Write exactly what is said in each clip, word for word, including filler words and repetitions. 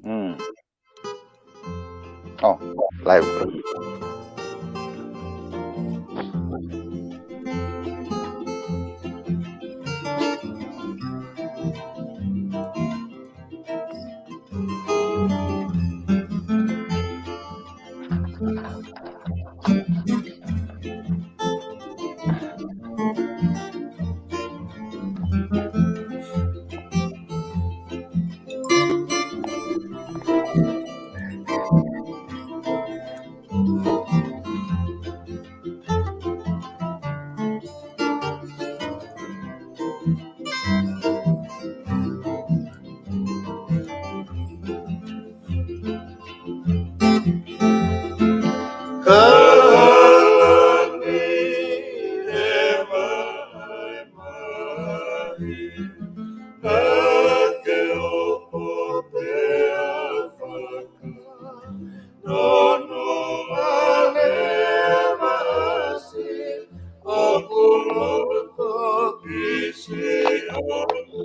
Mm. Oh, live. Kalani e maʻi maʻi, ʻa ke ʻopo pea faka. Nono ale maʻasi, ʻoku loto kisi ʻoku.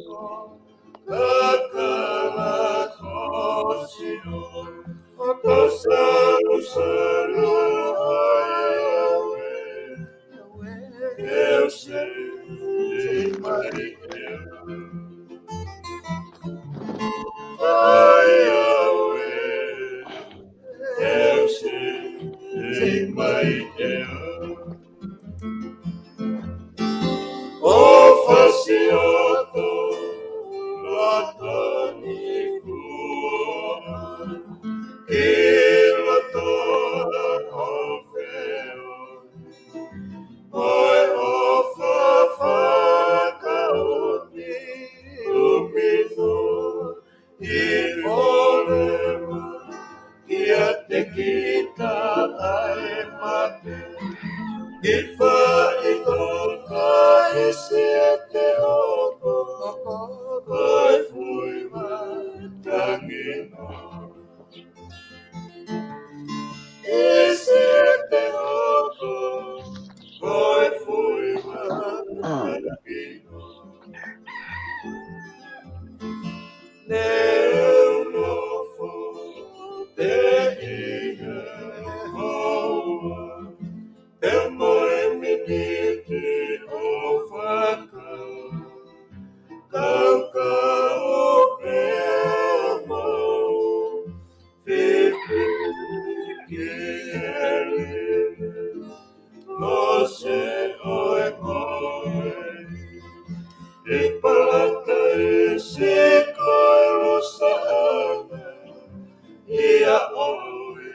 Kakala kosi ʻo, ʻo to salu salu ai awe, awe, eu sei mai eu. Ai awe, eu sei mai eu. ʻO fasi ʻo to loto ni kuo ki loto ʻo feo. ʻOi ʻo fafaka ʻo ni ʻumino. I forever, kiate kita ʻa e mate. I faʻitoka ʻi siete ʻoku, ko e fui matangino. ʻI siete ʻoku, ko e fui matangino. Ne u nofo pē ʻi he houa, pea mo e miniti ʻo faka. Kaukau pea mo fifiki e lele. Mose ʻoe ʻoe, ʻi Palataisi ko e lusaʻanga ia ʻoe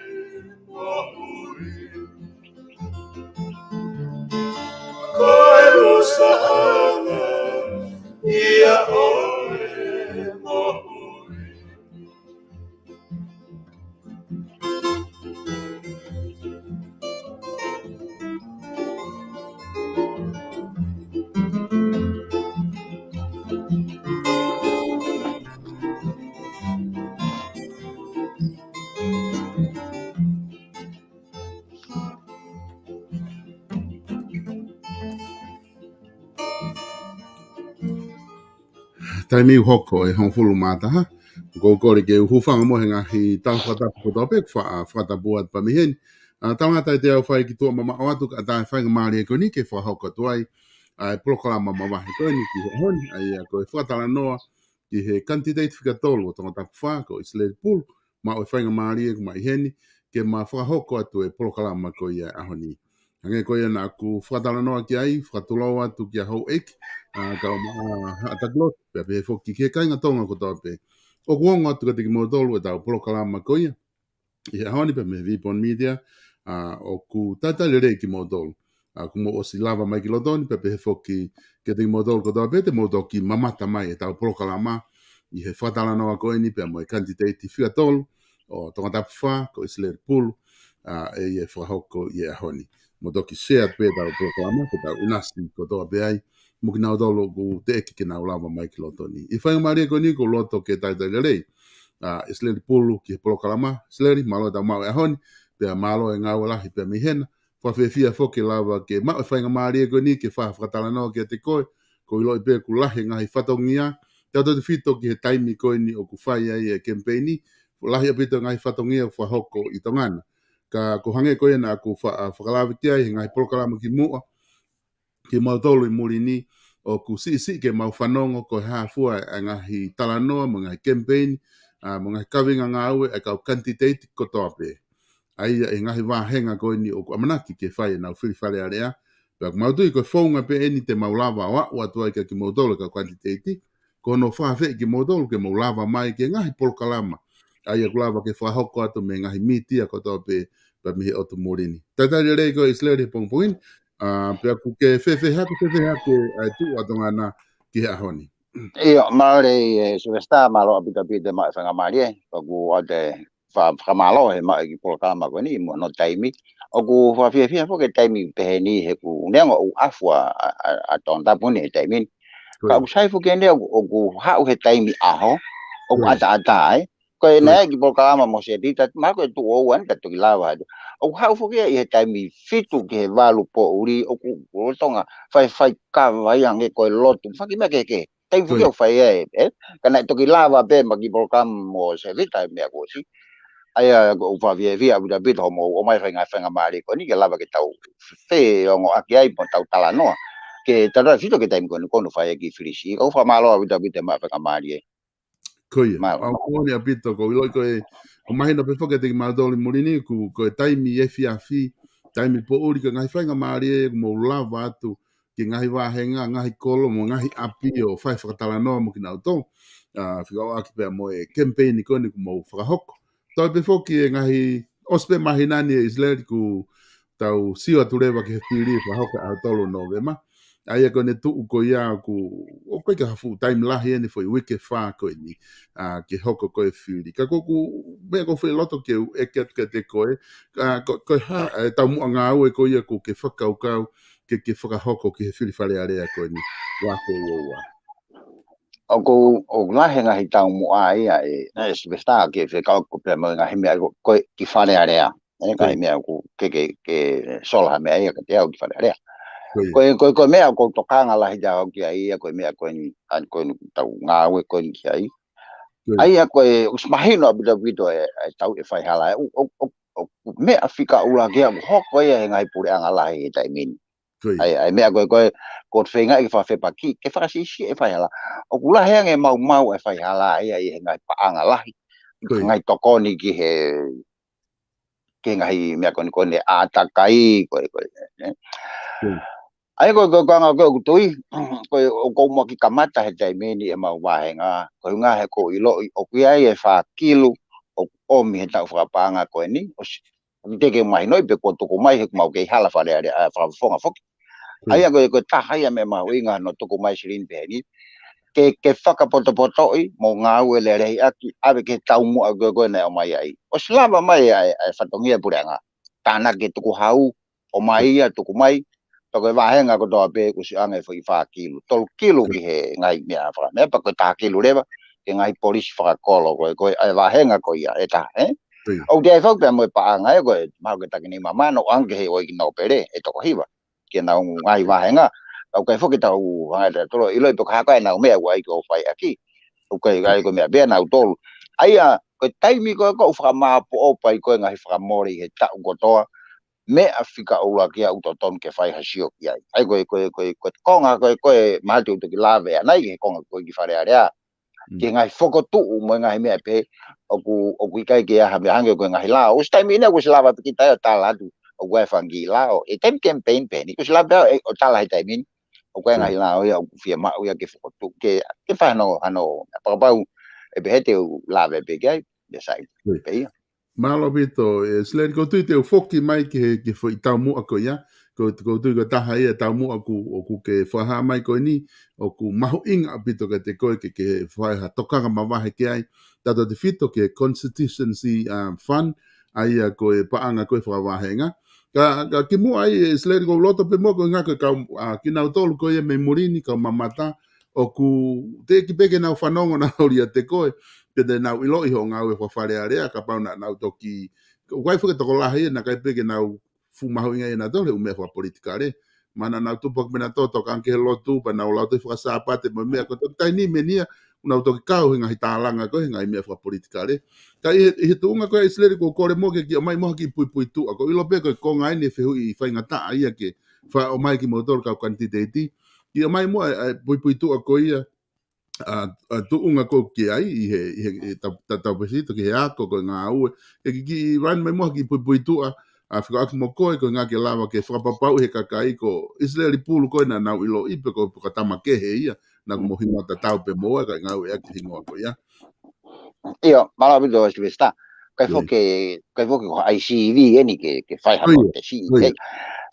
moʻui. Ko e lusaʻanga ia ʻoe moʻui. Taimi ʻoku hoko e hongofulu mā taha, ʻoku ou kole ke u hūfanga mo e ngaahi tala fakatapu kotoa pē, fa-, fakatapu atu pē mei heni. ʻA, tangata e te au fai ki tuʻa mamaʻo atu kae ʻatā e faingamālie ko eni ke fakahoko atu ai ʻa e polokalama mavahe ko eni ki he ʻaho ni, ʻa ia ko e fakatalanoa ki he kanititeiti fika tolu ʻo Tongatapu fā, ko ʻIsileli Pulu, maʻu e faingamālie ʻoku ma ʻi heni, ke ma fakahoko atu e polokalama ko ia ʻaho ni. Hangē ko ia naʻa ku fakatalanoa ki ai, fakatulou atu kia houʻeiki, ʻa, kau ma, ʻa, Haʻatakilotu, pea pehē foki ki he kāinga Tonga kotoa pē. ʻOku ongo atu kiate kimoutolu e tau polokalama ko ia ʻi he ʻaho ni pea mei he Vipon Media, ʻa, ʻoku talitali lelei kimoutolu. ʻA, kuo mou ʻosi lava mai ki loto ni, pea pehē foki kiate kimoutolu kotoa pē te mou toki mamata mai e tau polokalama ʻi he fakatalanoa ko eni pea mo e kanititeiti fika tolu ʻo Tongatapu fā, ko ʻIsileli Pulu, ʻa, ʻe ia ʻe fakahoko ʻi he ʻaho ni. Mou toki share pē tau polokalama, ke tau ʻinasi kotoa pē ai, mo kinautolu ʻoku teʻeki ke nau lava mai ki loto ni. ʻI he faingamālie ko eni ʻoku ou loto ke talitali lelei ʻa ʻIsileli Pulu ki he polokalama. ʻIsileli, mālō e tau maʻu e ʻaho ni, pea mālō e ngāue lahi pea mei hena. Fakafiefia foki ke lava ke maʻu e faingamālie ko eni ke fai ha fakatalanoa kiate koe, ʻoku ou ʻiloʻi pē ʻoku lahi e ngaahi fatongia, tautautefito ki he taimi ko eni ʻoku fai ai e kemipeini, lahi ʻaupito e ngaahi fatongia ʻoku fakahoko ʻi Tonga na. Ka ko e hangē ko ia naʻa ku fa-, fakalave ki ai he ngaahi polokalama kimuʻa, kimautolu ʻi muli ni, ʻoku siʻisiʻi ke mau fanongo ko e hā fua e ngaahi talanoa, mo e ngaahi kemipeini, ʻa, mo e ngaahi kaveinga ngāue ʻa e kau kanititeiti kotoa pē. ʻA ia ʻi he ngaahi vāhenga ko eni ʻoku ʻamanaki ke fai ʻenau fili Fale Alea. Pea ʻoku mau tui ko e founga pē eni te mau lava ʻo aʻu atu ai kia kimoutolu kau kanititeiti, ko hono fakaafeʻi kimoutolu ke mou lava mai ki he ngaahi polokalama ʻa ia ʻoku lava ke fakahoko atu mei he ngaahi mītia kotoa pē, pea mei he ʻotu muli ni. Talitali lelei koe ʻIsileli he pongipongi ni, ʻa, pea ʻoku ke fēfē hake, fēfē hake ʻa e tuʻu ʻa Tonga na ki he ʻaho ni. ʻIo, mālō e Sylvester, mālō ʻaupito ʻaupito e maʻu faingamālie, ʻoku ou te fa-, fakamālō he maʻu e kiʻi polokalama ko eni mo hono taimi. ʻOku fakafiefia foki e taimi pehē ni he ʻoku neongo ʻoku ʻafu ʻa, ʻa, ʻa, ʻa Tongatapu ni he taimi ni. Ko ia. Ka ʻoku sai foki eni ʻoku, ʻoku haʻu he taimi ʻaho, ʻoku Ko ia. ʻataʻatā ai. Ko e Ko ia. nai kiʻi polokalama mo Setita, mahalo ko e tuʻo ua eni ka toki lava atu. ʻOku haʻu foki ia ʻi he taimi fitu ki he valu poʻuli, ʻoku, ʻoku lolotonga faifai kava ia hangē ko e lotu, faki meʻa kehekehe. Taimi foki Ko ia. ʻoku fai ai, ē? Ka naʻe toki lava pē maʻu e kiʻi polokalama mo Setita he meʻa kuo ʻosi. ʻA ia ʻoku ou fakafiefia ʻaupito ʻaupito hoʻomou ʻomai e fainga-, faingamālie ko eni ke lava ke tau feongoʻaki ai mo tau talanoa. Ke tau tautefito ki he taimi ko eni ʻoku ou fai ai e kiʻi fili siʻi. ʻOku ou fakamālō ʻaupito ʻaupito e maʻu faingamālie. Ko ia. Mālō. ʻOku moʻoni ʻaupito, ʻoku ou ʻiloʻi ko e, ʻoku mahino pē foki kiate kimautolu ʻi muli ni, ʻoku, ko e taimi efiafi, taimi poʻuli, ko e ngaahi faingamālie ʻoku mou lava atu ki he ngaahi vāhenga, ngaahi kolo, mo e ngaahi ʻapi ʻo fai fakatalanoa mo kinautolu. ʻA, fekauʻaki pea mo e kemipeini ko eni ʻoku mou fakahoko. Toe pē foki e ngaahi, ʻosi pē māhina ni ʻe ʻIsileli kuo tau sio atu leva ki he fili ʻe fakahoko he ʻaho tolu Nōvema. ʻA ia ko ʻene tuʻu ko ia ʻoku, ʻoku ʻikai ke ha fuʻu taimi lahi eni, foʻi uike ʻe fā ko eni, ʻa, ke hoko ko e fili. Ka ko ʻeku meʻa ʻoku ou fie loto ke u ʻeke atu kiate koe, ʻa, ko, ko e hā, e taumuʻa ngāue ko ia ʻoku ke fakakaukau ke, ke fakahoko ki he fili Fale Alea ko eni, ua afe ua ua. ʻOku, ʻoku lahi e ngaahi taumuʻa ia ʻe, ʻe Sylvester ke fekauʻaki pea mo e ngaahi meʻa ko, ko e kiʻi Fale Alea. ʻE, Ko ia. ngaahi meʻa ʻoku ke, ke, ke sola ha meʻa ia kiate au ki Fale Alea. Ko ia. Ko e, ko e, ko e meʻa ʻoku ou tokanga lahi atu ki ai ia, ko e meʻa ko eni, ʻa, ko eni tau ngāue ko eni ki ai. Ko ia. ʻA ia ko e, ʻosi mahino ʻaupito ʻaupito e, e tau e faihala, ʻe, ʻo, ʻo, ʻo, ʻo, meʻa fika ʻuluaki ia ʻoku hoko ia he ngaahi puleʻanga lahi he taimi ni. Ko ia. ʻA ia, ʻa e meʻa ko e, ko e, ko e feinga ke fakafepaki, ke fakasiʻisiʻi e faihala. ʻOku lahi ange maumau e faihala ia ʻi he ngaahi paʻanga lahi. Ko ia. Ngaahi tokoni ki he, ki he ngaahi meʻa ko eni ko eni ʻātakai, ko e, ko e, ē? Ko ia. ʻA ia ko e, ko e, ko e anga ko ē ʻoku tui, ko e, ʻoku ou muʻaki kamata he taimi ni ʻemau vāhenga, ko e ʻuhinga he ʻoku ou ʻiloʻi, ʻoku ʻi ai e fā kilu, ʻoku ʻomi he taʻu fakapaʻanga ko eni, ʻosi, ʻoku teʻeki ke mahinoʻi pe kuo tuku mai he ʻoku mau kei hala Fale Alea, ʻa, fakafofonga foki. Ko ia. ʻA ia ko e, ko e taha ia e meʻa mahuʻinga hono tuku mai e silini pehē ni. Ke, ke fakapotopotoʻi, mo ngāue lelei ʻaki, ʻave ki he taumuʻa ko ē ko ē naʻe ʻomai ai. ʻOsi lava mai ʻa e, ʻa e fatongia puleʻanga. Tānaki e tukuhau, ʻomai ia, tuku mai. Pea ko e vāhenga kotoa pē ʻoku ʻosi ʻange foʻi fā kilu. Tolu kilu ki he ngaahi meʻa faka-, meʻa pea ko e taha kilu leva, ki he ngaahi polisi fakakolo, ko e, ko e, ʻa e vāhenga ko ia, ʻe taha, ē? Ko ia. ʻOku ʻi ai foki pea mo e paʻanga ē, ko e, mahalo ko e taki nima mano, ʻange ki he ʻEiki Nōpele, ʻe toko hiva. Ki heʻenau ngaahi vāhenga. Ka ʻoku ʻikai foki ke tau hanga ʻe tautolu ʻo ʻiloʻi pe ko e hā koā ʻenau meʻa ʻoku ʻai ke ʻo fai ʻaki. ʻOku ʻikai, ʻikai ko e meʻa pē ʻanautolu. ʻA ia, ko e taimi ko ē ʻoku ou fakamāopoopo ai ko e ngaahi fakamole he taʻu kotoa, meʻa fika ʻuluaki ia ʻoku totonu ke fai ha sio ki ai. ʻA ia ko e, ko e, ko e, ko e konga ko ē, ko e mahalo te u toki lave ʻanai ki he konga ko ē ki Fale Alea. Mm. Ki he ngaahi fokotuʻu mo e ngaahi meʻa pehē, ʻoku, ʻoku ʻikai ke ʻi ai ha meʻa hangē ko e ngaahi lao. ʻOsi taimi ʻeni ʻoku ʻosi lava pē kita ia ʻo tala atu, ʻoku ʻi ai e fanga kiʻi lao. ʻI he taimi kemipeini pehē ni, ʻoku ʻosi lava pē ia ʻo tala he taimi ni, ʻoku ʻi ai e Mm. ngaahi lao ia ʻoku fiemaʻu ia ke fokotuʻu, ke, ke fai hano, hano, fakapapau ʻe pehē te u lave pē ki ai, ia sai. Mm. Pē ia. Mālō ʻaupito, ʻe, ʻIsileli, ʻoku ou tui te u foki mai ki he, ki he foʻi taumuʻa ko ia. ʻOku, ʻoku ou tui ko e taha ia e taumuʻa ʻoku, ʻoku ke fakahā mai ko eni, ʻoku mahuʻinga ʻaupito kiate koe ke, ke fai ha tokanga mavahe ki ai. Tautautefito ki he Constituency, um, Fund, ʻa ia ko e paʻanga ko ē fakavāhenga. Ka, ka kimuʻa ai, ʻe, ʻIsileli, ʻoku ou loto pē muʻa ko e ʻuhinga ko e kau, ʻa, kinautolu ko ia mei muli ni, kau mamata, ʻoku teʻeki pē ke nau fanongo nautolu ʻiate koe, pea te nau ʻiloʻi hoʻo ngāue faka-Fale Alea, kapau naʻa nau toki, ʻoku ʻi ai foki e tokolahi ia naʻe ʻikai pē ke nau fuʻu mahuʻingaʻia ʻe nautolu he ʻū meʻa fakapolitikale. Mahalo naʻa nau tupu hake mei nautolu ʻo tokanga ki he lotu, pea nau lau tohi faka-Sāpate mo e meʻa ko ē, toki taimi ni meʻa ni ia, ʻoku nau toki kau he ngaahi tālanga ko ē, he ngaahi meʻa fakapolitikale. Ka ʻi he, ʻi he tuʻunga ko ē ʻa ʻIsileli, ʻoku ou kole muʻa ke kiʻi ʻomai muʻa ha kiʻi puipuituʻa. Ko e ʻilo pē ko e konga eni ʻe fehuʻi faingataʻa ia ke faʻa ʻomai kimoutolu kau kanititeiti. Kiʻi ʻomai muʻa e, e puipuituʻa ko ia, ʻa, ʻa e tuʻunga ko ē ki ai, ʻi he, ʻi he, ʻi he ta-, ta-, tau pesi toki he ako ko e ngāue. Ke kiʻi, kiʻi run mai muʻa ha kiʻi puipuituʻa, ʻa, fekauʻaki mo koe, ko e ʻuhinga ke lava ke fakapapauʻi he kakai ko ʻIsileli Pulu ko ē naʻa nau ʻiloʻi pe ko, pe ko e tama kehe ia, naʻa mo hingoa tatau pē mo ia, kae ngāueʻaki e hingoa ko ia. ʻIo, mālō ʻaupito Sylvester. Kae ʻIo. foki, kae foki ko ha I C V eni ke, ke fai ha Ko ia, ko te si ko ia. ke.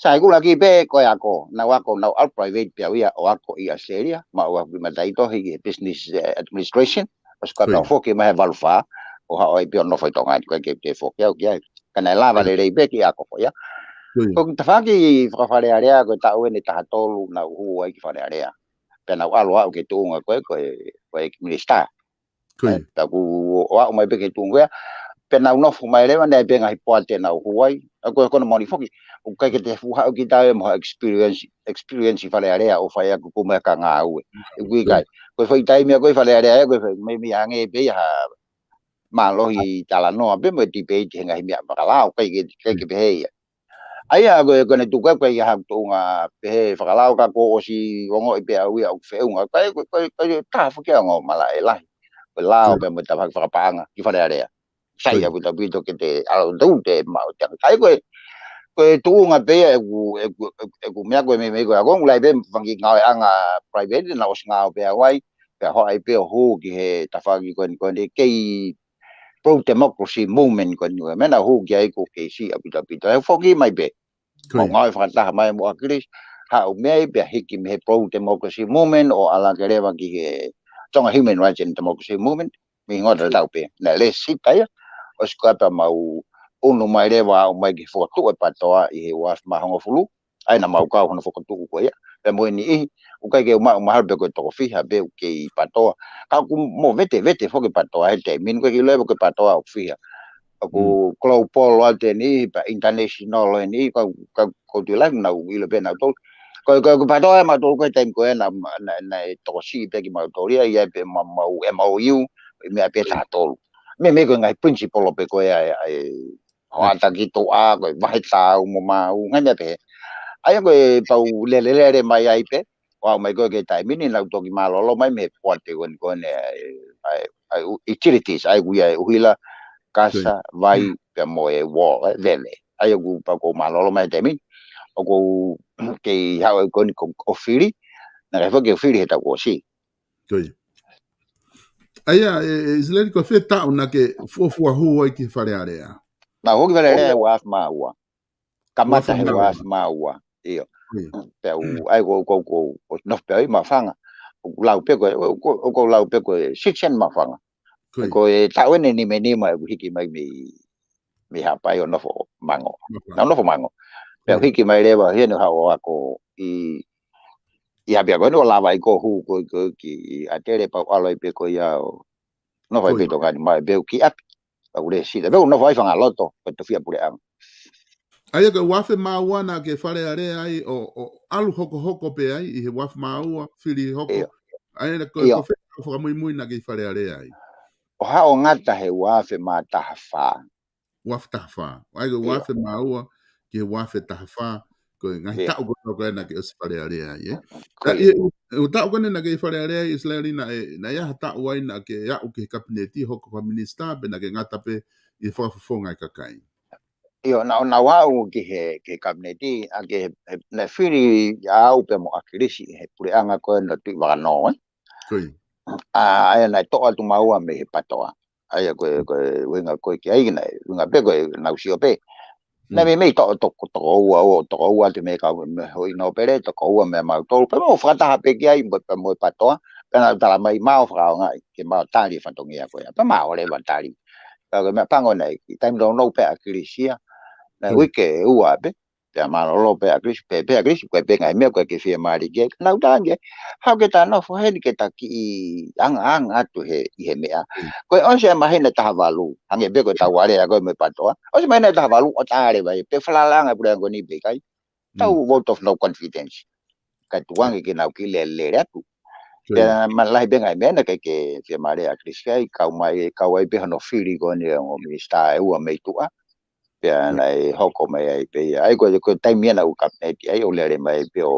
Sai, kuo laki pē ko e ako, naʻa ku ako, naʻa ku ʻalu private pē au ia ʻo ako ʻi ʻAositelēlia, maʻu ʻeku kiʻi mataʻitohi ki he business, eh, administration, ʻosi ko ia Ko ia. pea foki mai he valu fā, ʻo haʻu ai pē ʻo nofo ʻi Tonga ni, ko e ke, ke foki au ki ai. Ka naʻe lava Ko ia. lelei pē ke ako ko ia. Ko ia. Ko e tafaʻaki fakafalealea ko e taʻu eni taha tolu naʻa ku hū ai ki Fale Alea. Pea naʻa ku ʻalu au ki he tuʻunga ko ē, ko e, ko e minisitā. Ko ia. Ē, pea kuo ʻosi mai pē ki he tuʻunga ko ia. Pea naʻa ku nofo mai leva, naʻe ʻi ai pē ngaahi poate naʻa ku hū ai. ʻA ko e, ko hono moʻoni foki, ʻoku ʻikai ke te fuʻu haʻu kita ia mo ha experience, experience ʻi Fale Alea ʻo fai ʻaki ʻeku meʻa ka ngāue. ʻOku ʻikai. Ko e foʻi taimi ia ko ē ʻi Fale Alea ia, ko e foʻi meimei hangē pē ia ha mālohi talanoa pē mo e debate he ngaahi meʻa fakalao, ʻikai ke, ʻikai ke pehē ia. ʻA ia, ko e, ko ʻene tuku ko ē ia ha tuʻunga pehē fakalao ka kuo ʻosi ongoʻi pē au ia ʻoku feʻunga. Ko e, ko e, ko e, ko e taha foki ʻa e ongo malaʻe lahi. Ko e lao Ko ia. pē mo e tafaʻaki fakapaʻanga ki Fale Alea. Sai Ko ia. ʻaupito ʻaupito ke te ʻalu tau te maʻu te anga. ʻA ia ko e, ko e tuʻunga pē ia ʻeku, ʻeku, ʻeku, ʻeku meʻa ko e meimei ko e ako, ʻoku lahi pē fanga kiʻi ngāueʻanga private naʻe ʻosi ngāue pē au ai, pea haʻu ai pē ʻo hū ki he tafaʻaki ko eni ko eni kei pro-democracy movement ko eni ko e meʻa naʻa ku hū ki ai ʻoku kei siʻi ʻaupito ʻaupito. He foki mai pē. Ko Mau ia. ngāue fakataha mai mo ʻAkilisi, haʻu mei ai pea hiki mei he pro-democracy movement ʻo ʻalu hake leva ki he Tonga Human Rights and Democracy Movement, mei he hingoa tatau pē. Naʻe lēsisita ia, ʻosi ko ia pea mau ʻunu mai leva ʻo ʻomai ke fokotuʻu e PATOA ʻi he ua afe mā hongofulu, ʻa ia naʻa mau kau hono fokotuʻu ko ia. Pea mo e niʻihi, ʻoku ʻikai ke u maʻu mahalo pe ko e toko fiha pē ʻoku kei PATOA. Ka ʻoku mo vetevete foki PATOA he taimi ni, ʻoku ʻikai ke u ʻilo pe ko e PATOA ʻoku fiha. ʻOku Mm. global ʻa e niʻihi, pea international ʻa e niʻihi, ka, ka, ka u tui lahi naʻa ku ʻilo pē naʻa tolu. Ko, ko, ko e PATOA ʻa mautolu ko e taimi ko ē naʻa, naʻa, naʻe tokosiʻi pē kimautolu ia, ʻi ai pē ma-, mau M O U, ʻi meʻa pē taha tolu. Meimei ko e ngaahi principle pē ko ē ʻa e, ʻa e hoʻata ki tuʻa, ko e vahe taau mo maau, ngaahi meʻa pehē. ʻA ia ko e pau lelelele mai ai pē, ʻo aʻu mai ko ē ki he taimi ni naʻa ku toki mālōlō mai mei he poate ko eni ko eni ʻa e, ʻa e, ʻa e u-, utilities, ʻa ia ʻoku ʻi ai e ʻuhila, kasa, Ko ia. vai, Mm. pea mo e wall, ē, veve. ʻA ia ʻoku pau ʻoku ou mālōlō mai he taimi ni, ʻoku ou kei haʻu ai ko eni ko, ʻo fili, naʻe ʻikai foki ke u fili he taʻu kuo ʻosi. Ko ia. ʻA ia, ʻe, ʻe ʻIsileli ko e fē taʻu naʻa ke fuofua hū ai ki Fale Alea? Naʻa ku hū ki Fale Alea he ua afe mā ua. Kamata he ua afe mā ua. ua afe mā ua. ʻIo. Ko ia. Pea u, Mm. ʻa ia ko, ko, ko, ko nofo pē au ʻi Maʻufanga. ʻOku lau pē ko e, ʻo, ko, ʻoku ou lau pē ko e citizen Maʻufanga. Ko ia. Ko e taʻu eni nimanima ʻeku hiki mai mei, mei Haʻapai ʻo nofo Mango. Maʻufanga. Naʻa ku nofo Mango. Pea u Ko ia. hiki mai leva, heni ʻo haʻu ʻo ako ʻi, ʻi Haʻapai ko eni ʻo lava ai ko e hū ko, ko ki ʻAtele pea u ʻalu ai pē ko ia ʻo nofo ai Ko pē ia. Tonga ni mai pē u ki ʻapi. Pea u lēsisita. Pea u nofo ai fanga loto, ko e tofiʻa puleʻanga. ʻA ia ko e ua afe mā ua naʻa ke Fale Alea ai ʻo, ʻo ʻalu hokohoko pē ai, ʻi he ua afe mā ua, fili hoko. ʻIo. ʻA ia ko, ʻIo. ko e fē taʻu fakamuimui naʻa ke Fale Alea ai? ʻO haʻu ʻo ngata he ua afe mā taha fā. Ua afe taha fā. ʻA ia ko e ʻIo. ua afe mā ua ki he ua afe taha fā, ko e ngaahi ʻIo. taʻu ko ē ko ē naʻa ke ʻosi Fale Alea ai, ē? Ko ʻA ia. ia, ʻi he taʻu ko eni naʻa ke Fale Alea ai ʻIsileli naʻe, naʻe ʻi ai ha taʻu ai naʻa ke aʻu ki he kapineti, hoko ko ha minisitā, pe naʻa ke ngata pē ʻi he fakafofonga ʻa e kakai? ʻIo, naʻa, naʻa ku aʻu ki he, ki he kapineti, ʻa ke he, he, naʻe fili au pea mo ʻAkilisi he puleʻanga ko ē naʻe tuʻi Vakanō, ē? Ko ia. ʻA, ʻa ia naʻe toʻo atu maua mei he PATOA. ʻA ia ko e, ko e ʻuhinga ko ē ki ai naʻe, ʻuhinga pē ko e naʻa ku sio pē. Naʻe Mm. meimei toko, toko, toko ua, ʻo toko ua atu mei he kau, mei he houʻeiki nōpele, toko ua mei mautolu, pea mau fakataha pē ki ai, mo, pea mo e PATOA, pea naʻa ku tala mai mau fakaʻaongaʻi, ke mau tali e fatongia ko ia, pea mau leva tali. Ka ko e meʻapango naʻe, ʻi he taimi nounou pē ʻa ʻAkilisi ia, naʻe Mm. uike ʻe ua pē, pea mālōlō pē ʻa ʻAkilisi, pea, pea ʻAkilisi, ko e pē ngaahi meʻa ko ē ke fiemālie ki ai, naʻa ku talaange, haʻu ke ta nofo heni ke ta kiʻi ʻangaʻanga atu he, ʻi he meʻa. Mm. Ko e ʻosi e māhina taha valu, hangē pē ko e tau alea ko ē mo e PATOA. ʻOsi māhina taha valu, ʻo tā leva ia, pea falalaʻanga e puleʻanga ko eni pe ʻikai. Tau Mm. vote of no confidence. Kae tuku ange ke nau kiʻi lelelele atu. Pea ma lahi pē ngaahi meʻa naʻe ʻikai ke fiemālie ʻa Kilisi ai, kau mai, kau ai pē hono fili ko eni ʻo e minisitā ʻe ua mei tuʻa. Pea naʻe hoko mai ai pē ia. ʻA ia ko, ko e taimi ia naʻa ku kapineti ai ʻo lele mai pē ʻo,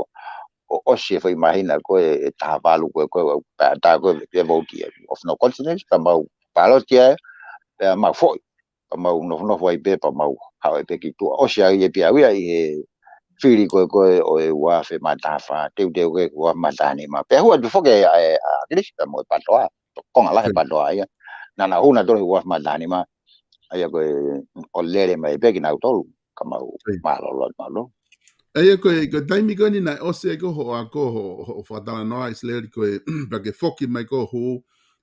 ʻo ʻosi e foʻi māhina ko ē ʻe taha valu ko ē, ko ē, pea tā ko ē pea vouti ai. Of no confidence, pea mau pāloti ai, pea mau foʻi. Pea mau nofonofo ai pē, pea mau haʻu ai pē ki tuʻa. ʻOsi ai e pia uia ʻi he fili ko ē ko ē ʻo e ua afe mā taha fā, teuteu ko ē ua afe mā taha nima. Pea hū atu foki ʻa, ʻa Kilisi pea mo e PATOA, konga lahi e PATOA ia. Naʻa nau hū nautolu he ua afe mā taha nima, ʻa ia ko e ʻo lele mai pē kinautolu, ka mau mālōlō, mālōlō. ʻA ia ko e, ko e taimi ko eni naʻe ʻosi ai ko hoʻo ako, hoʻo, hoʻo fakatalanoa ʻIsileli ko e, pea ke foki mai ko ē hū,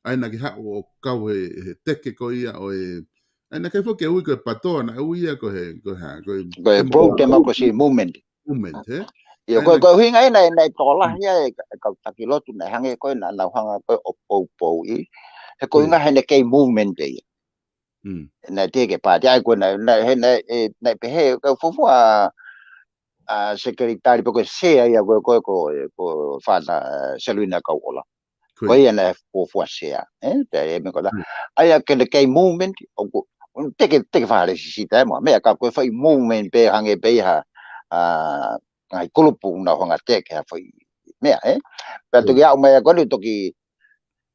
ʻa ia naʻa ke haʻu ʻo kau he, he teke ko ia ʻo e, ʻa ia naʻe ʻikai foki ke ui ko e PATOA, naʻe ui ia ko e, ko e hā, ko e Ko e pro-democracy movement. Movement, he? ʻA ia ko e, ko e ʻuhinga ia naʻe, naʻe tokolahi ia e, e kau taki lotu naʻe hangē ko ē naʻa nau hanga ko ē ʻo poupouʻi. He ko e ʻuhinga he naʻe kei movement pē ia. Naʻe teʻeki ke paati ai ko ē naʻe, naʻe, he naʻe, ʻe, naʻe pehē, kau fuofua, ʻa, sekelitali pe ko e sea ia ko ē, ko e, ko e, ko Fātā, ʻa, Seluina Kauʻola. Ko ia naʻe fuofua sea, ē? Pea ʻi he meʻa ko ē. ʻA ia ke naʻe kei movement, ʻoku, teʻeki, teʻeki fakalesisita ē mo e meʻa ka ko e foʻi movement pē hangē pē ia ha, ʻa, ngaahi kulupu naʻa nau hanga teke ha foʻi meʻa, ē? Pea toki aʻu mai ʻa ko eni toki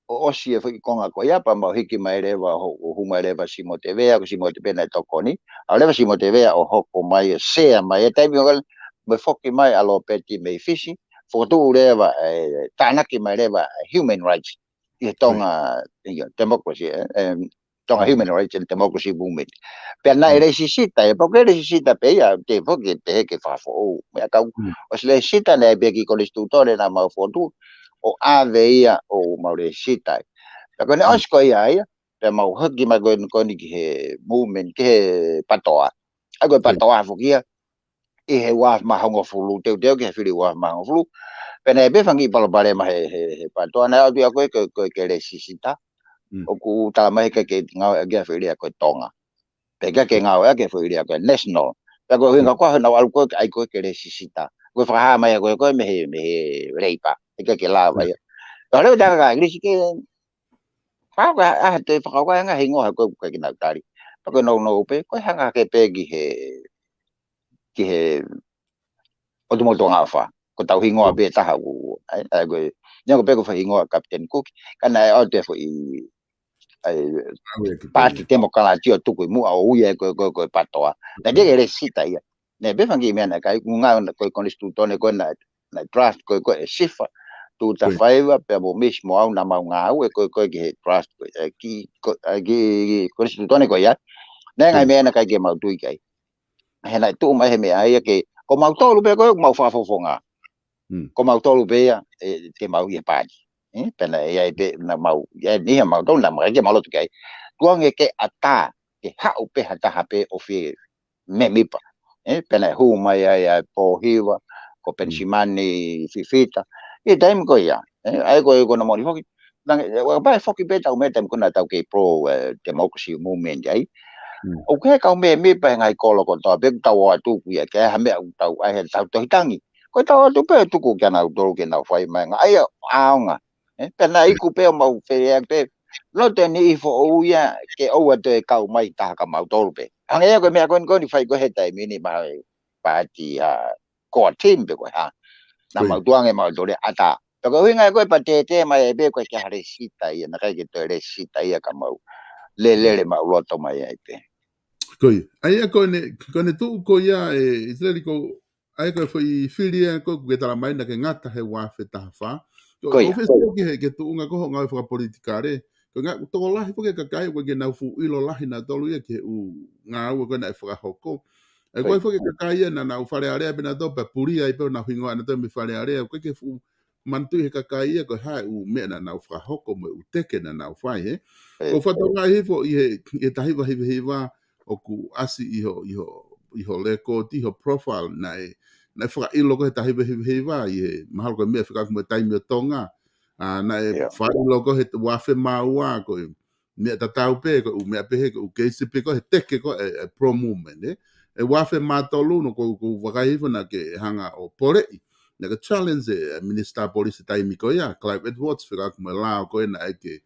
ʻo ʻosi e foʻi konga ko ia pea mau hiki mai leva ʻo, ʻo hū mai leva Simo Tevea, ko Simo Tevea naʻe tokoni. ʻAlu leva Simo Tevea ʻo hoko mai e sea mai e taimi ko ē mo e foki mai ʻa Lopeti mei Fisi, fokotuʻu leva, ʻe, tānaki mai leva e human rights ʻi he Tonga, ʻio, democracy, ē, ʻe, Tonga Human Rights and Democracy Movement. Pea naʻe lesisita, ʻe pau ke lesisita pē ia, te foki te he ke fakafoʻou. Meʻa kau, ʻosi lesisita naʻe pē ki konisitūtone naʻa mau fokotuʻu, ʻo ʻave ia ʻo mau lesisita. Pea ko eni ʻosi ko ia ia, pea mau hiki mai ko eni, ko eni ki he movement, ki he PATOA. ʻA ia ko e PATOA foki ia, ʻi he ua afe mā hongofulu, teuteu ki he fili ua afe mā hongofulu. Pea naʻe pē fanga kiʻi palopalema he, he, he PATOA, naʻe ʻoatu ia ko e, ko e, ko e ke lesisita. ʻOku tala mai he ʻikai ke ngāueʻaki ʻa e foʻi lea ko e Tonga. Pea ʻikai ke ngāueʻaki ʻa e foʻi lea ko e national. Pea ko e ʻuhinga ko ē naʻa nau ʻalu ko ē ʻai ko ē ke lesisita. Ko e fakahā mai ko ē ko ē mei he, mei he Labour. ʻIkai ke lava ia. Ka leo taka ka English ke, pau ka, ʻa, te fakahā ʻa e ngaahi hingoa ko ē ʻoku ʻikai ke nau tali. Pea ko e nounou pē, ko e hanga hake pē ki he, ki he ʻOtu Motu Angaʻofa. Ko ʻetau hingoa pē taha ʻoku, ʻa e, ʻa e, ko e, neongo pē ko e foʻi hingoa Captain Cook, ka naʻe ʻoatu e foʻi, ʻa e, Paati Temokalati ʻo tuku ʻi muʻa ʻo ui ia ko e, ko e, ko e PATOA. Naʻe teʻeki ke lesisita ia. Naʻe pē fanga kiʻi meʻa naʻe ʻikai, ʻoku ngāueʻaki ko e konisitūtone ko ē naʻe, naʻe draft ko ē, ko e SIFA, two thousand five, pea mo Misi mo au naʻa mau ngāue ko ē, ko e ki he draft ko ē, ʻe, ki, ko, ʻe, ki, ki konisitūtone ko ia. Naʻe ngaahi meʻa naʻe ʻikai ke mau tui ki ai. He naʻe tuʻu mai he meʻa ia ke, ko mautolu pē ko ē, ko mau fakafofonga. Ko mautolu pē ia, ʻe, te mau ʻi he paati. ʻE, pea naʻe ʻi ai pē, naʻa mau, ʻi ai ni ha mautolu, naʻa mau ʻikai ke mau loto ki ai. Tukuange ke ʻatā, ke haʻu pē ha taha pē ʻo fie mēmipa. ʻE, pea naʻe hū mai ai ʻa e Pōhiva, ko Penisimani Fifita. ʻI he taimi ko ia, ʻe, ʻa ia ko e, ko hono moʻoni foki. Naʻe, ʻe, ʻoku pau ʻe foki pē ʻetau meʻa taimi ko ē naʻa tau kei pro, ʻe, democracy movement ai. ʻOku ʻi ai e kau mēmipa he ngaahi kolo kotoa pē ʻoku tau ō atu ki ai, ke ʻi ai ha meʻa ʻoku tau ʻai he tau tohi tangi. Ko ʻetau ō atu pē tuku kia nautolu ke nau fai mai ngaahi ʻaonga. ʻE, pea naʻe iku pē ʻo mau feleʻaki pē. Loto eni ʻi foʻou ia ke ʻoua toe kau mai taha ka mautolu pē. Hangē ia ko e meʻa ko eni ko eni fai ko ē he taimi ni maʻa e paati ʻa e core team pe ko e hā. Naʻa mau tukuange mautolu ʻe ʻatā. Pea ko e ʻuhinga ia ko ē pea tētē mai ai pē ko e ke ha lesisita ia, naʻe ʻikai ke toe lesisita ia ka mau lelele mau loto mai ai pē. Ko ia. ʻA ia ko ʻene, ko ʻene tuʻu ko ia ʻe ʻIsileli ko ʻa ia ko e foʻi fili ia ko ē ʻoku ke tala mai naʻa ke ngata he ua afe taha fā. Ko ia. Ko e fesi ki he, ke tuʻunga ko hoʻo ngāue fakapolitikale. Ko e ngaahi, tokolahi foki e kakai, ʻoku ʻikai ke nau fuʻu ʻilo lahi nautolu ia ki he ʻū ngāue ko ē naʻe fakahoko. ʻA ia ko e foki e kakai ia naʻa nau Fale Alea pē nautolu, pea pulia ai pē honau hingoa nautolu mei Fale Alea, ʻoku ʻikai ke fuʻu manatuʻi he kakai ia ko e hā e ʻū meʻa naʻa nau fakahoko mo e ʻū teke naʻa nau fai, he. Ko e fakatokangaʻi hifo ʻi he, ʻi he taha hiva hiva hiva ʻoku ʻasi ʻi ho, ʻi ho, ʻi ho lēkooti, ʻi ho profile naʻe, naʻe fakaʻilo ko ē he taha hiva hiva hiva ʻi he mahalo ko e meʻa fekauʻaki mo e taimi ʻo Tonga. ʻA, naʻe fakaʻilo ko ē he ua afe mā ua ko e meʻa tatau pē, ko e ʻū meʻa pē he, ko e ʻū keisi pē ko ē he teke ko ē, ʻe, ʻe pro movement, ē. ʻE ua afe mā tolu naʻa ku, ku vakai hifo naʻa ke hanga ʻo poleʻi Naʻe ʻikai ke challenge e, e Minisitā Polisi taimi ko ia, Clive Edwards, fekauʻaki mo e lao ko ē naʻe ʻikai ke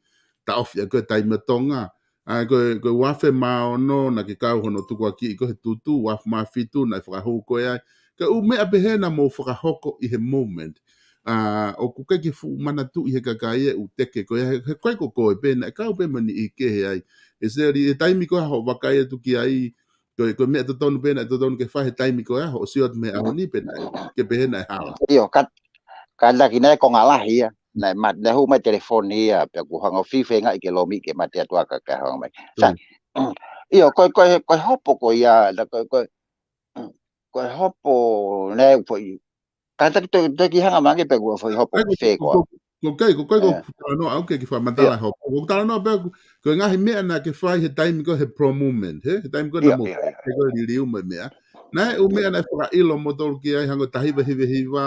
taʻofi ʻaki e taimi ʻa Tonga. ʻA ia ko e, ko e uaafe mā ono naʻe ʻikai ke kau hono tukuakiʻi ko ē he tutu, uaafe mā fitu naʻe fakahū ko ē ai. Ka ʻū meʻa pehē naʻa mou fakahoko ʻi he moment. ʻA, ʻoku ʻikai ke fuʻu manatuʻi he kakai e ʻū teke ko ia, he, he ʻikai ko koe pē, naʻe kau pē mo e niʻihi kehe ai. ʻE Seli, he taimi ko ē hoʻo vakai atu ki ai, ko e, ko e meʻa totonu pē naʻe totonu ke fai he taimi ko ia, hoʻo sio atu mei he ʻaho ni pe naʻe, ke pehē naʻe hala. ʻIo, ka, ka taki naʻe konga lahi ia, naʻe mat-, naʻe hū mai telefoni ia, pea kuo hanga ʻo fifeingaʻi ke lomi ke mate atu ʻa e kakai hanga mai. Sa, ʻio, ko e, ko e, ko e hopo ko ia, na ko e, ko e, ko e hopo naʻe foʻi. Ka taki to, taki hanga mai ange pea kuo foʻi hopo ʻIkai, ko, fē ko, ko, ko, ko kai, ko kai, ko talanoa au ke ki fakamatala hopo. Ko talanoa pē ko, ko e ngaahi meʻa naʻe ʻikai ke fai he taimi ko ē he pro movement, he? He taimi ko ē naʻa mou, he ko e liliu mo e meʻa. Naʻe ʻū meʻa naʻe fakaʻilo moutolu ki ai hangē ko e taha hiva hiva hiva,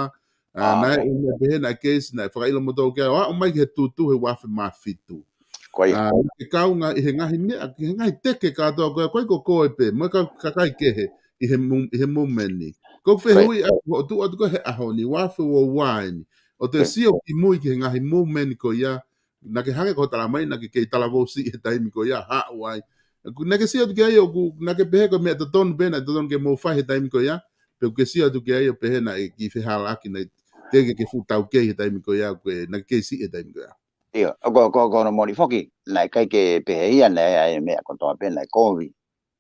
ʻa, naʻe ʻū meʻa pehē naʻe case naʻe fakaʻilo moutolu ki ai, ʻo aʻu mai ki he tutu he uaafe mā fitu. Ko ia. ʻA, ke kau ngā, ʻi he ngaahi meʻa, ʻi he ngaahi teke kātoa ko ē, ʻikai ko koe pē, mo e ka, kakai kehe, ʻi he mo-, ʻi he movement ni. Ko e fehuʻi ʻaku hoʻo tuʻu atu ko ē he ʻaho ni, uaafe ua ua eni. ʻO te sio ki mui ki he ngaahi movement ko ia, naʻa ke hangē ko e talamai, naʻa ke kei talavou siʻi he taimi ko ia, haʻu ai. Naʻa ke sio atu ki ai ʻoku, naʻa ke pehē ko e meʻa totonu pē, naʻe totonu ke mou fai he taimi ko ia, pe ʻoku ke sio atu ki ai ʻo pehē naʻe ʻikai ke fehālaaki, naʻe teʻeki ke fuʻu taukei he taimi ko ia, ko e, naʻa ke kei siʻi he taimi ko ia. ʻIo, ko, ko, ko hono moʻoni foki, naʻe ʻikai ke pehē ia, naʻe ʻi ai e meʻa kotoa pē, naʻe kovi.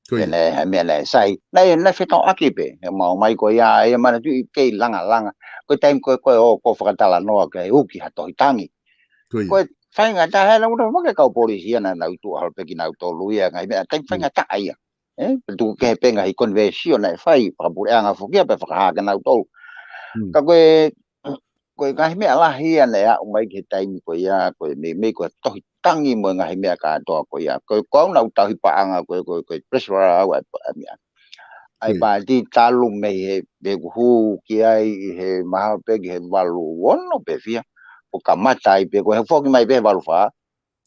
Ko ia. Pea naʻe ʻi ai e meʻa naʻe sai. Naʻe, naʻe fetōʻaki pē, he mau mai ko ia, ʻe manatuʻi kei langalanga. Ko e taimi ko ē, ko ē ʻoku fakatalanoa ke uki ha tohi tangi. Ko ia. Ko e faingataʻa he naʻa nau ʻuta mo e kau polisi ia naʻa nau tuʻu ʻalu pē kinautolu ia, ngaahi meʻa, taimi faingataʻa ia. ʻE, pe tuku kehe pē ngaahi conversion naʻe fai, fakapuleʻanga foki ia, pea fakahā kia nautolu. Ka ko e, ko e ngaahi meʻa lahi ia naʻe aʻu mai ki he taimi ko ia, ko e meimei ko e tohi tangi mo e ngaahi meʻa kātoa ko ia. Ko e, ko au naʻa ku tauhi paʻanga, ko e, ko e, ko e press rara au ʻa e, ʻa e meʻa. ʻA e pāti talu mei he, pea kuo hū ki ai ʻi he mahalo pē ki he valu ono pe fiha. ʻO kamata ai pē, ko e foki mai pē he valu fā.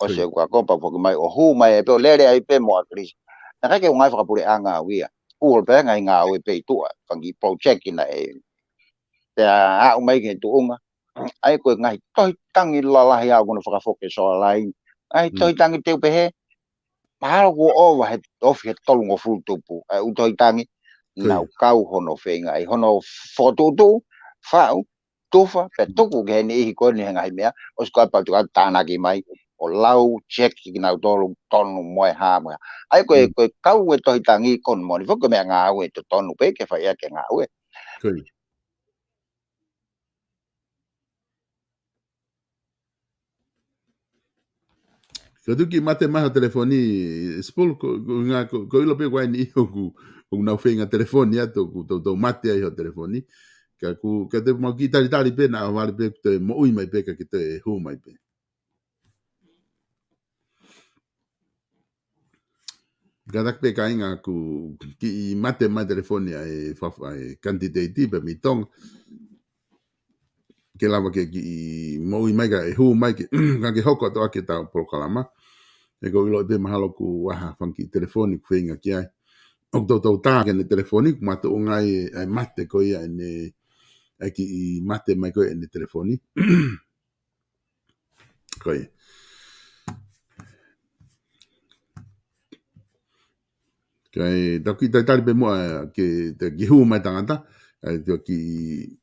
ʻOsi e kuo kopa foki mai, ʻo hū mai ai pē, ʻo lele ai pē mo ʻAkilisi. Naʻe ʻikai ke u ngāue fakapuleʻanga au ia. ʻOku ou pē ngaahi ngāue pē ʻi tuʻa, fanga kiʻi project naʻe. Pea aʻu mai ki he tuʻunga. ʻA ia ko e ngaahi tohi tangi lalahi ʻoku nau fakafoki soa laini. Ngaahi tohi tangi te u pehē, mahalo kuo ʻova he ofi he tolungofulu tupu. ʻA e ʻū tohi tangi, naʻa ku kau hono feingaʻi, hono fokotuʻutuʻu, faʻu, tufa, pea tuku ki he niʻihi ko eni he ngaahi meʻa, ʻosi ko ia pea tuku atu tānaki mai, ʻo lau check kinautolu tonu mo e hā mo e hā. ʻA ia ko e, ko e kau e tohi tangi ko hono moʻoni foki ko e meʻangāue totonu pē ke fai ʻaki e ngāue. Ko ia. Ka tuki mate mai ho telefoni, Sipulu, ko, ko, ngā, ko, ko ʻilo pē ko e ʻai ni ʻoku, ʻoku nau feinga telefoni atu, ʻoku toutou mate ai ho telefoni. Ka ku, ka te mau kiʻi talitali pē naʻa vale pē te moʻui mai pē ka ke te hū mai pē. Kātaki pē kāinga ʻoku kiʻi mate mai telefoni ʻa e faf-, ʻa e kanititeiti pē mei Tonga. Ke lava ke kiʻi moʻui mai ka e hū mai ke, ka ke hoko atu ʻaki ʻetau polokalama. He ʻoku ou ʻilo pē mahalo ʻoku ʻi ai ha fanga kiʻi telefoni ʻoku feinga ki ai. ʻOku toutou tā ki heʻene telefoni, ʻoku makatuʻunga ai e, e mate ko ia ʻene, e kiʻi mate mai ko ia ʻene telefoni. Ko ia. Kae tau kiʻi talitali pē muʻa ke, te kiʻi hū mai tangata. Kae tau kiʻi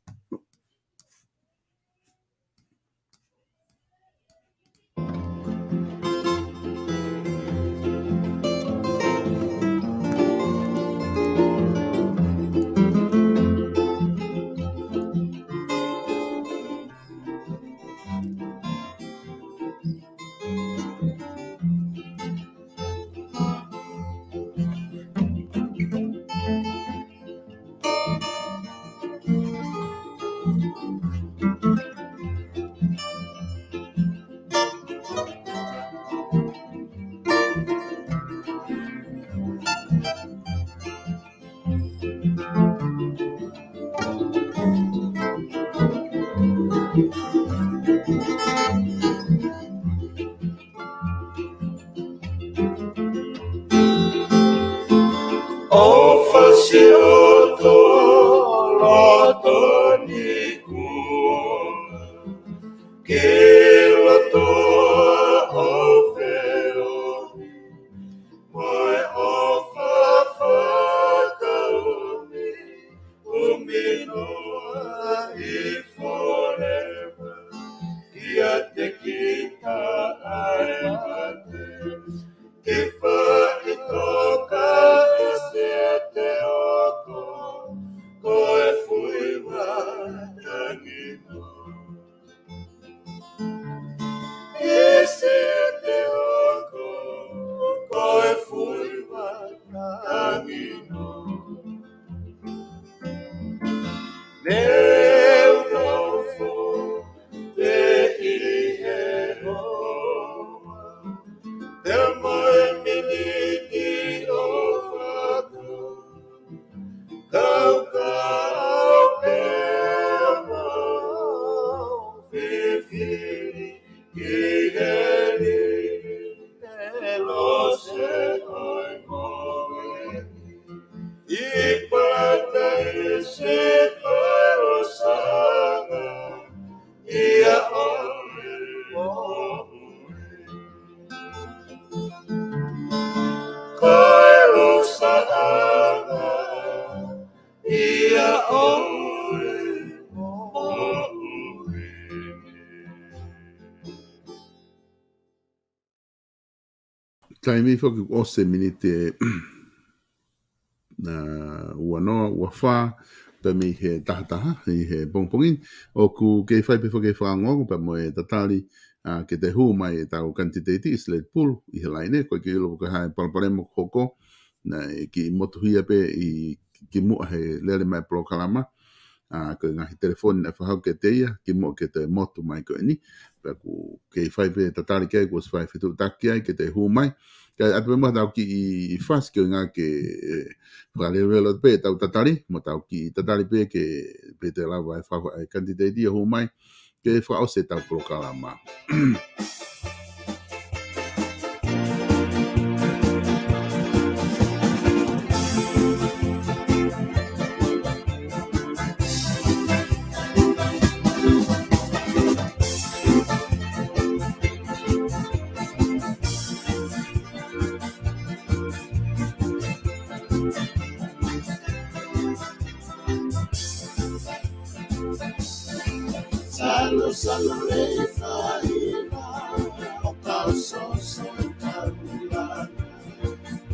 ʻOfa siʻoto loto ni ku Taimi foki kuo ʻosi e miniti ʻe, na, ua noa, ua fā, taimi he taha taha, ʻi he pongipongi ni. ʻOku kei fai pē foki e fakaongoongo pea mo e tatali, ʻa, ke toe hū mai ʻetau kanititeiti ʻIsileli Pulu ʻi he laine, ko e kiʻi ʻilo ko e hā e palopalema ʻoku hoko, naʻe kiʻi motuhia pē ʻi kimuʻa he lele mai e polokalama, ʻa, ko e ngaahi telefoni naʻe fakahoko kiate ia, kimuʻa ke toe motu mai ko eni. Pea ʻoku kei fai pē tatali ki ai, kuo ʻosi fai fetuʻutaki ai, ke toe hū mai. Kae ʻatu pē mo ʻetau kiʻi fasi ko e ʻuhinga ke, ʻe, fakalelolelo pē ʻetau tatali, mo ʻetau kiʻi tatali pē ke, pea toe lava e fa-, e kanititeiti ʻo hū mai, ke fakaʻosi ʻetau polokalama. Salu, salu lei faina, ʻo kau soso i kaulana.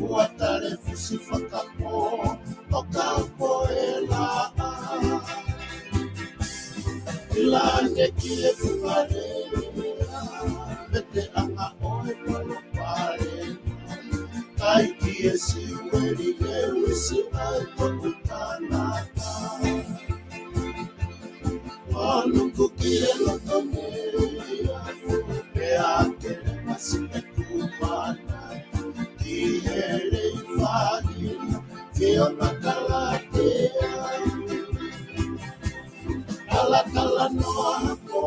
Ua tale fusi fakapō, ʻo kau pō e laʻā. ʻI langi ki he funga lea, pete anga ʻo e palopalema. Kai ki he siueli ke uisi ai toku tangata. ʻO nuku ki he loto nei, pea ke masi e kupana. Ki he lei faina, ki ona kalatea. Kala kala noa ko,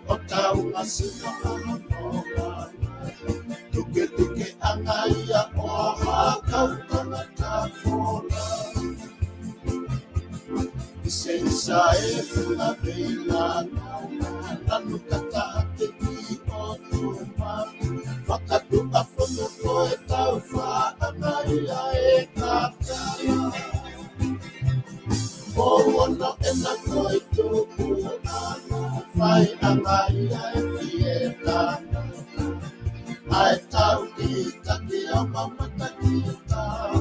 ʻo tau ngasi noa noa. Tuke tuke anga ia ʻo ha kau tangata fola. ʻIsa ʻisa e funa pei na, nanu kata te ki ʻo tuma. Fakatuʻa fono ko e tau fa anga ia e kaka. ʻO ono ʻena ko e tupu ʻana, fai anga ia e fieta. ʻA e tau ki taki ʻa mamata ki tau.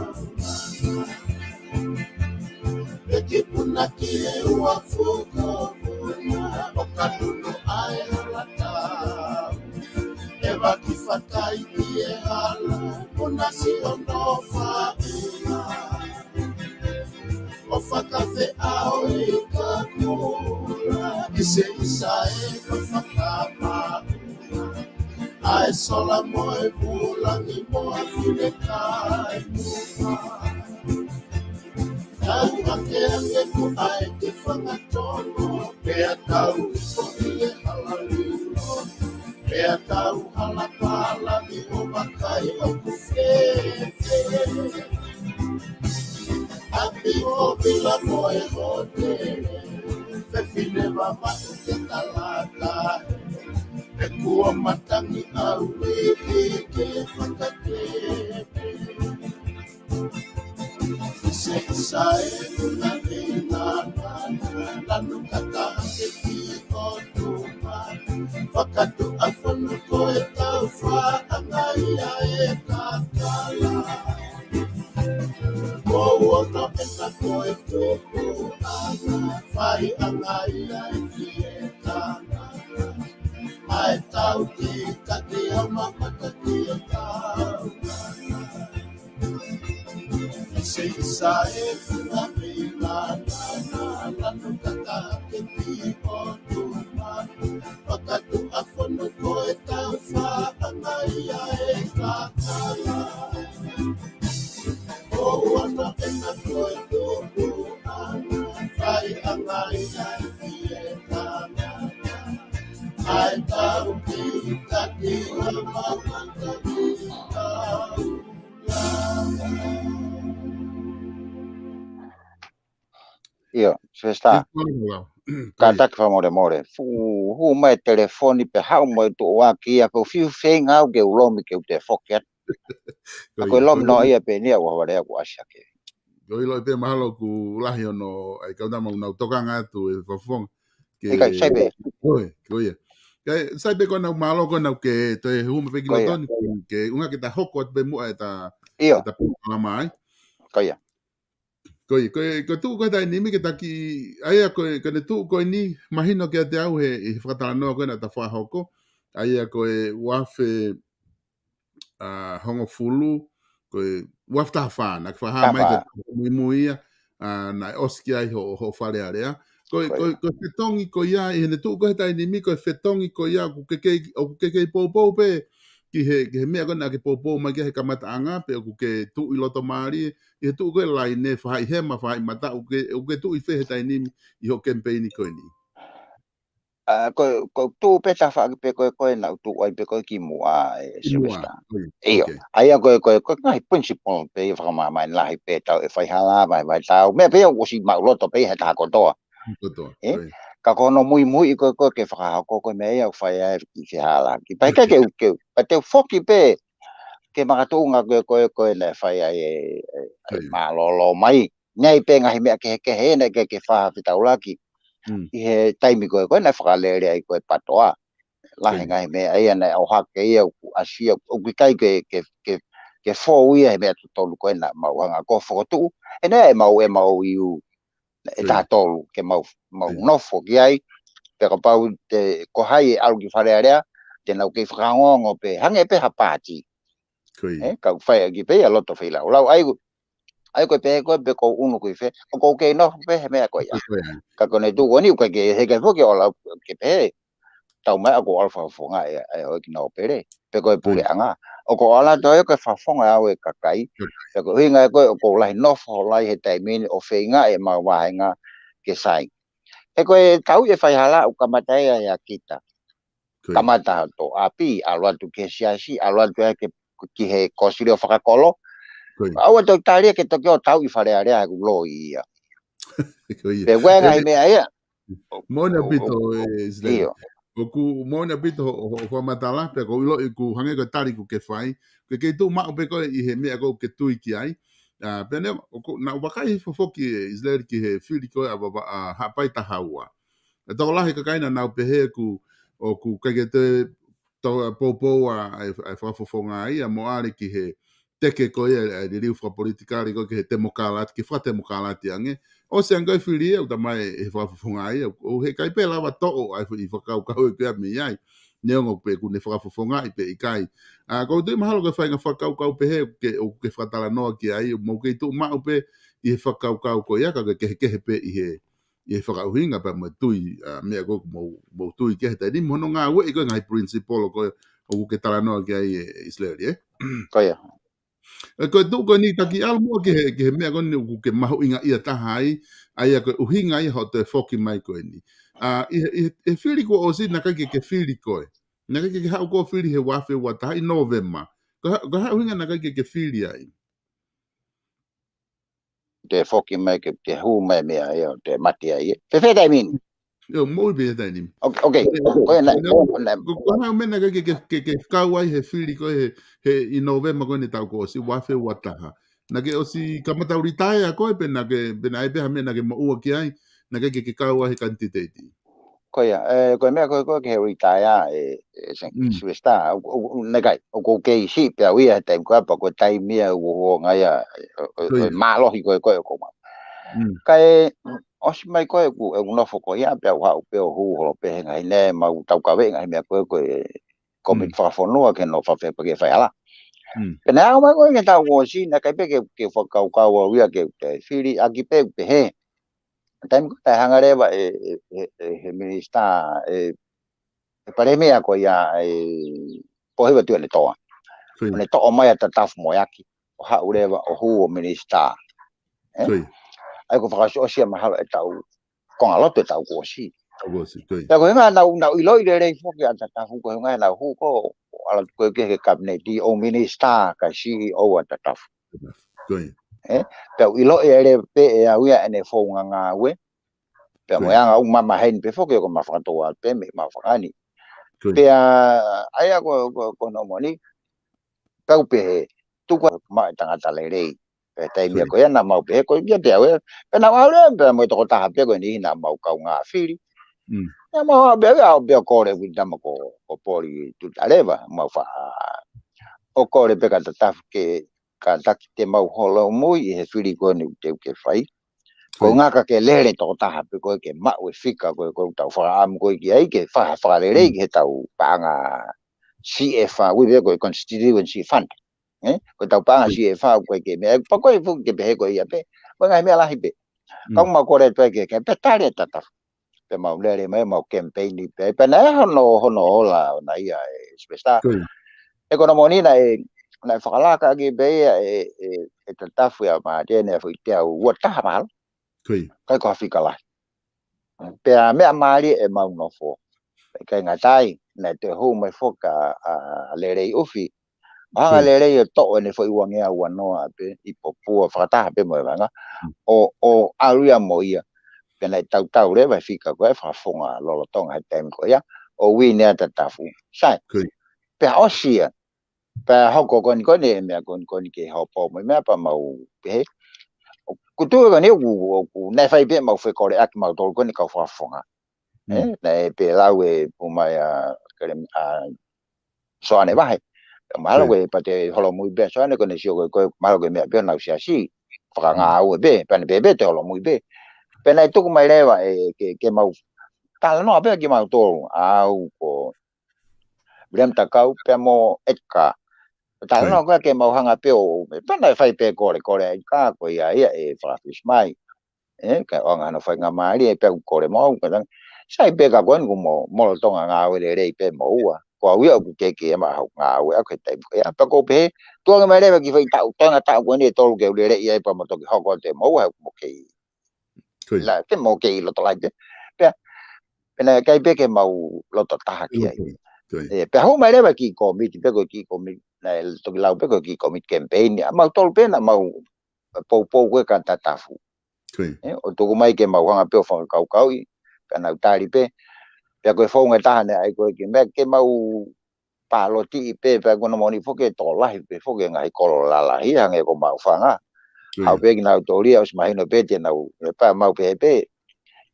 E ki puna ki he ua fuko puna, ʻo ka tunu ʻa e hala tau. ʻE vaki fakai ki he hala, puna si ono fa puna. ʻO fakafeʻao i ka kula, ʻise ʻisa e ka fakamaʻu. ʻA e sola mo e vulangi mo e finekai muka. Tau hake ange ku ʻai ke fanga tono, pea tau ko i e hala lilo. Pea tau hala pala mi o makai ʻoku fēfē. ʻApi ʻo pila mo e hotele. Fefine vavaku ke talata. Pe kua matangi au i ke fakatete. Seisa e tuna pei na na, lanu kata ke ki o tuma. Fakatuʻa fonu ko e tau fa anga ia e kakala. Ko uoto e ka ko e tupu anga, fai anga ia e ki e tana. ʻA e tau ki ka ki a mamata ki e tau. Seisa e tuna pei na na, lanu kata ke ki o tuma. Fakatuʻa fonu ko e tau fa anga ia e kakala. Ko uoto e ka ko e tupu anga, fai anga ia e ki e tana. ʻA e tau ki ka ki a mamata ki tau. ʻIo, Sylvester. Kātaki fakamolemole. Fuʻu hū mai e telefoni pea haʻu mo e tuʻuaki ia, ko e fiu feinga au ke u lomi ke u toe foki atu. Ka ko e lomi noa ia pē ʻeni ʻa ua vale aku ʻasi hake. ʻOku ʻiloʻi pē mahalo ʻoku lahi hono, ʻa e kau tama ʻoku nau tokanga atu e fakafofonga. Ke, ʻIkai, sai pē. Ko e, ko ia. Kae, sai pē ko ʻenau mālō ko ʻenau ke toe hū mai pē ki Ko ia. loto ni, ke, ke ʻuhinga ke ta hoko atu pē muʻa e ta, ʻIo, e ta polokalama ai. ko ia. Ko ia, ko e, ko e tuʻu ko e taimi ni ke taki, ʻa ia ko e, ko ʻene tuʻu ko eni, mahino kiate au he, he fakatalanoa ko ē naʻa ta fakahoko. ʻA ia ko e uafe, ʻa, hongofulu, ko e uafe taha fā, naʻa ke fakahā mai Taha fā. Ko e muimui ia, ʻa, naʻe ʻosi ki ai ho, ho Fale Alea. Ko e, Ko ko e, ia. ko e fetongi ko ia, ʻi heʻene tuʻu ko e taimi ni, ko e fetongi ko ia, ʻoku ke kei, ʻoku ke kei poupou pē, ki he, ki he meʻa ko ē naʻa ke poupou mai ki he kamataʻanga, pe ʻoku ke tuʻu ʻi loto mālie, ʻi he tuʻu ko e laine, faʻahi hema, faʻahi mata, ʻoku ke, ʻoku ke tuʻu ʻi fē he taimi ni, ʻi hoʻo kemipeini ko eni. ʻA, ko, ko e tuʻu pē tafaʻaki pē ko e, ko e naʻa ku tuʻu ai pē ko e ki muʻa e Ki muʻa, Sylvester. ko ia, ʻIo, okay. ʻA ia ko e, ko e, ko e ngaahi principle pē ia fakamāmani lahi pē tau e faihala, vai, vai tau. Meʻa pē ia ʻoku ʻosi maʻuloto pē ia he taha kotoa. Kotoa, ʻE? ko ia. Ka ko hono muimui ko e, ko e ke fakahoko ko e meʻa ia ʻoku fai ai ki he hala. Ki pē ke, ke, ke, pea te u foki pē, ke makatuʻunga ko e, ko e, ko e naʻe fai ai e, e, e Ko ia. mālōlō mai. Naʻe ʻi ai pē ngaahi meʻa kehekehe, naʻe ke, ke fakafetaulaki. Mm. ʻI he taimi ko e, ko e naʻe fakalele ai ko e patoa. Lahi Ko ia. ngaahi meʻa ia naʻe ʻohake ia ʻoku ʻasi ia, ʻoku ʻikai ke, ke, ke, ke fou ia he meʻa totonu ko e naʻa mau hanga ko e fokotuʻu. ʻE naʻe mau, ʻe mau iu, ʻe Ko ia. taha tolu, ke mau, mau Ko ia. nofo ki ai. Pea kapau te, ko hai ʻe ʻalu ki Fale Alea, te nau kei fakaongoongo pē, hangē pē ha pāti. Ko ia. ʻE, ka ʻoku fai ʻaki pē ia loto feilaulau. ʻA ia ko e, ʻa ia ko e pehē ko e pe kou ʻunu ki fē, ʻoku ou kei nofo pē he meʻa ko ia. Ko ia. Ka ko ʻene tuʻu ko eni ʻoku ʻikai ke, he ʻikai foki ʻo ʻalu ke pehē. Tau mai ʻoku ou ʻalu fakafofonga e, e houʻeiki nōpele. Pe ko e Ko ia. puleʻanga. ʻOku ou ʻalu atu au ia ko e fakafofonga au e kakai. Ko ia. Pea ko e ʻuhinga ia ko e ʻoku ou lahi nofo lahi he taimi ni ʻo feinga e mau vāhenga ke sai. He ko e tau e faihala ʻoku kamata ia ʻia kita. Ko ia. Kamata ʻi ho ʻapi, ʻalu atu ki he siasi, ʻalu atu ia ke, ki he kōsilio fakakolo. Ko ia. ʻAua ʻe toe tali ia ke toki ō ʻo tau ʻi Fale Alea he ʻoku loi ia. Ko ia. Pea ko e ngaahi Eni, meʻa ia. moʻoni ʻaupito, ʻo, ʻe, Isileli. ʻIo. ʻOku moʻoni ʻaupito ho, ho, ho fakamatala, pea ʻoku ou ʻiloʻi ʻoku hangē ko e tali ʻoku ke fai. Ke kei tuʻu maʻu pē koe ʻi he meʻa ʻoku ke tui ki ai. ʻA, pea neongo, ʻoku, naʻa ku vakai foki ʻe Isileli ki he fili ko ē ʻa Vava-, ʻa Haʻapai taha ua. ʻE tokolahi e kakai naʻa nau pehē ʻoku, ʻoku ʻikai ke toe tau poupou ʻa, ʻa e, ʻa e fakafofonga ia, mo ʻalu ki he teke ko ia, ʻa e liliu fakapolitikale ko ē ki he temokalati, ki he fakatemokalati ange. ʻOsi ange ko e fili ia, ʻoku talamai ʻe he fakafofonga ia, ʻoku, ʻoku ʻikai pē lava toʻo ʻa e foʻi fakakaukau ʻe ko ia mei ai. Neongo pe ʻoku ne fakafofongaʻi pe ʻikai. ʻA, ʻoku ou tui mahalo ko e faʻahinga fakakaukau pehē, ke, ʻoku ke fakatalanoa ki ai, mo ke tuʻu maʻu pē ʻi he fakakaukau ko ia, ka ke kehekehe pē ʻi he, ʻi he fakaʻuhinga pea mo e tui, ʻa, meʻa ko ē ʻoku mou, mou tui ki ai he taimi ni, mo hono ngāueʻi ko e ngaahi principle ko ē ʻoku ke talanoa ki ai ʻe Isileli, ʻe? Ko ia. ʻE, ko e tuʻu ko eni taki ʻalu muʻa ki he, ki he meʻa ko eni ʻoku ke mahuʻingaʻia taha ai, ʻa ia ko e ʻuhinga ia hoʻo toe foki mai ko eni. ʻA, ʻi he, ʻi he, ʻi he fili kuo ʻosi naʻe ʻikai ke ke fili koe. Naʻe ʻikai ke ke haʻu ʻo fili he uafe ua taha ʻi Nōvema. Ko e hā, ko e hā e ʻuhinga naʻe ʻikai ke ke fili ai? Te foki mai ke te hū mai meʻa ia, te mate ai, ʻe. Fēfē taimi ni? ʻIo, moʻui pē he taimi ni. ʻOke, ʻoke. Ko e, Ko e, ko e, naʻe, ko e, naʻe, ko e, ko e hā e meʻa naʻe ʻikai ke, ke, ke, ke kau ai he fili ko ē he, he ʻi Nōvema ko eni taʻu kuo ʻosi, uafe ua taha. Naʻa ke ʻosi kamata ʻo retire koe pe naʻa ke, pe naʻe ʻi ai pē ha meʻa naʻa ke moʻua ki ai, naʻe ʻikai ke, ke kau ai he kanititeiti. Ko ia, ʻe, ko e meʻa ko ē ko e ki he retire ʻe, ʻe Sen-, Mm. Sylvester, ʻo, ʻo, ʻo, naʻe ʻikai, ʻoku ou kei siʻi pē au ia he taimi ko ē, pea ko e taimi ia ʻoku ou hū ai ia, ʻo, ʻo, Ko ʻo ia. mālohi ko ē ko e ʻoku ou maʻu. Mm. Kae, ʻosi mai ko ē ʻeku, ʻeku nofo ko ia, pea u haʻu pē ʻo hū holo pē he ngaahi ne, mau taukaveʻi ngaahi meʻa ko ē ko e komiti Mm. fakafonua ke nau fafepa ke faihala. Mm. Pea naʻe aʻu mai ko ē ki he taʻu kuo ʻosi, naʻe ʻikai pē ke, ke fakakaukau au ia ke, ke fili ʻaki pē, pehē. Taimi ko ē naʻe hanga leva ʻe, ʻe, ʻe, ʻe he minisitā, ʻe, ʻe palēmia ko ia ʻe Pōhiva Tuʻiʻonetoa. Ko ia. ʻO ne toʻo mai ʻa Tatafu Moeaki, ʻo haʻu leva ʻo hū ʻo minisitā. ʻE? Ko ia. ʻA ia ko e fakaʻosiʻosi ia mahalo e taʻu, konga loto e taʻu kuo ʻosi. Taʻu kuo ʻosi, ko ia. Pea ko e ʻuhinga naʻa ku, naʻa ku ʻiloʻi lelei foki ʻa Tatafu, ko e ʻuhinga naʻa ku hū ko ē, ʻo ʻalu atu ko ē ki he kapineti ʻo minisitā, kae C E O ʻa Tatafu. Ko ia. ʻE? Pea u ʻiloʻi ʻe lelei pē ʻe au ia ʻene founga ngāue. Pea Ko mo e ia. anga ʻoku ma maheni pē foki ʻoku ma fakatō atu pē mei ma fakani. Ko ia. Pea, ʻa ia ko, ko, ko hono moʻoni, pea u pehē, tuku ā ma e tangata lelei. Pea taimi ia ko ia naʻa mau pehē ko ia te au ē. Pea naʻa mau ʻalu pē mo e tokotaha pē ko eni naʻa mau kaungā fili. Naʻa mau ʻalu pē au pē ʻo kole ʻeku tama ko, ko Poli Tutaleva, mau faʻa ʻo kole pē ka Tatafu ke kātaki te mau holomui ʻi he fili ko eni ʻoku teu ke fai. Ko e ngaka ke lele tokotaha pē ko ē ke maʻu e fika ko ē ʻoku tau fakaʻamu ko ē ki ai ke fai ha fakalelei ki he tau paʻanga C F A, ui pē ko e constituency fund. Ko e tau paʻanga C F A ko ē ke meʻa, pea ko e fuʻu ke pehē ko ia pē. Ko e ngaahi meʻa lahi pē. Ka ʻoku mau kole pē ke, ke pē tali e Tatafu. Pea mau lele mai, mau campaign pē. Pea naʻe hono, hono ola ʻona ia e Sylvester. Ko ia. He ko hono moʻoni naʻe, naʻe fakalaka ʻaki pē ia e, e, e Tatafu ia mā te ne fuʻu teau ua taha mahalo. Ko ia. ʻIkai ko ha fika lahi. Pea meʻa mālie ʻemau nofo. ʻIkai ngata ai, naʻe toe hū mai foki ʻa, ʻa Lelei ʻUfi. Mahalo Lelei ʻo toʻo ʻene foʻi uangeau ua noa pē ʻi Popua fakataha pē mo e vanga. ʻO, ʻo ʻalu ia mo ia. Pea naʻe tautau leva e fika ko ē fakafofonga lolotonga he taimi ko ia. ʻO uini ʻa Tatafu. Sai. Ko ia. Pea ʻosi ia. Pea hoko ko eni ko eni e meʻa ko eni ko eni ke hopo mo e meʻa pea mau pehē. ʻOku tuʻu ko eni ʻoku, ʻoku naʻe fai pē mau fekole ʻaki mautolu ko eni kau fakafofonga. Naʻe pē lau e pumai ʻa, kele, ʻa Soane Vahe. Mahalo ko e pate holomui pē Soane ko ʻene sio ko e, ko e mahalo ko e meʻa pē ʻenau siasi. Fakangāue pē, pea ne pē pē te holomui pē. Pea naʻe tuku mai leva e ke, ke mau talanoa pē kimautolu. Au ko William Takau pea mo Edgar. Talanoa ko ē ke mau hanga pē ʻo, pea naʻe fai pē kole, kole ʻa Edgar ko ia ia e fakafisi mai. ʻE, ka ʻoange hano faingamālie pea ʻoku kole mo au, ka tang. Sai pē ka ko eni ʻoku mo, mo lolotonga ngāue lelei pē mo ua. Ko au ia ʻoku keke ʻema hau ngāue ʻaku he taimi ko ia. Pea ʻoku ou pehē, tuʻunga mai leva ki he foʻi taʻu, tuʻunga taʻu ko eni ʻe tolu ke u lelei ai pea mo toki hoko atu mo ua, he ʻoku mo kei. Ko ia. La, te mo kei loto lahi pē. Pea, pea naʻe ʻikai pē ke mau loto taha ki ai. Ko ia. ʻE, pea hū mai leva ki he kōmiti pē ko e kiʻi kōmiti, naʻe toki lau pē ko e kiʻi kōmiti campaign, ʻa mautolu pē naʻa mau poupou ko ē ka Tatafu. Ko ia. ʻE, ʻo tuku mai ke mau hanga pē ʻo fakakaukauʻi, ka nau tali pē. Pea ko e founga ʻe taha naʻe ʻai ko ē ke meʻa ke mau pālotiʻi pē, pea ko hono moʻoni foki ʻe tokolahi pē foki e ngaahi kolo lalahi, hangē ko Maʻufanga. Ko ia. Haʻu pē kinautolu ia, ʻosi mahino pē te nau, ʻe pea mau pehē pē.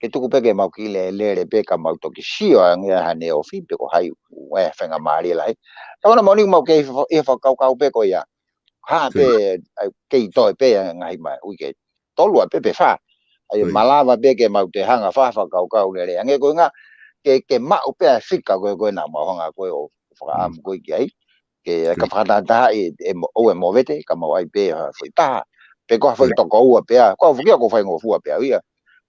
Ke tuku pē ke mau kiʻi lele pē ka mau toki sio ange ʻa haʻane ofi pe ko hai ʻoku ʻi ai e faingamālie lahi. Ka ko hono moʻoni mau kei fo-, ʻi he fakakaukau pē ko ia. Hā pē, ʻai, kei toe pē ʻa e ngaahi mai, uike tolu ʻa pē pe fā. ʻAi, malava pē ke mau toe hanga fa-, fakakaukau lelei ange ko e ʻuhinga, ke, ke maʻu pē ʻa e fika ko ē, ko ē naʻa mau hanga ko ē ʻo fakaʻamu ko ē ki ai. Ke, ka fakatahatahaʻi, ʻe mo-, ʻoua ʻe movete, ka mau ʻai pē ha foʻi taha. Pe ko ha foʻi toko ua pē ʻa, ko au foki ʻoku ou faingofua pē au ia.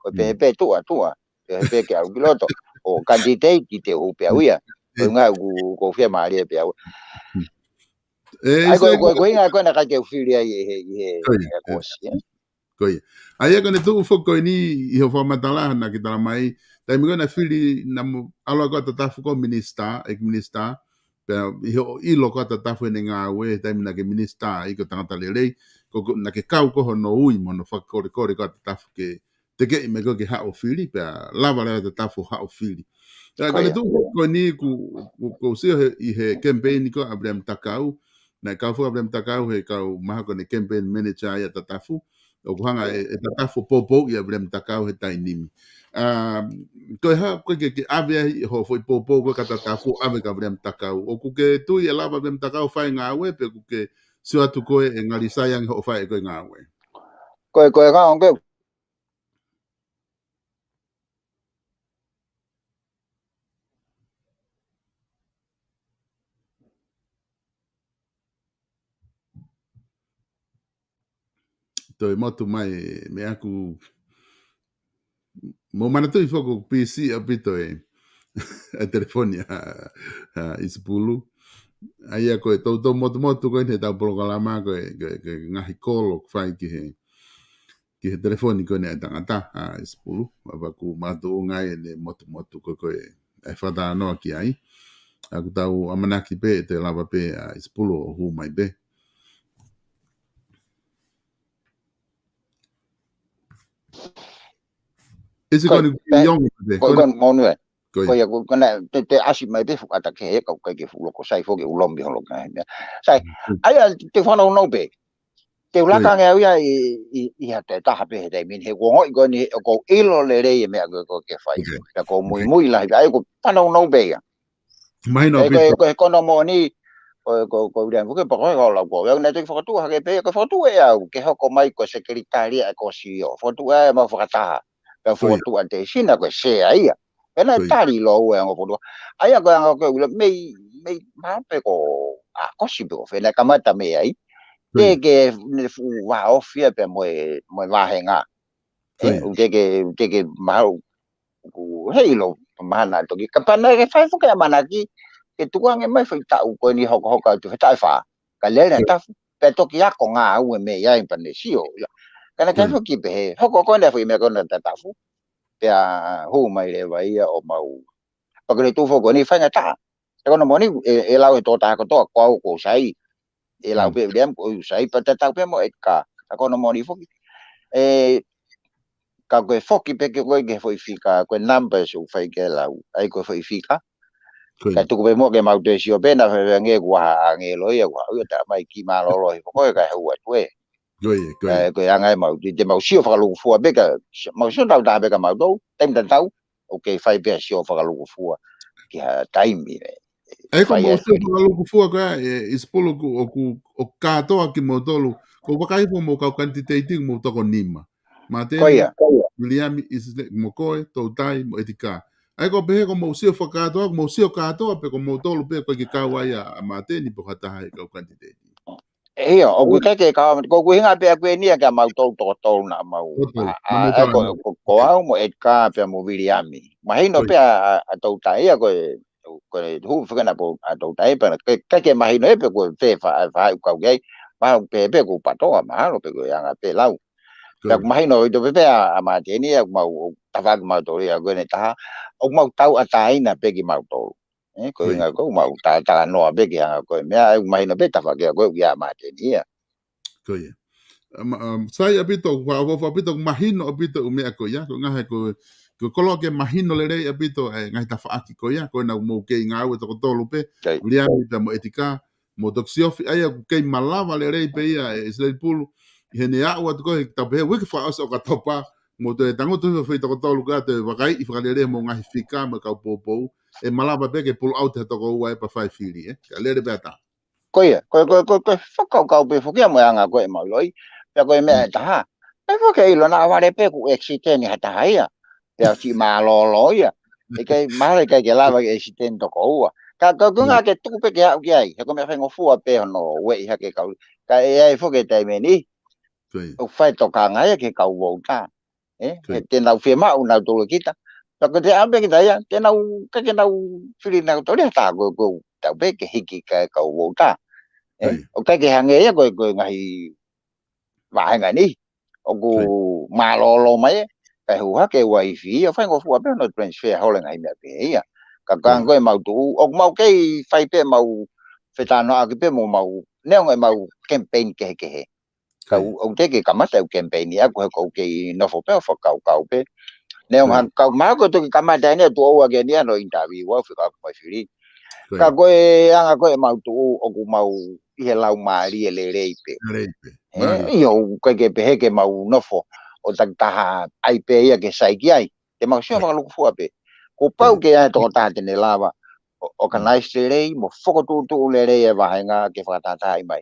Ko e pehē pē tuʻa, tuʻa. Pehē pē ke au ki loto. ʻO candidate ki te u pē au ia. Ko e ʻuhinga ʻoku, ʻoku ou fiemālie pē au. ʻE, ʻai, ko, ko, ko e ʻuhinga ko ē naʻe ʻikai ke u fili ai ʻi he, ʻi he, ʻi he kuo ʻosi, ʻe? Ko ia. ʻA ia ko ʻene tuʻu foki ko eni ʻi hoʻo fakamatala naʻa ke tala mai. Taimi ko ē naʻe fili naʻa mo ʻalu ko ē ʻa Tatafu ko e minisitā, ʻeiki minisitā. Pea ʻi hoʻo ʻilo ko ē ʻa Tatafu ʻene ngāue, taimi naʻa ke minisitā, ʻi ko e tangata lelei, ko, ko, naʻa ke kau ko hono ui mo hono fakakolekole ko ē ʻa Tatafu ke tekeʻi mai ko ē ke haʻu ʻo fili, pea lava leva ʻa Tatafu ʻo haʻu ʻo fili. Pea ko ʻene tuʻu ko eni ʻoku, ʻoku, ʻoku ou sio he, ʻi he campaign ko ē ʻa William Takau, naʻe kau foki ʻa William Takau he kau mahalo ko ʻene campaign manager ia ʻa Tatafu, ʻoku hanga ʻe, ʻe Tatafu ʻo poupouʻi ʻa William Takau he taimi ni. ʻA, ko e hā, ko e ke, ke ʻave ai hoʻo foʻi poupou ko ē ka Tatafu ʻave ka William Takau. ʻOku ke tui ʻe lava William Takau fai ngāue pe ʻoku ke sio atu ko ē ʻe ngali sai ange hoʻo fai ko ē ngāue. Ko e, ko e ngāue, ko e Toe motu mai meʻa ʻaku. Mou manatuʻi foki ʻoku pisi ʻaupito e, e telefoni ʻa, ʻa ʻIsipulu. ʻA ia ko e toutou motumotu ko eni he ʻetau polokalama ko e, ko e, ko e ngaahi kolo ʻoku fai ki he, ki he telefoni ko eni ʻa e tangata, ʻa ʻIsipulu. ʻA ia ʻoku makatuʻunga ai ʻene motumotu ko e, ko e, ʻa e fakatalanoa ki ai. ʻOku tau ʻamanaki pē ʻe toe lava pē ʻa ʻIsipulu ʻo hū mai pē. ʻIsi ko eni ʻiong pē. Ko eni monue. Ko ia, ko ena te, te ʻasi mai pē fuʻu ʻata kehe ka ʻoku ʻikai ke fuʻu loko sai foki ʻulomi holo ka he meʻa. Sai, ʻa ia te fanau nau pē. Te u laka ange au ia ʻi, ʻi, ʻi ha toe taha pē he taimi ni, he kuo ongoʻi ko eni, ʻoku ou ʻilo lelei e meʻa ko ē ʻoku ke fai. Pea ʻoku ou muimui lahi, ʻa ia ʻoku ou fanongo pē ia. Mahino ʻAi ko e, ko e kono moʻoni, ko, ko, ko William Fuke, pea ko e kau lau ko, au naʻe toki fakatuʻu hake pē, ko e fakatuʻu ʻe au, ke hoko mai ko e sekelitali ʻa e kōsio. Fakatuʻu ʻa e mau fakataha. Pea fakatuʻu ʻa Teisina ko e sea ia. Pea naʻe tali lōua e ongo fakatuʻu. ʻA ia ko e anga ko e ʻulo, mei, mei, maha pē ko, ʻa kosi pē ko fē, naʻe kamata mei ai. Te ke ne fuʻu vāofi ia pea mo e, mo e vāhenga. ʻE, ʻoku te ke, te ke mahau, ʻoku heiʻilo, mahana toki. Ka pea naʻe ke fai foki ʻamanaki, ke tuku ange mai foʻi taʻu ko eni hokohoko atu he taʻu ʻe fā. Ka lele ʻa tafu, pea toki ako ngāue mei ai pea ne sio. Ia. Ka naʻe ke foki pehē, hoko ko eni foʻi meʻa ko ena tatafu. Pea hū mai leva ia ʻo mau. Pea ko e tuʻu foki ko eni faingataʻa. He ko hono moʻoni, ʻe, ʻe lau he tō tā kotoa, ko au ʻoku ou sai. ʻE lau pē William ʻoku ou sai, pea tatau pē mo Edgar. Ka ko hono moʻoni foki. ʻE, ka ko e foki pē ke ko e ke foʻi fika, ko e numbers ʻoku fai ke lau. ʻAi ko e foʻi fika. Ka tuku pē mo ke mau toe sio pē naʻa fēfē ange kuo ha ange loa ia, kuo ha ui ʻo tā mai ki mālōlō he foki ka he ua tue. Ko ia, ko ia. Ko e anga ʻemau, te, te mau sio fakalūkufua pē ka, mau sio tau tā pē ka mau tau, taimi tatau, ʻoku ke fai pē ʻa e sio fakalūkufua ki ha taimi. ʻE ko mau sio fakalūkufua ka, ʻe, ʻIsipulu ʻoku, ʻoku, ʻoku kātoa kimoutolu. ʻOku ou vakai pē mo e kau kanititeiti ʻoku mou toko nima. Māteni, Viliami, ʻIsileli, mo koe, Toutai, mo Etika. ʻAi ko e pehē ko mau sio fakakātoa, ko mau sio kātoa pē ko moutolu pē ko e ke kau ai ʻa, ʻa Māteni pe ko ha taha he kau kanititeiti. ʻIo, ʻoku ʻikai ke kau, ko e ʻuhinga pē ʻaku eni ia ke mau tau toko tolu naʻa mau. Toko tolu. ʻA, ʻa, ko, ko, ko au mo Edgar pea mo Viliami. Mahino pē ʻa, ʻa, ʻa Toutai ia ko e, ko e hū fekena po ʻa Toutai pea, ke, ke, ke mahino ʻe pē ko e fē fa, fa, ʻoku kau ki ai, mahalo pē pē ko Patoa, mahalo pē ko e anga pē lau. Pea ʻoku mahino ʻaupito pē pē ʻa, ʻa Māteni ia, ʻoku mau, ʻo tafaʻaki mautolu ia ko eni taha, ʻoku mau tauʻatāina pē kimautolu. ʻE, ko e ʻuhinga ko e mau tā, talanoa pē ki he anga ko e meʻa, ʻe mahino pē tafaʻaki ko e ʻuhinga Māteni ia. Ko ia. Um, um, sai ʻaupito, ʻoku ou, ʻoku ou ʻaupito, ʻoku mahino ʻaupito ʻū meʻa ko ia, ko e ngaahi ko, ko e koloa ke mahino lelei ʻaupito, ʻe, ngaahi tafaʻaki ko ia, ko ena ʻoku mou kei ngāue toko tolu pē, Viliami pea mo Etika, mo Tokisiofi, ʻa ia ʻoku kei malava lelei pē ia, ʻe, ʻIsileli Pulu, ʻi heʻene aʻu atu ko e, tau pehē, uike fakaʻosi ʻOkatopa, mo toe tangutu he foʻi toko tolu ka toe vakaiʻi fakalelei mo e ngaahi fika mo e kau poupou. ʻE malava pē ke pull out ha toko ua ʻe pea fai fili, ʻe. Ka lele pē ʻa taha. Ko ia, ko, ko, ko, ko, fakakaukau pē foki ia mo e anga ko e mau loi. Pea ko e meʻa ʻe taha. ʻE foki ʻilo naʻa vale pē kuo accident ha taha ia. Pea siʻi mālōlō ia. ʻIkai, mahalo ʻikai ke lava ke accident toko ua. Ka, ka, ko e ʻuhinga ke tuku pē ke aʻu ki ai. He ko e meʻa faingofua pē hono ueʻi hake kau. Ka ʻe ʻi ai foki e taimi ni. ʻOku fai tokanga ia ki he kau vouta. ʻE, he te nau fiemaʻu nautolu ʻe kita. Pea ko e te ʻalu pē kita ia, te nau, ka ke nau fili nautolu ia tā ko, ko, tau pē ke hiki ka e kau vouta. ʻE, ʻoku ʻikai ke hangē ia ko, ko e ngaahi vāhenga ni. ʻOku mālōlō mai ē, kae hū hake uaifi ia, faingofua pē hono transfer holo e ngaahi meʻa pē ia. Ka ko e anga ko e mau tuʻu, ʻoku mau kei fai pē mau fetalanoaʻaki pē mo mau, neongo ʻemau campaign kehekehe. Ka ʻoku, ʻoku teʻeki kamata ʻeku campaign ʻaʻaku he ʻoku ou kei nofo pē ʻo fakakaukau pē. Neongo ha, ka mahalo ko e toki kamata eni ʻa tuʻo ua ke eni ʻa hono interview au fika aku mai fili. Ka ko e anga ko e mau tuʻu ʻoku mau ʻi he laumālie lelei pē. Lelei pē. ʻE, ʻio, ʻoku ʻikai ke pehē ke mau nofo ʻo takitaha ai pē ia ke sai ki ai. Te mau sio fakalūkufua pē. Kuo pau ke ʻi ai e tokotaha te ne lava ʻo, ʻo organize lelei, mo fokotuʻutuʻu lelei e vāhenga ke fakatahatahaʻi mai.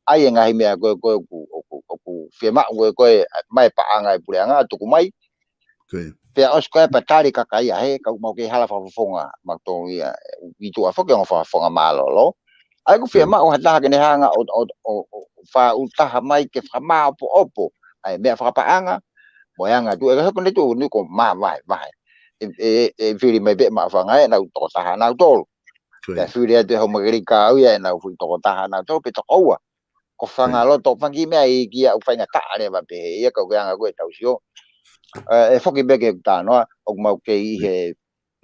ʻAi e ngaahi meʻa ko e, ko e ʻoku, ʻoku, ʻoku fiemaʻu ko e, ko e, mai paʻanga e puleʻanga, tuku mai. Pea ʻosi ko e pea tali kakai ia he, ka ʻoku mau kei hala fakafofonga, mau tō ia, ʻi tuʻa foki ongo fakafofonga mālōlō. ʻAi ʻoku fiemaʻu ha taha ke ne hanga ʻo, ʻo, ʻo, ʻo faʻu taha mai ke fakamāʻopoʻopo. ʻAi meʻa fakapaʻanga, mo e anga tuʻu, ʻe ka hoko ne tuʻu ni ko māvaevae. ʻE, ʻe, ʻe fili mai pē maʻu fanga ʻenau tokotaha nautolu. Pea fili atu ʻe Homokelika au ia ʻenau foʻi tokotaha nautolu, pe toko ua. Ko fanga loto, fanga kiʻi meʻa ʻi kia ʻoku faingataʻa leva pē, ia ka ʻoku anga ko e tau sio. ʻE, ʻe foki pē ke talanoa, ʻoku mau kei ʻi he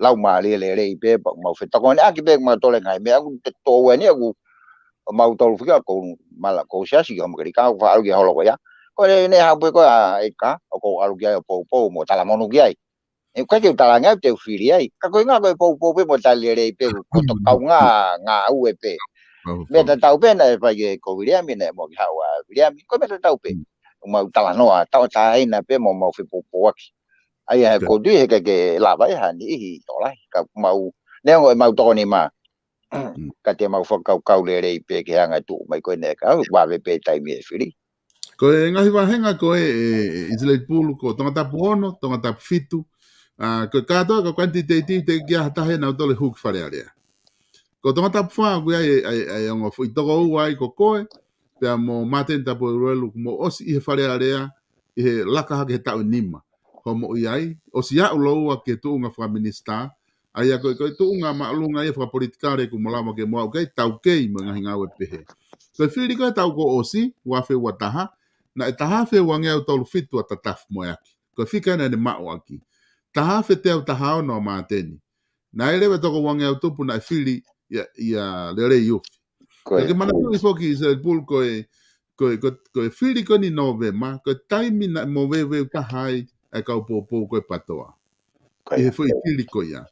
laumālie lelei pē, pea ʻoku mau fetokoniʻaki pē, mau tole ngaahi meʻa, ʻoku te tō ua ni, ʻoku mau tolu fika, ko mala, ko siasi ki Homokelika, ʻoku faʻa ʻalu ki holo ko ia. Ko e ne hau pē ko ʻa e ka, ʻoku ʻalu ki ai ʻo poupou, mo talamonū ki ai. ʻE ʻikai ke u talange au te u fili ai. Ka ko e ʻuhinga ko e poupou pē mo tali lelei pē ko e tokanga ngāue pē. Meʻa tatau pē naʻe fai ʻe Viliami, naʻe mo ki haʻu ʻa Viliami. Ko e meʻa tatau pē. Mau talanoa, tau taina pē mo mau fepopoaki. ʻA ia he ʻoku ou tui he ʻikai ke lava ʻe ha niʻihi ʻo lahi. Ka mau, neongo ʻemau toko nima. Ka te mau fakakaukau lelei pē ke hanga tuʻu mai ko eni ka u vave pē taimi e fili. Ko e ngaahi vāhenga ko ē ʻe, ʻe ʻIsileli Pulu, ko Tongatapu ono, Tongatapu fitu, ʻa, ko e kātoa ko e kanditeiti te kia ha taha ʻe nautolu ʻe hū ki Fale Alea. Ko Tongatapu fā ʻoku ʻi ai e, e, e ongo foʻi toko ua ai ko koe, pea mo Māteni Tapueluelu, kuo mou ʻosi ʻi he Fale Alea, ʻi he laka hake he taʻu ʻe nima. Hoʻomou ʻi ai, ʻosi aʻu lōua ki he tuʻunga fakaminisitā, ʻa ia ko e, ko e tuʻunga māʻolunga ia fakapolitikale kuo mou lava ke mou aʻu ki ai, taukei mo e ngaahi ngāue pehē. Ko e fili ko ē taʻu kuo ʻosi, ua afe ua taha, naʻe taha afe uangeau tolu fitu ʻa Tatafu Moeaki. Ko e fika naʻa ne maʻu ʻaki. Taha afe teau taha ono ʻa Māteni. Naʻe leva toko uangeau tupu naʻe fili ia, ia Leleiufi. Ko ia. Ke manatuʻi foki ʻIsileli Pulu ko e, ko e, ko e, ko e fili ko eni Nōvema, ko e taimi naʻe moveuveu taha ai ʻa e kau poupou ko e PATOA. Ko ia. ʻI he foʻi fili ko ia.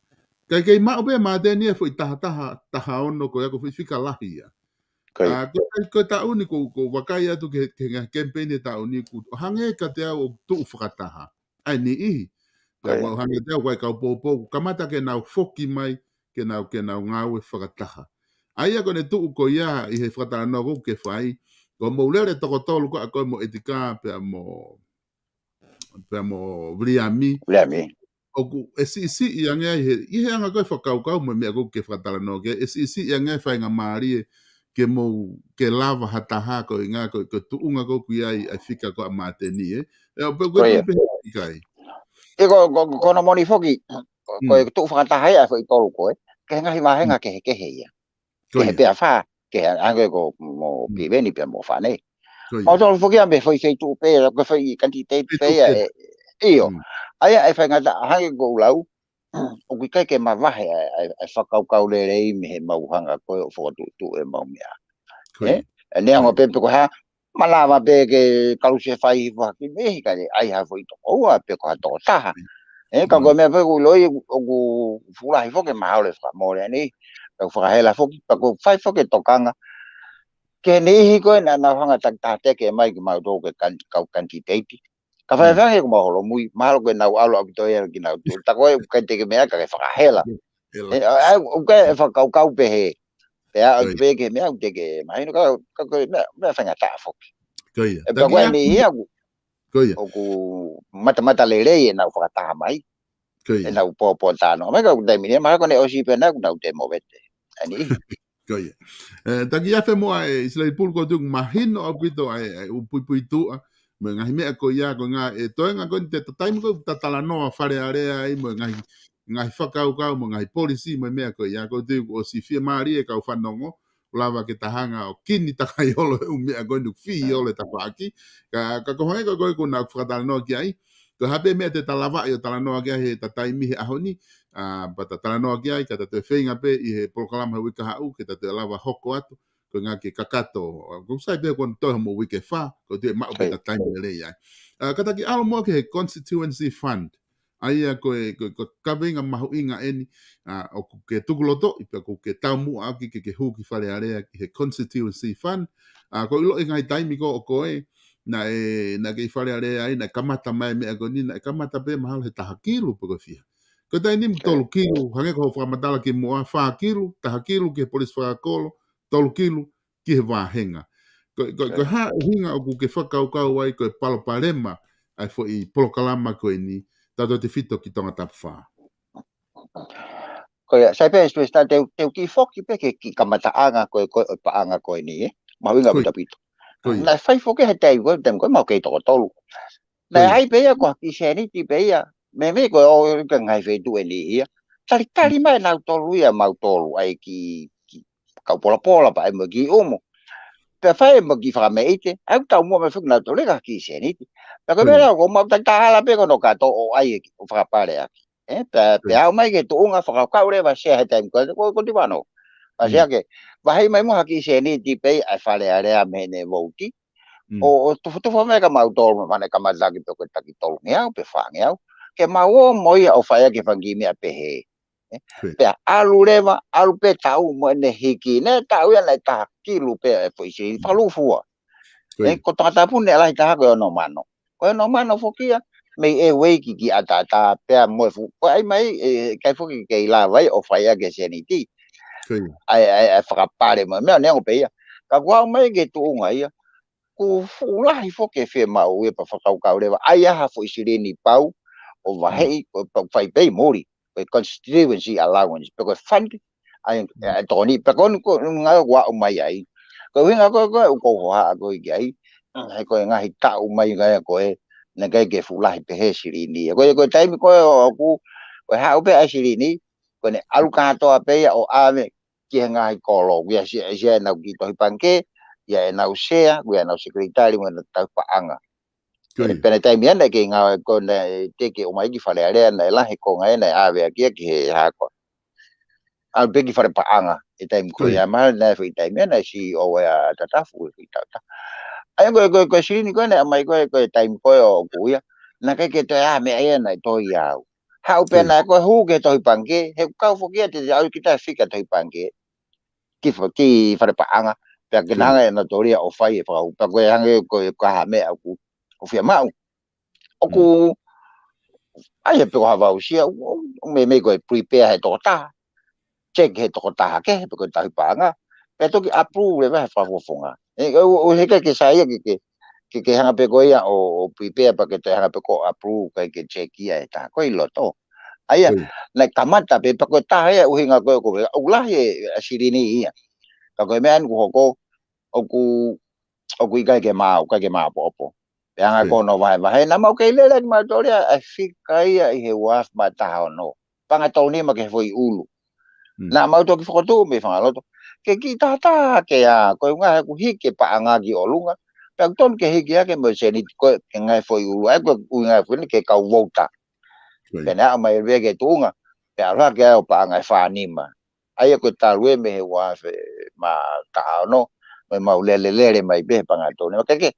Kae kei maʻu pē Māteni e foʻi taha taha, taha ono ko ia ko e foʻi fika lahi ia. Ko ia. ʻA, ko e, ko e taʻu ni ko, ko vakai atu ke, ke ngaahi kemipeini e taʻu ni kuo hangē kiate au ʻoku tuʻu fakataha ʻa e niʻihi. Pea ʻoku hangē kiate au ko e kau poupou, kamata ke nau foki mai, ke nau, ke nau ngāue fakataha. ʻA ia ko ʻene tuʻu ko ia ʻi he fakatalanoa ko ē ke fai, ko mou lele toko tolu ko ē ʻa koe mo ʻEtika pea mo, pea mo Viliami. Viliami. ʻOku ʻe siʻisiʻi ange ai he, ʻi he anga ko ē fakakaukau mo e meʻa ko ē ke fakatalanoa ki ai, ʻe siʻisiʻi ange ai faingamālie ke mou, ke lava ha taha ko e ngaahi ko, ko e tuʻunga ko ē ʻoku ʻi ai ʻa e fika ko ē ʻa Māteni ē. ʻE, pe, ko ia. Pe, pe, ʻikai. ʻE ko, ko, ko hono moʻoni foki, ko, ko e tuʻu fakataha ia ʻa e foʻi tolu ko ē, ke ngaahi vāhenga kehekehe ia. Ko ia. Kehe pē ʻa Fā, kehe hangē ko mo Piveni pea mo Fane. Ko ia. Mau tolu foki ia mei he foʻi feituʻu pē, ko e foʻi kanditeiti pē ia, ʻe, ʻio. ʻA ia ʻe faingataʻa hangē ko u lau, ʻoku ʻikai ke mavahe ʻa e, ʻa e, ʻa e fakakaukau lelei mei he mau hanga ko ē ʻo fakatuʻutuʻu ʻemau meʻa. Ko ia. ʻE, ʻe neongo pē pe ko e hā, malava pē ke kalu se fai hifo hake mei he ka ʻe ʻai ha foʻi toko ua pe ko ha toko taha. ʻE, ka ko e meʻa pē ʻoku ʻiloʻi ʻoku fuʻu lahi foki mahalo e fakamole ʻa e niʻihi. Ka ʻoku fakahela foki, ka ʻoku fai foki e tokanga. Ke niʻihi ko ē naʻa nau hanga takitaha teke mai ke mau tō ke kan-, kau kanditeiti. Ka fai fai ange ko mau holomui, mahalo ko e nau ʻalu ʻaupito ia ki nau tuʻu. Ta ko e ʻikai teke meʻa ka ke fakahela. ʻE, ʻa, ʻa, ʻoku ʻikai e fakakaukau pehē. Pea ʻoku pehē ke meʻa ʻoku teke mahino ka, ka ko e meʻa, meʻa faingataʻa foki. Ko ia. ʻE pea ko e niʻihi ia ʻoku, ʻoku matamata lelei ʻenau fakataha mai. Ko ia. ʻEnau pōpōtalanoa mai ka ʻoku taimi ni, mahalo ko ʻene ʻosi pē naʻa nau te movete. ʻA e niʻihi. Ko ia. ʻE, taki afe mo ʻa e ʻIsileli Pulu ko e tuʻu mahino ʻaupito ʻa e, ʻa e ʻū puipuituʻa, mo e ngaahi meʻa ko ia, ko e ngaahi, ʻe toenga ko eni te ta taimi ko ē ta talanoa Fale Alea ai, mo e ngaahi, ngaahi fakakaukau, mo e ngaahi polisi, mo e meʻa ko ia, ko e tuʻu ʻosi fiemālie e kau fanongo, lava ke ta hanga ʻo kini takai holo e ʻū meʻa ko eni ʻoku fili holo e tafaʻaki, ka, ka ko e hangē ko ē ko ē ʻoku nau fakatalanoa ki ai, ko e hā pē meʻa te ta lava ʻo talanoa ki ai he ta taimi he ʻaho ni, ʻa, pea ta talanoa ki ai, ka ta toe feinga pē ʻi he polokalama he uike kahaʻu, ke ta toe lava hoko atu, ko e ngaahi ke kakato, ʻa, ʻoku sai pē ko eni toe mo uike fā, ko e toe maʻu pē ta taimi lelei ai. ʻA, ka taki ʻalu muʻa ki he Constituency Fund, ʻa ia ko e, ko e, ko e kaveinga mahuʻinga eni, ʻa, ʻoku ke tukulotoʻi, pea ʻoku ke taumuʻa ʻaki ke, ke hū ki Fale Alea ki he Constituency Fund, ʻa, ko e ʻiloʻi ngaahi taimi ko ē ʻoku ʻi ai, naʻe, naʻe kei Fale Alea ai, naʻe kamata mai meʻa ko eni, naʻe kamata pē mahalo he taha kilu pe ko e fiha. Ko e taimi ni tolu kilu, hangē ko hoʻo fakamatala kimuʻa, fā kilu, taha kilu ki he polisi fakakolo, tolu kilu, ki he vāhenga. Ko, ko, ko e hā e ʻuhinga ʻoku ke fakakaukau ai ko e palopalema ʻa e foʻi polokalama ko eni, tautautefito ki Tongatapu fā. Ko ia, sai pē, sai pē, te u, te u kiʻi foki pē ki he kiʻi kamataʻanga ko ē, ko ē ʻo e paʻanga ko eni, ē? Mahuʻinga ʻaupito. Naʻe fai foki he taimi ko ē, taimi ko ē, mau kei toko tolu. Naʻe ʻai pē ia ko ha kiʻi sēniti pē ia. Meimei ko e ō ki he ngaahi feituʻu ʻe niʻihi ia. Talitali mai nautolu ia mautolu ʻa e kiʻi, kiʻi kau polapola pea ʻai mo e kiʻi ʻumu. Pea fai mo e kiʻi fakameʻite, ʻa ia ʻoku taumuʻa mai foki nautolu ia ki ha kiʻi sēniti. Pea ko e meʻa ʻoku mau takitaha hala pē ko hono kātoa ʻo ʻai ʻo fakapale ʻaki. ʻE, pea, pea aʻu mai ki he tuʻunga fakakaukau leva Sea he taimi ko ē, ko, ko Tivano. Pea Sea ke, vahe mai muʻa ha kiʻi sēniti pē ʻa e Fale Alea mei heʻene vouti. ʻO, ʻo tufa, tufa mai kia mautolu, mei he fanga kamata ki he toko taki tolungeau pe fāngeau. Ke mau ō mo ia ʻo fai ʻaki e fanga kiʻi meʻa pehē. Pea ʻalu leva, ʻalu pē taʻu mo ʻene hiki. Naʻe taʻu ia naʻe taha kilu pē e foʻi silini, fakalūkufua. Ko ia. Ko Tongatapu naʻe lahi taha ko e ono mano. Ko e ono mano foki ia, mei he ueiki ki ʻataʻatā pea mo e fuʻu. Ko e ʻai mai, ʻe, ʻikai foki ke ʻi lava ai ʻo fai ʻaki e sēniti. Ko ia. ʻAi, ʻai, ʻai fakapale mo e meʻa, neongo pē ia. Ka kuo aʻu mai ki he tuʻunga ia, kuo fuʻu lahi foki e fiemaʻu ia pea fakakaukau leva. ʻAi ha foʻi silini pau, ʻo vaheʻi, ʻo pau fai pē ʻi muli. Ko e constituency allowance, pe ko e fund, ʻai, ʻai tokoni, pe ko e ʻuhinga ko ē kuo aʻu mai ai. Ko e ʻuhinga ko ē, ko ē, ʻoku ou hohaʻa ko ē ki ai, he ko e ngaahi taʻu mai ko ē, ko ē, naʻe ʻikai ke fuʻu lahi pehē silini. Ko e, ko e taimi ko ē ʻoku, ko e haʻu pē ʻa e silini, ko ʻene ʻalu kātoa pē ia ʻo ʻave ki he ngaahi kolo, ʻoku ʻi ai siʻa, ʻi ai siʻa ʻenau kiʻi tohi pangikē, ʻi ai ʻenau sea, ʻoku ʻi ai ʻenau sekelitali, mo ʻenau tauhi paʻanga. Ko ia. Pea naʻe taimi ia naʻe kei ngāue ko ē naʻe teʻeki ke ʻomai ki Fale Alea, naʻe lahi e konga ia naʻe ʻave ʻaki ia ki he hako. ʻAlu pē ki Fale Paʻanga, he taimi ko ia, mahalo naʻe foʻi taimi ia naʻe C E O ʻa Tatafu, he foʻi taʻu taha. ʻA ia ko e, ko e, ko e silini ko ē naʻe ʻomai ko ē, ko e taimi ko ē ʻoku ia, naʻe ʻikai ke toe ʻi ai ha meʻa ia naʻe toe ʻiate au. Haʻu pē naʻe ko e hū ki he tohi pangikē, he ʻoku kau foki ia te te ʻalu kita fika tohi pangikē ki fa-, ki Fale Paʻanga, pea ke na hanga ʻe nautolu ia ʻo fai e fakahū, pea ko e hangē ko e, ko ha meʻa ʻoku, ʻoku fiemaʻu. ʻOku, ʻai ia pe ko ha voucher, ʻo, ʻo, ʻo meimei ko e prepare he tokotaha. Check he tokotaha kehe, pe ko e tauhi paʻanga. Pea toki approve leva he fakafofonga. ʻE, ʻo, ʻo, he ʻikai ke sai ia ke, ke, ke, ke hanga pē ko ia ʻo, ʻo prepare pea ke toe hanga pē ko ē approve, ʻikai ke check ia ʻe taha ko ē ʻi loto. ʻA ia, naʻe kamata pē pea ko e taha ia ʻuhinga ko ē ʻoku, ʻoku lahi e, e silini ia. Ka ko e meʻa eni kuo hoko, ʻoku, ʻoku ʻikai ke maʻu, ʻikai ke maʻopoʻopo. Pea hanga ko hono vahevahe, naʻa mau kei lele ʻaki mautolu ia, ʻa e fika ia ʻi he uaafe mā taha ono. Paʻanga tolu nima ki he foʻi ʻulu. Naʻa mau toki fokotuʻu mei Fangaloto. Ke kiʻi tahataha ke ʻa, ko e ʻuhinga he ʻoku hiki e paʻanga ki ʻolunga. Pea ʻoku tonu ke hiki hake mo e sēniti ko ē ki he ngaahi foʻi ʻulu. ʻA ia ko e ʻuhinga ko eni ke kau vouta. Pea naʻe aʻu mai leva ki he tuʻunga. Pea ʻalu hake ʻa e paʻanga ʻe fā nima. ʻA ia ko e talu ē mei he uaafe mā taha ono, mo e mau lele lele mai pē he paʻanga tolu nima. Ke, ke,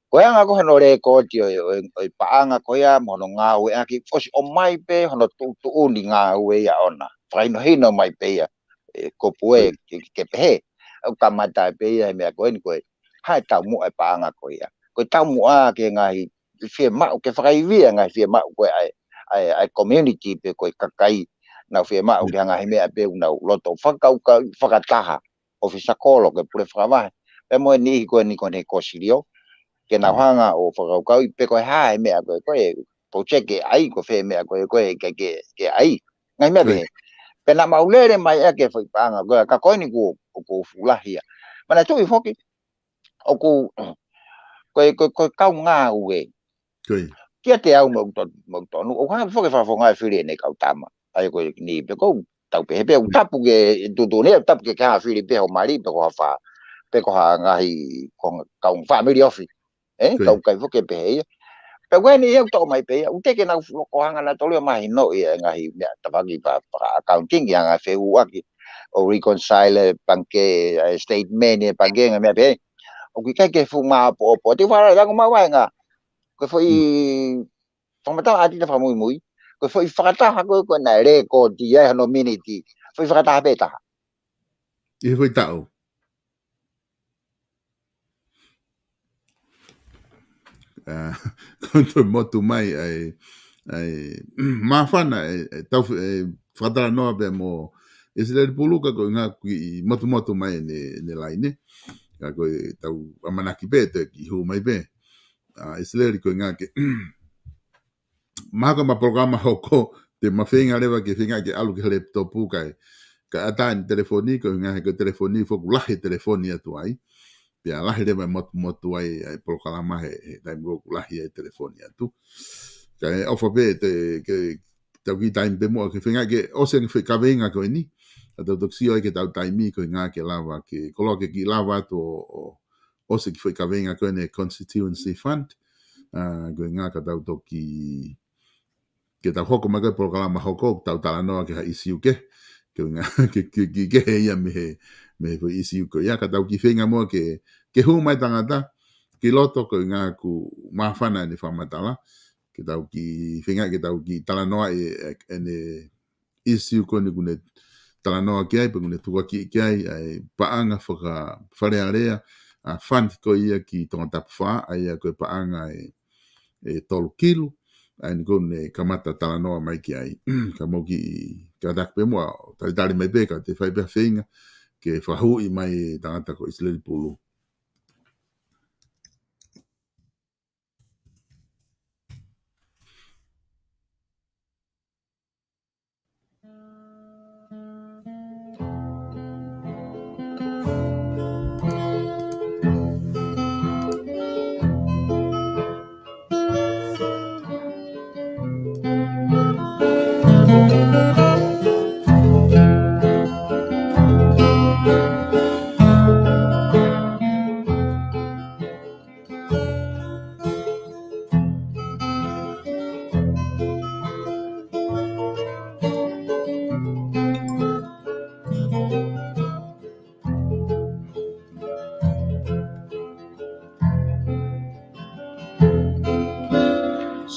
ko e anga ko ē hono lēkooti ʻo e, ʻo e, ʻo e paʻanga ko ia mo hono ngāueʻaki, ʻosi ʻomai pē hono tuʻutuʻuni ngāue ia ʻona. Fakahinohino mai pē ia, ʻe, kupu ē, ke, ke pehē. ʻOku kamata pē ia he meʻa ko eni ko e, hā e taumuʻa e paʻanga ko ia. Ko e taumuʻa ki he ngaahi fiemaʻu, ke fakaivia e ngaahi fiemaʻu ko ē ʻa e, ʻa e, ʻa e community pe ko e kakai, nau fiemaʻu ki he ngaahi meʻa pē ʻoku nau loto fakakaukau, fakataha. ʻOfisa kolo, ko e pule fakavahe. Pea mo e niʻihi ko eni ko eni ko e silio. Ke nau hanga ʻo fakakaukauʻi pe ko e hā e meʻa ko ē, ko e project ke ʻai, ko fē meʻa ko ē, ko e ke, ke, ke ʻai. Ngaahi meʻa pehē. Pea naʻa mau lele mai ʻaki e foʻi paʻanga ko ē, ka ko eni kuo, kuo fuʻu lahi ia. Manatuʻi foki, ʻoku, ko e, ko e, ko e kau ngāue. Kiate au mo to-, mo tonu, ʻoku hanga foki fakafofonga e fili ʻene kau tama. ʻA ia ko eni pe ko tau pehē pē, ʻoku tapu ke tuʻutuʻuni, ʻoku tapu ke ke hanga fili pē ho mali, pe ko ha fā, pe ko ha ngaahi, ko ha kau family ofi. ʻE, kau kai foki pehē ia. Pea ko eni ia ʻoku toʻo mai pē ia, ʻoku teʻeki ke nau fuʻu loko hanga nautolu ia mahinoʻi e ngaahi meʻa tafaʻaki pa-, pa-, accounting ia ngaahi fehuʻaki. ʻO reconcile e pangikē, e statement e pangikē ngaahi meʻa pehē. ʻOku ʻikai ke fuʻu maʻopoʻopo. Te u fala lango mau vaenga. Ko e foʻi fakamatala ʻa e ʻaho ni fakamuimui. Ko e foʻi fakataha ko ē, ko ē naʻe lēkooti ai hono miniti. Foʻi fakataha pē taha. ʻI he foʻi taʻu. ʻA, ko e toe motu mai ai, ai, māfana, e, e, tau, e, fakatalanoa pē mo ʻIsileli Puluka ko e ʻuhinga ʻoku kiʻi motumotu mai ʻene, ʻene laine. Ka ko e tau ʻamanaki pē, toe kiʻi hū mai pē. ʻA, ʻIsileli ko e ʻuhinga ke, mahalo ko e ʻema polokalama hoko, te ma feinga leva ke feinga ke ʻalu ki he laptop kae, kae ʻatā ʻene telefoni, ko e ʻuhinga he ko e telefoni, foki ʻoku lahi e telefoni atu ai. Pea lahi leva e motumotu ai, ʻa e polokalama he, he taimi ko ē ʻoku lahi ai e telefoni atu. Kae ʻofa pē, te, ke, tau kiʻi taimi pē muʻa ke feinga ke ʻosi ange foʻi kaveinga ko eni. Ka tau toki sio ai ki heʻetau taimi ko e ʻuhinga ke lava, ke koloa ke kiʻi lava atu ʻo, ʻo, ʻosi e kiʻi foʻi kaveinga ko eni e Constituency Fund. ʻA, ko e ʻuhinga ka tau toki, ke tau hoko mai ko e polokalama hoko, tau talanoa ki ha ʻisiū kehe. Ko e ʻuhinga ke, ke, ke, ke he ia mei he, mei he foʻi ʻisiū ko ia, ka tau kiʻi feinga muʻa ke, ke hū mai tangata ki loto ko e ʻuhinga ʻoku māfana ʻene fakamatala. Ke tau kiʻi feinga, ke tau kiʻi talanoa e, e, ʻene ʻisiū ko eni ʻoku ne talanoa ki ai, pe ʻoku ne tukuakiʻi ki ai, ʻa e paʻanga faka-Fale Alea, ʻa e fund ko ia ki Tongatapu fā, ʻa ia ko e paʻanga ʻe, ʻe tolu kilu, ʻa eni ʻoku ne kamata talanoa mai ki ai. Ka mou kiʻi kātaki pē muʻa, talitali mai pē, ka te fai pē ha feinga, ke fakahūʻi mai e tangata ko ʻIsileli Pulu.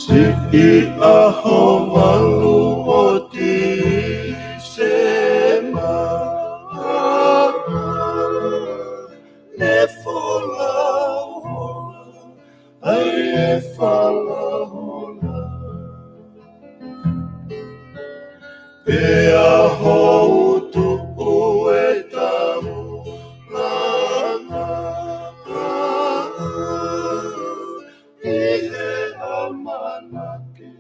Siʻi ʻaho valu ʻo Tīsema, ne folahola ai e Falahola. Pea houtuʻu e taulanga ʻi he ʻamanaki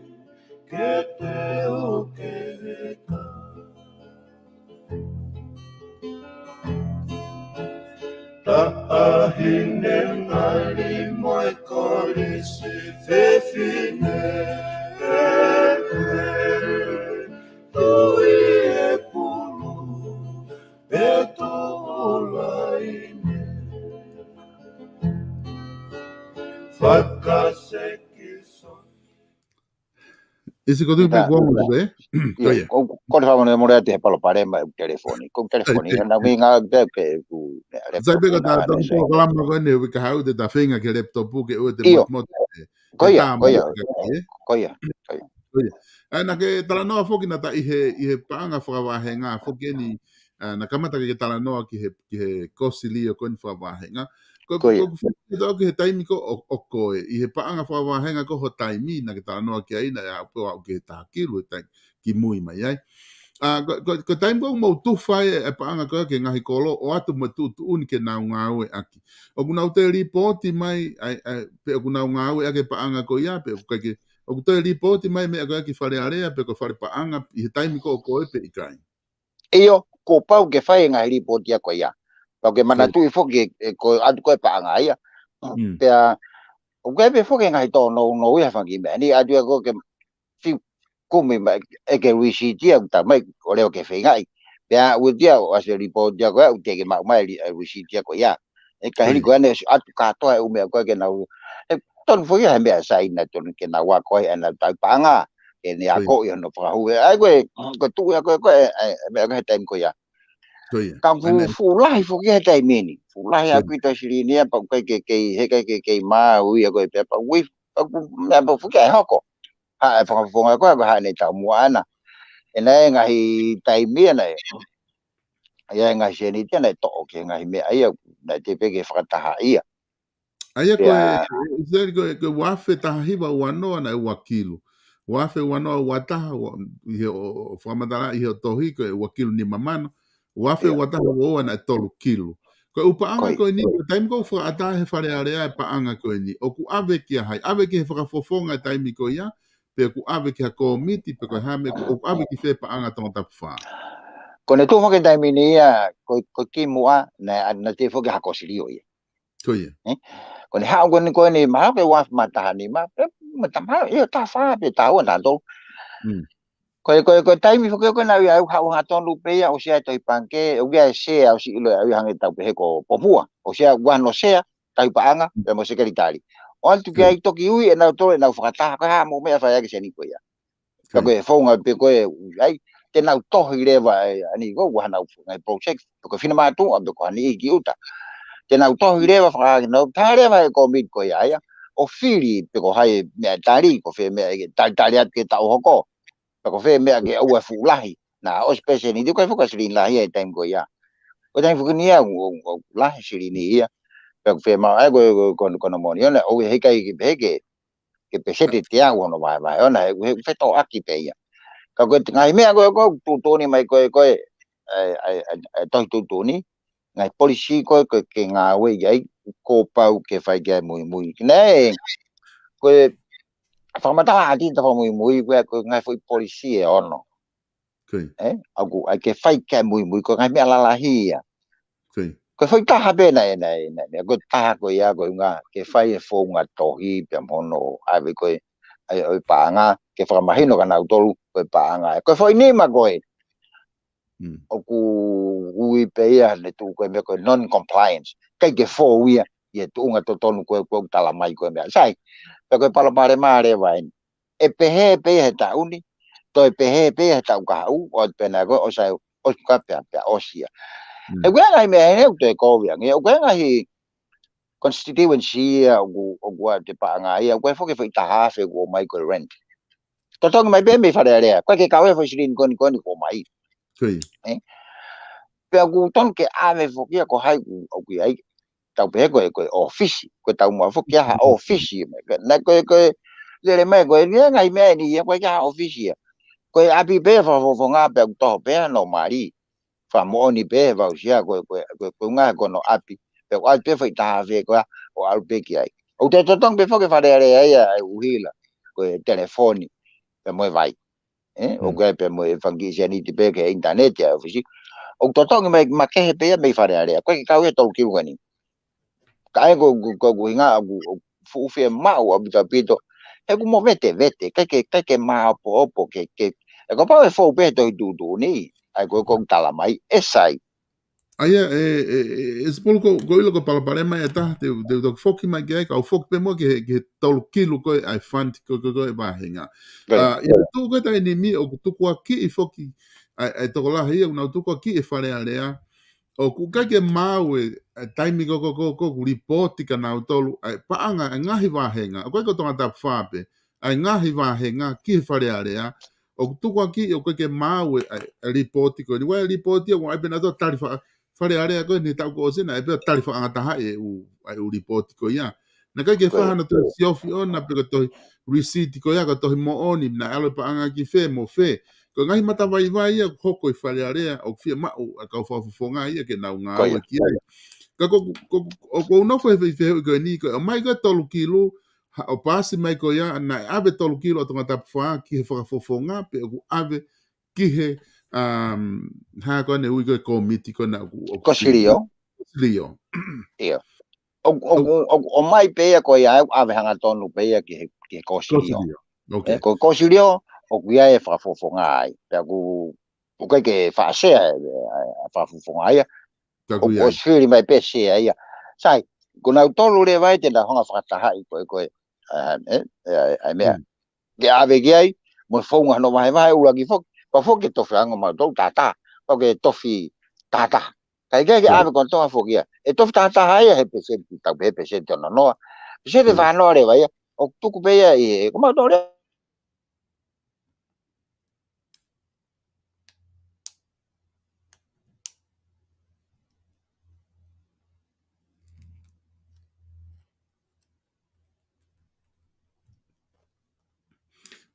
ke te u keheka. Taʻahine ngali mo e kolisi fefine, tui e pulu, pea tō laine. Fakasekiso. ʻIsi ko tu pe Ita, kuongo ita. Pe? Ia, ko ia. Ko, ko le fakamolemole atu he palopalema ʻeku telefoni. Ko e telefoni, ia, na minga pe, pe, ku, ne, sai pē ka laptop ta, na, ta ne, sai. Polokalama ko eni, ʻoku ʻikai haʻu te ta feinga ki he laptop ke ʻoua te Io. Motumotu e, ko ia, e tā ko ia, mo e ka, e? Ko ia, ko ia. Ko ia. ʻA ia naʻa ke talanoa foki naʻa ta ʻi he, ʻi he paʻanga fakavahenga foki eni, ʻa, naʻa kamata ke talanoa ki he, ki he kosilio ko eni fakavahenga. Ko, ko, ko ia. Ko, ko, ko, ko he taimi ko ē ʻo, ʻo koe, ʻi he paʻanga fakavahenga ko ho taimi, naʻa ke talanoa ki ai, naʻe aʻu pē ʻo aʻu ki he taha kilu, he taimi ki mui mai ai. ʻA, ko, ko, ko e taimi ko ē ʻoku mou tufa ai e, e paʻanga ko ē ki he ngaahi kolo, ʻoatu mo e tuʻutuʻuni ke nau ngāueʻaki. ʻOku nau toe lipooti mai, ʻa e, ʻa e, pe ʻoku nau ngāueʻaki e paʻanga ko ia, pe ʻoku ʻikai ke, ʻoku toe lipooti mai meʻa ko ē ki Fale Alea, pe ko Fale Paʻanga, ʻi he taimi ko ē ʻo koe pe ʻikai. ʻIo, kuo pau ke fai e ngaahi lipooti ia ko ia. Pau ke manatuʻi foki e, e ko atu ko e paʻanga ia. Mm. Pea, ʻoku ʻi ai pē foki e ngaahi tōnounou ia fanga kiʻi meʻa. Ni atu ia ko ke fiu kumi mai, ʻe ke lisiti ia, ʻoku tau mai, ʻo leo ke feingaʻi. Pea, ʻoua ʻe tia, ʻoku ʻasi e lipooti ia ko ia, ʻoku teʻeki maʻu mai e li-, e lisiti ia ko ia. ʻE ka hili Oi. Ko ʻene ʻosi atu kātoa e ʻū meʻa ko ē ke nau, ʻe tonu foki he meʻa Saina tonu ke nau ako ai ʻenau tauhi paʻanga, ke ne Oi. Ako ʻi hono fakahū. ʻA ia ko e, ko e tuʻu ia ko e, ko e, e, e meʻa ko ē he taimi ko ia. Ko ia. Ka fu-, ʻAna fuʻu lahi foki he taimi ni. Fuʻu lahi Oi. Aku ʻi he silini ia, pea ʻoku ʻikai ke, ke, he ʻikai ke, ke maʻu ia ko e pea pea ui, pea ʻoku meʻa pea foki ʻe hoko. Ha, e fakafofonga ko ē, ko e hā ʻene taumuʻa ʻana. ʻE naʻe ngaahi taimi ia naʻe. ʻA ia e ngaahi sēniti ia naʻe toʻo ki he ngaahi meʻa ia, naʻe teʻeki ke fakataha ia. ʻA ia ko e, Pea e, e, ko e, ko e ua afe taha hiva ua noa naʻe ua kilu. Ua afe ua noa ua taha, ua, ʻi he ʻo, ʻo fakamatala, ʻi he ʻo tohi ko e ua kilu nima mano. Ua afe ua taha ua ua naʻe tolu kilu. Ko e ʻū paʻanga Ko ia. Ko eni, ko e taimi ko ē ʻoku fakaʻatā he Fale Alea e paʻanga ko eni. ʻOku ʻave kia hai, ʻave ki he fakafofonga e taimi ko ia, pe ʻoku ʻave ki ha kōmiti, pe ko e hā e meʻa, ʻoku ʻave ki fē paʻanga Tongatapu fā. Ko ʻene tuʻu foki he taimi ni ia, ko, ko e kimuʻa, naʻe, naʻe teʻeki foki ha kosilio ia. Ko ia. Eh? Ko ʻene haʻu ko eni ko eni, mahalo ko e ua afe mā taha nima, pe, mā taha, mahalo, ʻio, taha fā, pe taha ua, taha tolu. Mm. Ko e, ko e, ko e taimi foki ko ē naʻe ui au haʻu hangatonu pē ia, ʻosi ʻi ai e tohi pangikē, ʻoku ʻi ai e sea, ʻosi ʻilo e au ia hangē tau pehē ko Pomua, ʻosi ʻi ai ʻa Noa Sea, tauhi paʻanga, Mm. pea mo e sekelitali. ʻO atu ki Ko ai ia. Toki ui ʻenau tolo, ʻenau fakataha, ko e hā mo e meʻa fai ake sēniti ko ia. Ko Ko ia. e founga pē ko ē, ai, te nau tohi leva, e, ʻa eni ko ē, ua hanau, ngai project, pe ko e finemātuʻa, pe ko ha niʻihi ki ʻuta. Te nau tohi leva, fakahanau, tā leva e kōmiti ko ia ia. ʻO fili, pe ko hai meʻa tali, ko fē meʻa ke talitali atu ke taʻu hoko. Pe ko fē meʻa ke ʻoua fuʻu lahi. Naʻe ʻosi pēseti, ko e foki silini lahi ia he taimi ko ia. Ko e taimi foki ni ia, ʻoku, ʻoku, ʻoku lahi silini ia. Pea ʻoku fiemaʻu ai ko e, ko e, ko e, ko hono moʻoni ʻona, ʻoku ʻikai ke pehē ke, ke pēseti ʻe teau hono vahevahe ʻona, he, he fetōʻaki pē ia. Ka ko e ngaahi meʻa ko ē, ko e tuʻutuʻuni mai ko ē, ko e, ʻa e, ʻa e, ʻa e, ʻa e tohi tuʻutuʻuni, ngaahi polisī ko ē, ko ē ke ngāue ki ai, kuo pau ke fai ki ai muimui. Naʻe, ko e fakamatala ʻa ʻAtita fakamuimui, ko e, ko e ngaahi foʻi polisī ʻe ono. Ko ia. ʻE, ʻoku ʻai ke fai ki ai muimui, ko e ngaahi meʻa lalahi ia. Ko ia. Ko e foʻi taha pē naʻe, naʻe, naʻe, naʻe, ko e taha ko ia, ko e ʻuhinga, ke fai e founga tohi, pea mo hono ʻave ko ē, ʻa e, ʻo e paʻanga, ke fakamahino kia nautolu, ko e paʻanga. Ko e foʻi nima ko ē, Mm. ʻoku ui pē ia, ne tuʻu ko e meʻa ko e non-compliance. ʻIkai ke fou ia, ʻi he tuʻunga totonu ko ē, ko ē ʻoku tala mai ko e meʻa. Sai, pea ko e palopalema leva eni. ʻE pehē pē ia he taʻu ni, toe pehē pē ia he taʻu kahaʻu, ʻo pehē nai ko ē, ʻosi ai, ʻosi ka pea, pea ʻosi ia. Mm. He ko e ngaahi meʻa heni ʻoku toe kovi ange, ʻoku ʻi ai e ngaahi constituency ia, ʻoku, ʻoku ʻa e paʻanga ia, ʻoku ʻi ai foki e foʻi taha afe ʻoku ʻomai ko e rent. Totongi mai pē mei Fale Alea, ʻoku ʻikai ke kau e foʻi silini ko eni ko eni ʻoku ʻomai. Ko ia. ʻE? Pea ʻoku totonu ke ʻave foki ia ko hai ʻoku, ʻoku ʻi ai. Tau pehē ko e, ko e ʻōfisi, ko e taumuʻa foki ʻa ha ʻōfisi. Naʻe ko e, ko e, lele mai ko e, ʻi ai e ngaahi meʻa eni ia, ʻoku ʻikai ke ʻi ai ha ʻōfisi ia. Ko e ʻapi pē fakafofonga pea ʻoku toho pē ʻa hono mali. Fakamoʻoni pē he voucher ko e, ko e, ko e, ko e ʻuhinga ko hono ʻapi. Pea ʻoku ʻai pē foʻi taha afe ko ia, ʻo ʻalu pē ki ai. ʻOku toe totongi pē foki Fale Alea ia, ʻa e ʻuhila, ko e telefoni, pea mo e vai. ʻE, Mm. ʻoku ʻi ai pē mo e fanga kiʻi sēniti pē ki he ʻinitaneti ʻa e ʻōfisi. ʻOku totongi mai, makehe pē ia mei Fale Alea. ʻOku ʻikai ke kau ia tolu kilu ko eni. Ka ʻe ko, ko, ko, ko e ʻuhinga ʻoku, ʻoku fuʻu fiemaʻu ʻaupito ʻaupito. He ʻoku movetevete, ʻikai ke, ʻikai ke māopoopo ke, ke, ʻe kapau ʻe fou pē he tohi tuʻutuʻuni, ʻa ia ko e ʻoku tala mai, ʻe sai. ʻA ia, ʻe, ʻe, ʻe, ʻe Sipolu ko, ʻoku ou ʻilo ko e palopalema ia ʻe taha, te, te u toki foki mai ki ai, ka u foki pē muʻa ki he, ki he tolu kilu ko ē ʻa e fund ko, ko, ko e vāhenga. Right. ʻA, ʻi he tuʻu ko ē taimi ni ʻoku tukuakiʻi foki, ʻa e, ʻa e tokolahi ia, ʻoku nau tukuakiʻi e Fale Alea, ʻoku ʻikai ke maau e, ʻa e taimi ko, ko, ko, ko, ʻoku lipooti kia nautolu, ʻa e paʻanga, ʻa e ngaahi vāhenga, ʻoku ʻikai ko Tongatapu fā pē, ʻa e ngaahi vāhenga ki he Fale Alea, ʻoku tukuakiʻi ʻoku ʻikai ke maau e, ʻa e, ʻa e lipooti ko eni. ʻOku ʻi ai e lipooti ʻoku ʻai pē nautolu tali fa-, Fale Alea ko eni taʻu kuo ʻosi naʻe pē tali fakaangatahaʻi e ʻū, ʻa e ʻū lipooti ko ia. Naʻe ʻikai ke Ko ia. faha nautolu e siofi ʻona pe ko e tohi receipt ko ia, ko e tohi moʻoni, naʻe ʻalu e paʻanga ki fē mo fē. Ko e ngaahi matavaivai ia ʻoku hoko ʻi Fale Alea, ʻoku fiemaʻu ʻa e kau fakafofonga ia ke nau Ko ngāue ia. ki ai. Ka ko, ko, ko, ʻoku ou nofo he fe-, fehuʻi ko eni, ko e ʻomai ko e tolu kilu, ha, ʻo paasi mai ko ia, naʻe ʻave tolu kilu ʻa Tongatapu fā ki he fakafofonga, pe ʻoku ʻave ki he, um, ha ko ʻene ui ko e kōmiti ko ena ʻoku, ʻoku Kosilio. Kosilio. ʻIo. ʻO, ʻo, ʻO ʻo, ʻo, ʻomai pē ia ko ia, ʻave hangatonu pē ia ki he, ki he Kosilio. Kosilio. Ok. ʻE, ko e Kosilio, ʻoku ʻi ai e fakafofonga ai. Pea ʻoku, ʻoku ʻikai ke faʻa sea e, e, e fakafofonga ia. Ka ʻoku ʻoku ʻi ai. ʻOsi fili mai pē sea ia. Sai, ko nautolu leva ē te nau hanga fakatahaʻi ko e, ko e, ʻa, ʻe, ʻe, ʻa e meʻa. Hmm. Ke ʻave ki ai, mo e founga hono vahevahe ʻuluaki foki, pea foki ke tofi ange mautolu tahataha, pea ke tofi tahataha. Ka ʻikai ke Ko ʻave ko e toa foki ia. ʻE tofi tahataha ia he pēseti, tau pehē pēseti ono noa. Pēseti Hmm. fā noa leva ia, ʻoku tuku pē ia ʻi he, ko mautolu leva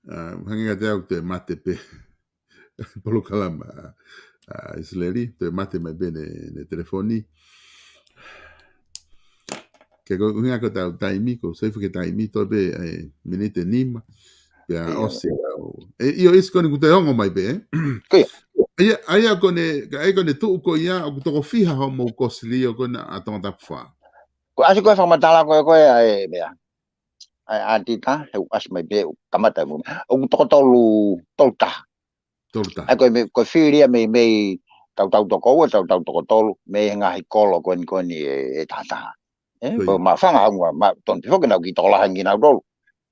ʻA, hangē kiate au toe mate pē. Polokalama, ʻa, ʻa ʻIsileli, toe mate mai pē ʻene, ʻene telefoni. Ke ko e ʻuhinga ko ʻetau taimi, ko e seifa ke taimi, toe pē, ʻe, miniti ʻe nima. Pea ʻIo. ʻosi au. ʻE, ʻio, ʻIsi ko eni kuo toe ongo mai pē, ē? Ko ia. ʻA ia, ʻa ia ko ʻene, ka ʻai ko ʻene tuʻu ko ia, ʻoku toko fiha hoʻomou Kosilio ko ena ʻa Tongatapu fā. Ko e ʻasi ko e fakamatala ko ē, ko e ʻa e meʻa. ʻA e ʻAtita, he ʻoku ʻasi mai pē, ʻoku kamata mo. ʻOku toko tolu, tolu taha. Tolu taha. ʻA ia ko e meʻa, ko e fili ia mei, mei tautau toko ua, tautau toko tolu, mei he ngaahi kolo ko eni ko eni ʻe, ʻe tahataha. ʻE, Ko ia. ko e mafanga hangua, ma, tonu pē foki naʻa ku kiʻi tokolahi ange kinautolu.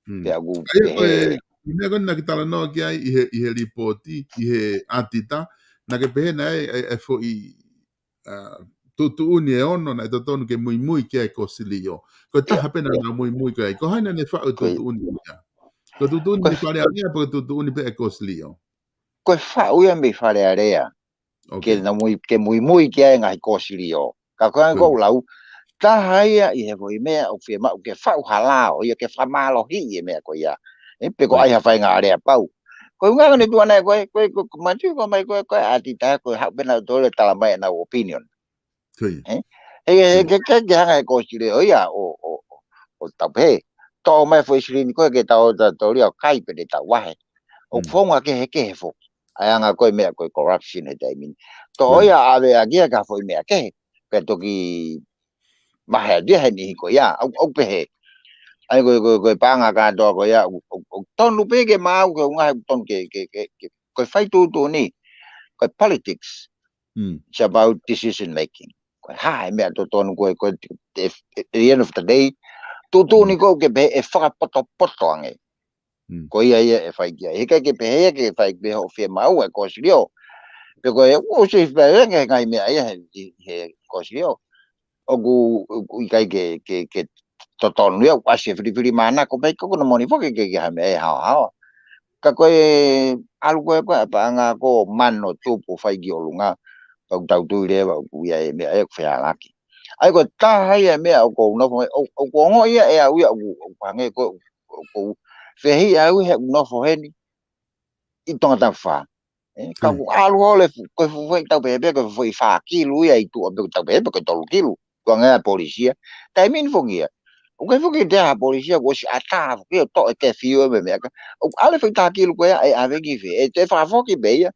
Hmm. Pea ʻoku ʻA ia ko e, pehē. ʻi he meʻa ko ena naʻa ke talanoa ki ai ʻi he, ʻi he lipooti, ʻi he ʻAtita, naʻa ke pehē naʻe, ʻe, ʻe foʻi, ʻa, tuʻutuʻuni ʻe ono naʻe totonu ke muimui ki ai Kosilio. Ko e taha Ia. pē naʻa nau muimui ki ai. Ko hai naʻa ne faʻu e Ko ia. tuʻutuʻuni ia? Ko e tuʻutuʻuni Ko e mei Fale Alea pe ko e tuʻutuʻuni pē ʻe Kosilio? Ko e faʻu ia mei Fale Alea. Ke na mui, ke muimui ki ai e ngaahi kōsilio. Ka ko e ʻuhinga ʻoku ou lau, taha ia ʻi he foʻi meʻa ʻoku fiemaʻu ke faʻu ha lao ia ke fakamālohiʻi e meʻa ko ia. ʻE, pe ko ai ha faʻahinga aleapau. Ko e ʻuhinga ʻoku ne tuʻu ʻana ko e, ko e, ko e, ko e, matu ko mai ko e, ko e ʻātitaha ko e haʻu pē nautolu ʻo tala mai ʻenau opinion. ʻE? He, he, ke, ke, ke hanga he kōsilio ia ʻo, ʻo, ʻo, ʻo tau pehē. Toʻo mai foʻi silini ko e ke tau, tau, tau lia ʻo kai pē te tau vahe. ʻOku founga kehekehe foki. ʻA e anga ko e meʻa ko e corruption he taimi ni. Toʻo ia ʻave ʻaki ia ka foʻi meʻa kehe. Pea toki mahe atu ia he niʻihi ko ia. ʻOku, ʻoku pehē. ʻA ia ko e, ko e, ko e paʻanga kātoa ko ia. ʻOku, ʻoku, ʻoku tonu pē ke maʻu ke ʻuhinga he ʻoku tonu ke, ke, ke, ke, ko e fai tuʻutuʻuni. Ko e politics. It's about decision making. Ko e hā e meʻa totonu ko e, ko e, if, at the end of the day, tuʻutuʻuni ko e ke pehē ʻe fakapotopoto ange. Ko ia ia ʻe fai ki ai. He ʻikai ke pehē ia ke fai pē hoʻo fiemaʻu e kōsilio. Pe ko e, ʻoku se fai ange he ngaahi meʻa ia he, he, he kōsilio. ʻOku, ʻoku ʻikai ke, ke, ke totonu ia, ʻoku ʻasi e filifilimānako pē ko e kona moni foki ke, ke ha meʻa ʻe haohaoa. Ka ko e ʻalu ko e, ko e paʻanga ko e mano tupu fai ki ʻolunga, pea ʻoku tau tui leva ʻoku ʻi ai e meʻa ia ʻoku fehālaaki. ʻA ia ko e taha ia e meʻa ʻoku ou nofo, ʻo, ʻoku ongoʻi ia ʻe au ia ʻoku, ʻoku hangē ko e, ʻoku ou fehiʻa au he ʻoku nofo heni ʻi Tongatapu fā. ʻE, ka ʻoku ʻalu holo e fu-, ko e fuʻu foʻi tau pehē pē, ko e foʻi fā kilu ia ʻi tuʻa pe ko e tau pehē pē, ko e tolu kilu. Ko e anga ia e polisi ia. Taimi ni foki ia. ʻOku ʻikai foki ke toe ʻi ai ha polisi ia, kuo ʻosi ʻatā foki ia, ʻo toʻo e kefiu mo e meʻa ka. ʻOku ʻalu e foʻi taha kilu ko ia, ʻe ʻave ki fē, ʻe toe fakafoki pē ia,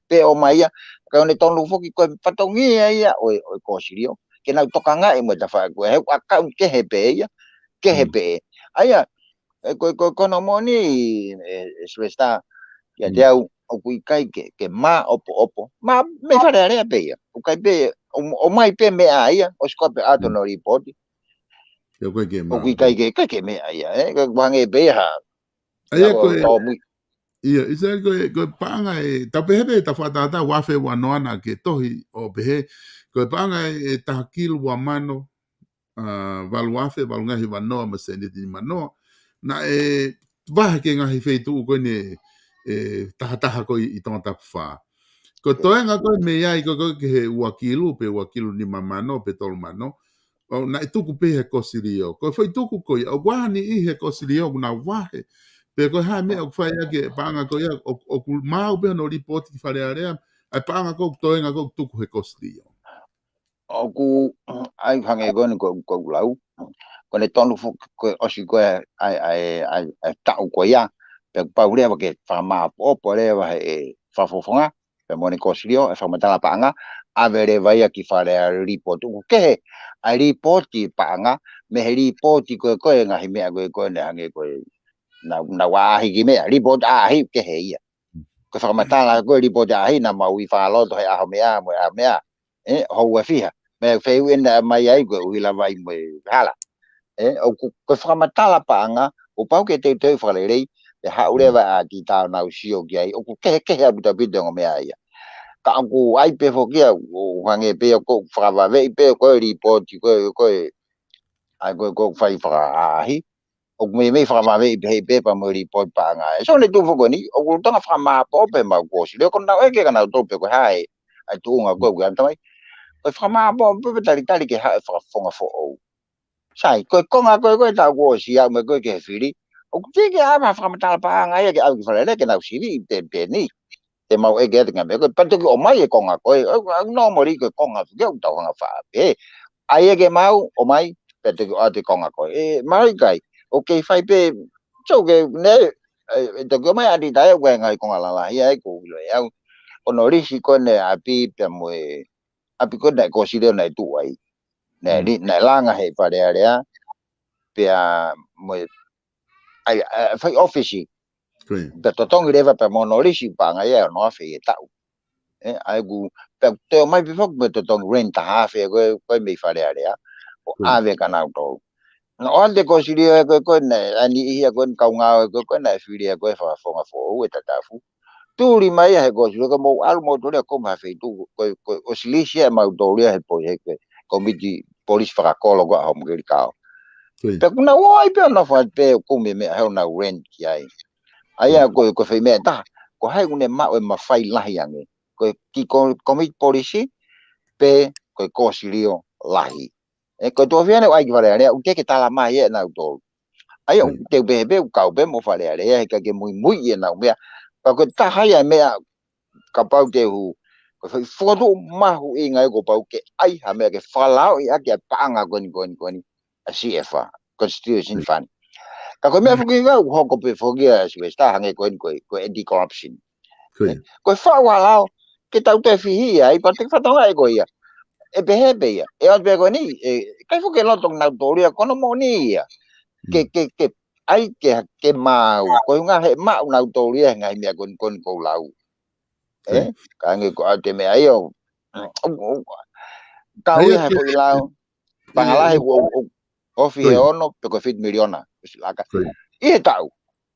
pe ʻomai ia, ka ʻoku ne tonu foki ko e fatongia ia ʻo e, ʻo e kōsilio. Ke nau tokangaʻi mo e tafaʻaki ko e, he ʻoku ʻakauni kehe pē ia, kehe pē. ʻA ia, ʻe, ko, ko, ko hono moʻoni, ʻe, ʻe Sylvester, kiate au, ʻoku ʻikai ke, ke maʻopoʻopo. Mā, mei Fale Alea pē ia. ʻOku ʻikai pē, ʻo, ʻomai pē meʻa ia, ʻosi ko ē pē ʻalu atu hono lipooti. ʻOku ʻikai ke maʻu. ʻOku ʻikai ke, ʻikai ke meʻa ia, ʻe, ka ʻoku hangē pē ia ha. ʻA ia ko e, ia, ʻisa ko e, ko e paʻanga ʻe, tau pehē pē, tau fakatātā ua afe ua noa naʻa ke tohi ʻo pehē, ko e paʻanga ʻe taha kilu ua mano, ʻa, valu afe, valu ngaahi vanoa mo e sēniti nima noa. Naʻe vahe ki he ngaahi feituʻu ko eni ʻe tahataha ko ē ʻi Tongatapu fā. Ko e toenga ko ē mei ai ko ē ki he ua kilu, pe ua kilu nima mano, pe tolu mano. ʻO naʻe tuku pē he kōsilio. Ko e foʻi tuku ko ia, ʻoku ʻi ai ha niʻihi he kōsilio ʻoku nau vahe. Pe ko e hā e meʻa ʻoku fai ʻaki e paʻanga ko ia, ʻo, ʻoku maʻu pē hono lipooti ki Fale Alea, ʻa e paʻanga ko ē toenga ko ē ʻoku tuku he kōsilio. ʻOku, ʻa ia hangē ko eni ko, ko e lau. Ko ʻene tonu foki, ko e ʻosi ko ē ʻa e, ʻa e, ʻa e, ʻa e taʻu ko ia. Pea kuo pau leva ke fakamaʻopoʻopo leva he fakafofonga, pea mo ʻene kōsilio, ʻe fakamatala paʻanga, ʻave leva ia ki Fale Alea lipooti. ʻOku kehe ʻa e lipooti paʻanga, mei he lipooti ko ē ko e ngaahi meʻa ko ē ko ē naʻe hangē ko e, naʻa, naʻa ʻaʻahi ki meʻa, lipooti ʻaʻahi kehe ia. Ko e fakamatala ko e lipooti ʻaʻahi naʻa mau ʻi fakaloto he ʻaho meʻa, mo e ʻaho meʻa. ʻE, houa ʻe fiha. Meʻa fehuʻi ʻe naʻe mai ai ko e ʻuhila vai mo e hala. ʻE, ʻoku, ko e fakamatala paʻanga, ʻoku pau ke teuteu fakalelei, ʻe haʻu leva ʻa ki tau nau sio ki ai, ʻoku kehekehe ʻaupito ʻaupito e ongo meʻa ia. Ka ʻoku ʻi ai pē foki ia, ʻoku hangē pē ia ʻoku fakavaveʻi pē, ko e lipooti, ko e, ko e, ʻa ia ko e, ko e fai fakaʻaʻahi, ʻoku meimei fakavaveʻi pē he pepa mo e lipooti paʻanga. ʻE so ne tuʻu foki eni, ʻoku tanga fakamaʻopoʻopo pē mau kōsilio, ko ʻenau ʻeke kia nautolu pe ko e hā e, ʻa e tuʻunga ko ē ʻoku ʻi ai ʻa e tamaiki. Ko e fakamaʻopoʻopo pē talitali ke haʻu e fakafofonga foʻou. Sai, ko e konga ko ē ko ē tau kuo ʻosi aʻu mai ko ē ki he fili. ʻOku teʻeki ke ʻave ha fakamatala paʻanga ia ke ʻave ki Fale Alea ke nau sivi ʻi te, te ni. Te mau ʻeke atu ngā meʻa ko ē, pea toki ʻomai e konga ko ē, ʻo, ʻo, normally ko e konga, ke ʻoku tau hanga faʻa pē. ʻAi ʻe ke mau, ʻomai, pea toki ʻoatu e konga ko ē. ʻE, mau ʻikai, ʻoku kei fai pē, so ke, ne, ʻe, ʻe toki ʻomai ʻa e detail ʻoku ʻi ai e ngaahi konga lalahi ai, ʻoku ou ʻilo ʻe au. Ko hono lisi ko ē ʻa e ʻapi, pea mo e, ʻapi ko ē naʻe kōsilio naʻe tuʻu ai. Naʻe li-, naʻe langa he Fale Alea, pea mo e, ʻai, ʻai, fai ʻōfisi. Pea totongi leva pea mo hono lisi paʻanga ia ʻe ono afe ʻi he taʻu. ʻE, ʻa ia ʻoku, pea toe ʻomai pē foki mo e totongi rent taha afe ko ē, ko ē mei Fale Alea. ʻO ʻave kia nautolu. Naʻe ʻoatu e kōsilio ē ko ē, ko ē naʻe, ʻa e niʻihi ia ko ē, kaungā ē ko ē, ko ē naʻe fili ia ko ē fakafofonga foʻou ʻe Tatafu. Tuli mai ia he kōsilio ko e mou ʻalu moutolu ia ʻo kumi ha feituʻu, ko e, ko e ʻosi lisi ia ʻe mautolu ia he poi he ko e komiti polisi fakakolo ko ē ʻa Homokelikao. Pea kuo nau ō ai pē ʻo nofo atu pē ʻo kumi e meʻa he ʻoku nau rent ki ai. ʻA ia ko e, ko e foʻi meʻa ʻe taha, ko hai ʻoku ne maʻu e mafai lahi ange. Ko e kiʻi ko, komiti polisi, pe ko e kosilio lahi. ʻE, ko e tuʻo fiha ʻoku ʻai ki Fale Alea, ʻoku teʻeki ke tala mai ʻe nautolu. ʻA ia, ʻoku te u pehē pē, ʻoku kau pē mo Fale Alea, he ʻikai ke muimui ʻenau meʻa. Ka ko e taha ia e meʻa, kapau te u hū. Ko e foʻi fokotuʻu mahuʻinga ia kuo pau ke ʻai ha meʻa ke fakalaoʻi ʻaki ʻa e paʻanga ko eni, ko eni, ko eni. ʻA e C F R, Constitution Fund. Ka ko e meʻa foki ʻoku hoko pē foki ʻa Sylvester hangē ko eni ko e, ko e anti-corruption. Ko e faʻu ʻa e lao, ke tau toe fihi ia, ʻi pea te ke fakatokangaʻi ko ia. ʻE pehē pē ia, ʻe ʻoatu pē ko eni, ʻe, ʻikai foki ke loto nautolu ia, ko hono moʻoni ia. Ke, ke, ke, ʻai ke, ke maʻu, ko e ʻuhinga he maʻu nautolu ia, he ngaahi meʻa ko eni, ko eni ʻoku ou lau. ʻE, ka hangē ko ʻete meʻa ia, ʻo, ʻo, ʻo, kau ia he foʻi lao, paʻanga lahi ʻoku, ʻo, ʻo, ofi he ono, pe ko e fitu miliona, ʻosi laka. ʻI he taʻu.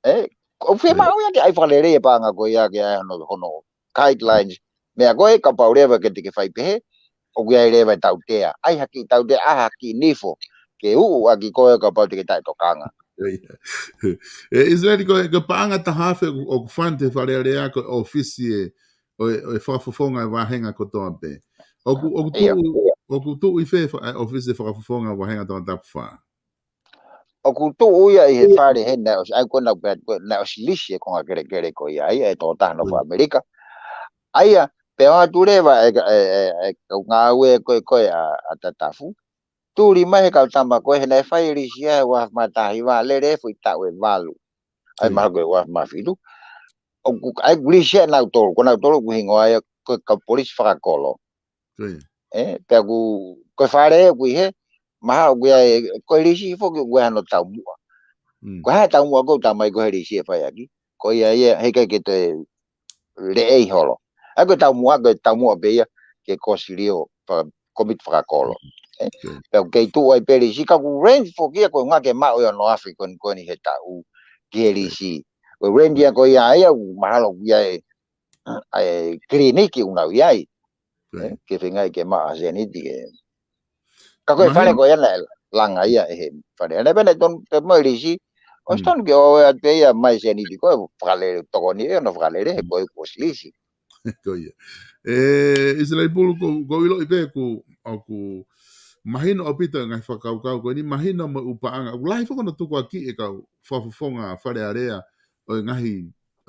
ʻE, ʻoku fiemaʻu ia ke ʻai fakalelei e paʻanga ko ia ke ʻai hono, hono guidelines. Meʻa ko ē kapau leva ke te ke fai pehē, ʻoku ʻi ai leva e tautea. ʻAi ha kiʻi tautea, ʻai ha kiʻi nifo. Ke uʻu ʻaki koe kapau te ke taʻetokanga. ʻE, ʻIsileli ko e, ko e paʻanga taha afe ʻoku, ʻoku fund ʻe Fale Alea ko e ʻōfisi ʻe, ʻo e, ʻo e fakafofonga e vāhenga kotoa pē. ʻOku, ʻoku tuʻu, ʻoku tuʻu ʻi fē fa-, e ʻōfisi e fakafofonga e vāhenga Tongatapu fā? ʻOku tuʻu ia ʻi he fale he naʻe ʻosi, ʻai ko ena pē, ko ena ʻosi lisi e konga kelekele ko ia, ʻa e tokotaha nofo ʻAmelika. ʻA ia, pea ʻoatu leva e, e, e, e kau ngāue ko ē, ko ē ʻa, ʻa Tatafu. Tuli mai he kau tama ko ē, he naʻe fai e lisi ia he ua afe mā taha hiva, lele e foʻi taʻu ʻe valu. ʻAi mahalo ko e ua afe mā fitu. ʻOku, ʻai lisi ia ʻe nautolu, ko nautolu ʻoku hingoa ia ko e kau polisi fakakolo. ʻE, pea ʻoku, ko e fale ʻoku ʻi hē, mahalo ʻoku ʻi ai, ko e lisi foki ʻoku ʻi ai hano taumuʻa. Ko e hā e taumuʻa ʻoku tau mai ko e lisi ʻe fai ʻaki. Ko ia ia, he ʻikai ke toe leʻei holo. ʻA ia ko e taumuʻa, ko e taumuʻa pē ia, ke kosilio, faka-, komiti fakakolo. ʻE, pea ʻoku kei tuʻu ai pē lisi, ka ʻoku rent foki ia, ko e ʻuhinga ke maʻu ia ʻe ono afe ko eni, ko eni he taʻu, ki he lisi. Ko e rent ia ko ia ia, ʻoku mahalo ʻoku ʻi ai, ʻa e kiliniki ʻoku nau ʻi ai. ʻE, ke feingaʻi ke maʻu ʻa Seniti ke. Ka ko e fale ko ia naʻe langa ia ʻe he fale. Naʻe pehē naʻe tonu pē mo e lisi. ʻOsi tonu ke ʻoatu pē ia mai Seniti ko e fakalele tokoni ʻe hono fakalele he ko e ʻosi lisi. Ko ia. ʻE, ʻIsileli Pulu ko, ko ʻiloʻi pē ʻoku, ʻoku mahino ʻaupito e ngaahi fakakaukau ko eni, mahino mo e ʻū paʻanga. ʻOku lahi foki hono tukuakiʻi e kau fakafofonga Fale Alea ʻo e ngaahi,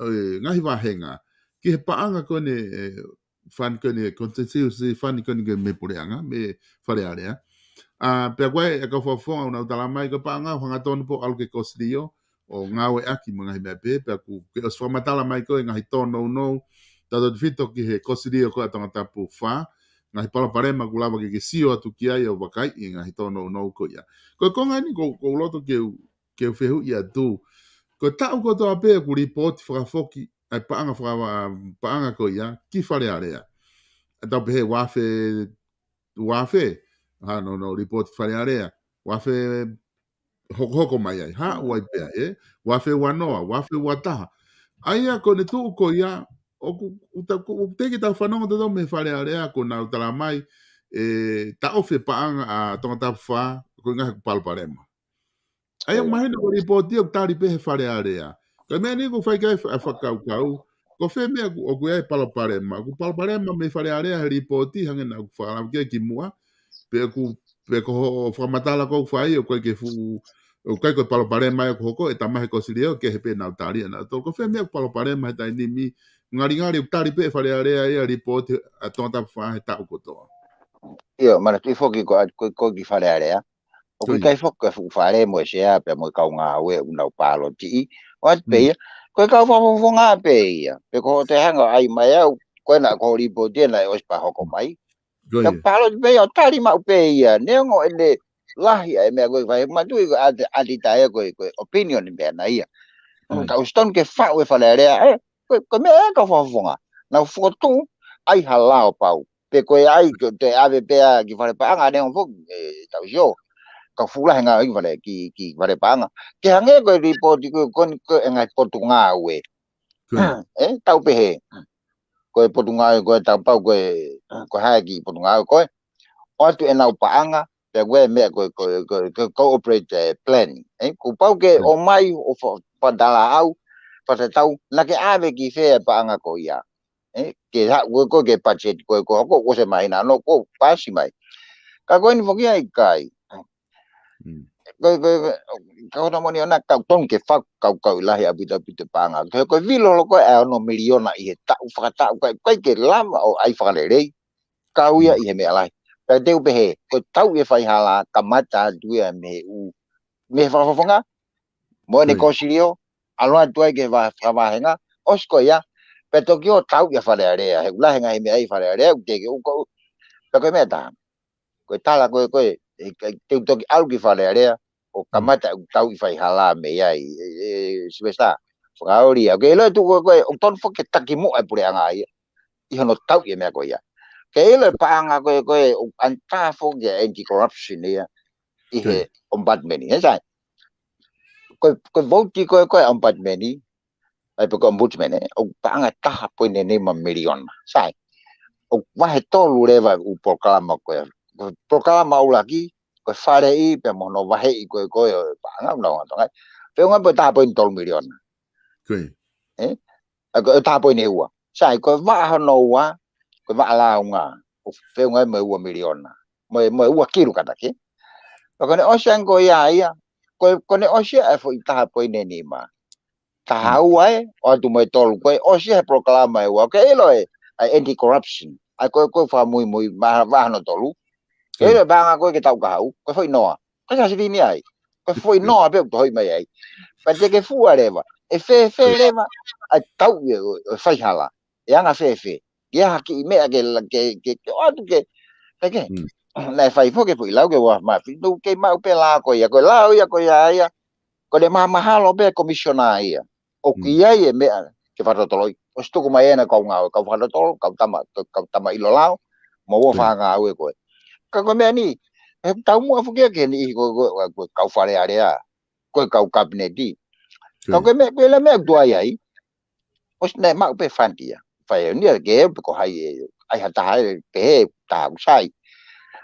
ʻo e ngaahi vāhenga. Ki he paʻanga ko eni, ʻe, fund ko eni, contingency fund ko eni ko e mei he puleʻanga, mei Fale Alea. ʻA, pea ko e, e kau fakafofonga ʻoku nau tala mai ko e paʻanga ʻoku hangatonu pē ʻo ʻalu ke kosilio, ʻo ngāueʻaki mo e ngaahi meʻa pehē, pea ʻoku ke ʻosi fakamatala mai ko e ngaahi tōnounou, tautautefito ki he kosilio ko ē ʻa Tongatapu fā, ngaahi palopalema ʻoku lava ke ke sio atu ki ai ʻo vakaiʻi e ngaahi tōnounou ko ia. Ko e konga eni ʻoku, ʻoku ou loto ke u, ke u fehuʻi atu. Ko e taʻu kotoa pē ʻoku lipooti fakafoki, ʻa e paʻanga faka-, paʻanga ko ia, ki Fale Alea. ʻA ia tau pehē ua afe, ua afe, hano, no, lipooti Fale Alea. Ua afe hokohoko mai ai, haʻu ai pē ia, ʻe? Ua afe ua noa, ua afe ua taha. ʻA ia ko ʻene tuʻu ko ia, ʻoku, ʻoku ta-, ʻoku, ʻoku teʻeki ke tau fanongo tautolu mei Fale Alea, ʻoku nau tala mai, ʻe, taʻofi e paʻanga ʻa Tongatapu fā, ko e ʻuhinga he ʻoku palopalema. ʻA ia ʻoku mahino ko e lipooti ʻoku tali pē he Fale Alea. Ka ko e meʻa eni ʻoku fai ki ai e fa-, fakakaukau, ko fē meʻa ʻoku, ʻoku ʻi ai e palopalema. ʻOku palopalema mei Fale Alea he lipooti hangē naʻa ku fakalava ki ai kimuʻa. Pe ʻoku, pe ko hoʻo fakamatala ʻoku fai, ʻoku ʻikai ke fuʻu, ʻoku ʻikai ko e palopalema ia ʻoku hoko, ʻe tama he kosilio, kehe pē ʻenau tali ʻanautolu. Ko fē meʻa ʻoku palopalema he taimi ni, ngalingali ʻoku tali pē ʻe Fale Alea ia lipooti ʻa Tongatapu fā he taʻu kotoa. ʻIo, manatuʻi foki ko, ko, ko ki Fale Alea. ʻOku ʻikai foki ko e fuʻu fale mo e sea pea mo e kau ngāue ʻoku nau pālotiʻi. ʻOatu pē ia, ko e kau fakafofonga pē ia. Pe ko hoʻo toe hanga ʻo ʻai mai au, ko ena ko e lipooti ena ʻe ʻosi pē hoko mai. Ka pāloti pē ia ʻo tali maʻu pē ia. Neongo ʻene lahi ʻa e meʻa ko ē fai, manatuʻi ko e ʻati, ʻati tae ko e, ko e opinion pē ʻana ia. Ka ʻosi tonu ke faʻu ʻe Fale Alea, ʻe, ko e, ko e meʻa ʻa e kau fakafofonga. Nau fokotuʻu, ʻai ha lao pau. Pe ko e ʻai, ko e toe ʻave pē ia ki fale paʻanga, neongo foki, ʻe, tau sio. Ka fuʻu lahi e ngāue ki fale, ki, ki fale paʻanga. Ke hangē ko e lipooti ko, ko, ko e ngaahi potungāue. ʻE, tau pehē. Ko e potungāue, ko e tau pau, ko e, ko e hā e kiʻi potungāue, ko e. ʻOatu ʻenau paʻanga, pea ko e meʻa ko e, ko e, ko e, ko e cooperate, ʻe, plan. ʻE, kuo pau ke ʻomai ʻo fa-, fakatalaʻau, pea te tau, naʻa ke ʻave ki fē e paʻanga ko ia. Ē, ke haʻu ko ē ko ē ke patiseti ko ē ko ē hoko ko e māhina ʻe ono ko e pasi mai. Ka ko eni foki ʻa e ʻikai. Ko e, ko e, ko e, ka ko e moʻoni ʻona ka tonu ke fakakaukauʻi lahi ʻaupito ʻaupito e paʻanga. Ko e, ko e vilo holo ko ē ʻa e ono miliona ʻi he taʻu fakataʻu, ʻikai, ʻikai ke lava ʻo ʻai fakalelei. Kau ia ʻi he meʻa lahi. Pea te u pehē, ko e tauʻi e faihala, kamata atu ia mei he ʻū, mei he fakafofonga, mo ʻene kōsilio, ʻalu atu ai ki he va-, fakavahenga, ʻosi ko ia, pea toki ō tauʻi ʻa Fale Alea, he ʻoku lahi e ngaahi meʻa ʻi Fale Alea, ʻoku teʻeki ke u ko, pea ko e meʻa taha. Ko e tala ko ē, ko e, e, e, te u toki ʻalu ki Fale Alea, ʻo kamata ʻeku tauʻi faihala mei ai, e, e, Sylvester, fakaoli ia. ʻOku ke ʻilo atu ko ē, ko e, ʻoku tonu foki ke taki muʻa e puleʻanga ia, ʻi hono tauʻi e meʻa ko ia. Ke ʻilo e paʻanga ko ē, ko e, ʻoku ʻanitā foki e anti-corruption ia, ʻi he ombudsman, ē, sai. Ko e, ko e vouti ko ē, ko e ombudsman, ʻai pē ko e ombudsman, ē, ʻoku paʻanga taha poini nima miliona. Sai. ʻOku vahe tolu leva ʻū polokalama ko ē. Ko e polokalama ʻuluaki, ko e faleʻi, pea mo hono vaheʻi ko ē, ko e paʻanga, ʻoku nau ngata ngai. Feʻunga pē taha poini tolu miliona. Ē? ʻA ko e taha poini ua. Sai, ko e vaʻa hono ua, ko e vaʻa lāunga, ʻoku feʻunga mo e ua miliona. Mo e, mo e ua kilu kātaki. Pea ko ʻene ʻosi ange ko ia ia, ko e, ko ʻene ʻosi ia e foʻi taha poini nima. Taha ua ē, ʻo atu mo e tolu, ko e ʻosi ia he polokalama ʻe ua, ke ʻilo ē, ʻa e anti-corruption. ʻA ko e, ko e fakamuimui, vaʻa, vaʻa hono tolu. Ke ʻilo e paʻanga ko ē ke tau kahaʻu, ko e foʻi noa. Ko e ka silini ai. Ko e foʻi noa pē ʻoku tohoʻi mai ai. Pea te ke fua leva. ʻE fēfē leva, ʻa e tauʻi e, e faihala. ʻE anga fēfē. Ke ʻai ha kiʻi meʻa ke la-, ke, ke, ke ʻoatu ke. Ke, ke. Naʻe fai foki e foʻi lau ke ua mafi. Nau kei maʻu pē lao ko ia. Ko e lao ia ko ia ia. Ko ʻene mahamahalo pē komisiona ia. ʻOku ʻi ai e meʻa ke fakatotoloʻi. ʻOsi tuku mai ena kau ngāue, kau fakatotolo, kau tama, kau, kau tama ʻilo lao, mo ua fakangāue ko ē. Ka ko e meʻa ni, he taumuʻa foki ia ke niʻihi ko, ko, ko, ko e kau Fale Alea, ko e kau kapineti. Ka ko e meʻa, ko e la meʻa ʻoku tuai ai, ʻosi naʻe maʻu pē fund ia. Fai ʻe ia ke pe ko hai e, ʻai ha taha e pehē, taha ʻoku sai.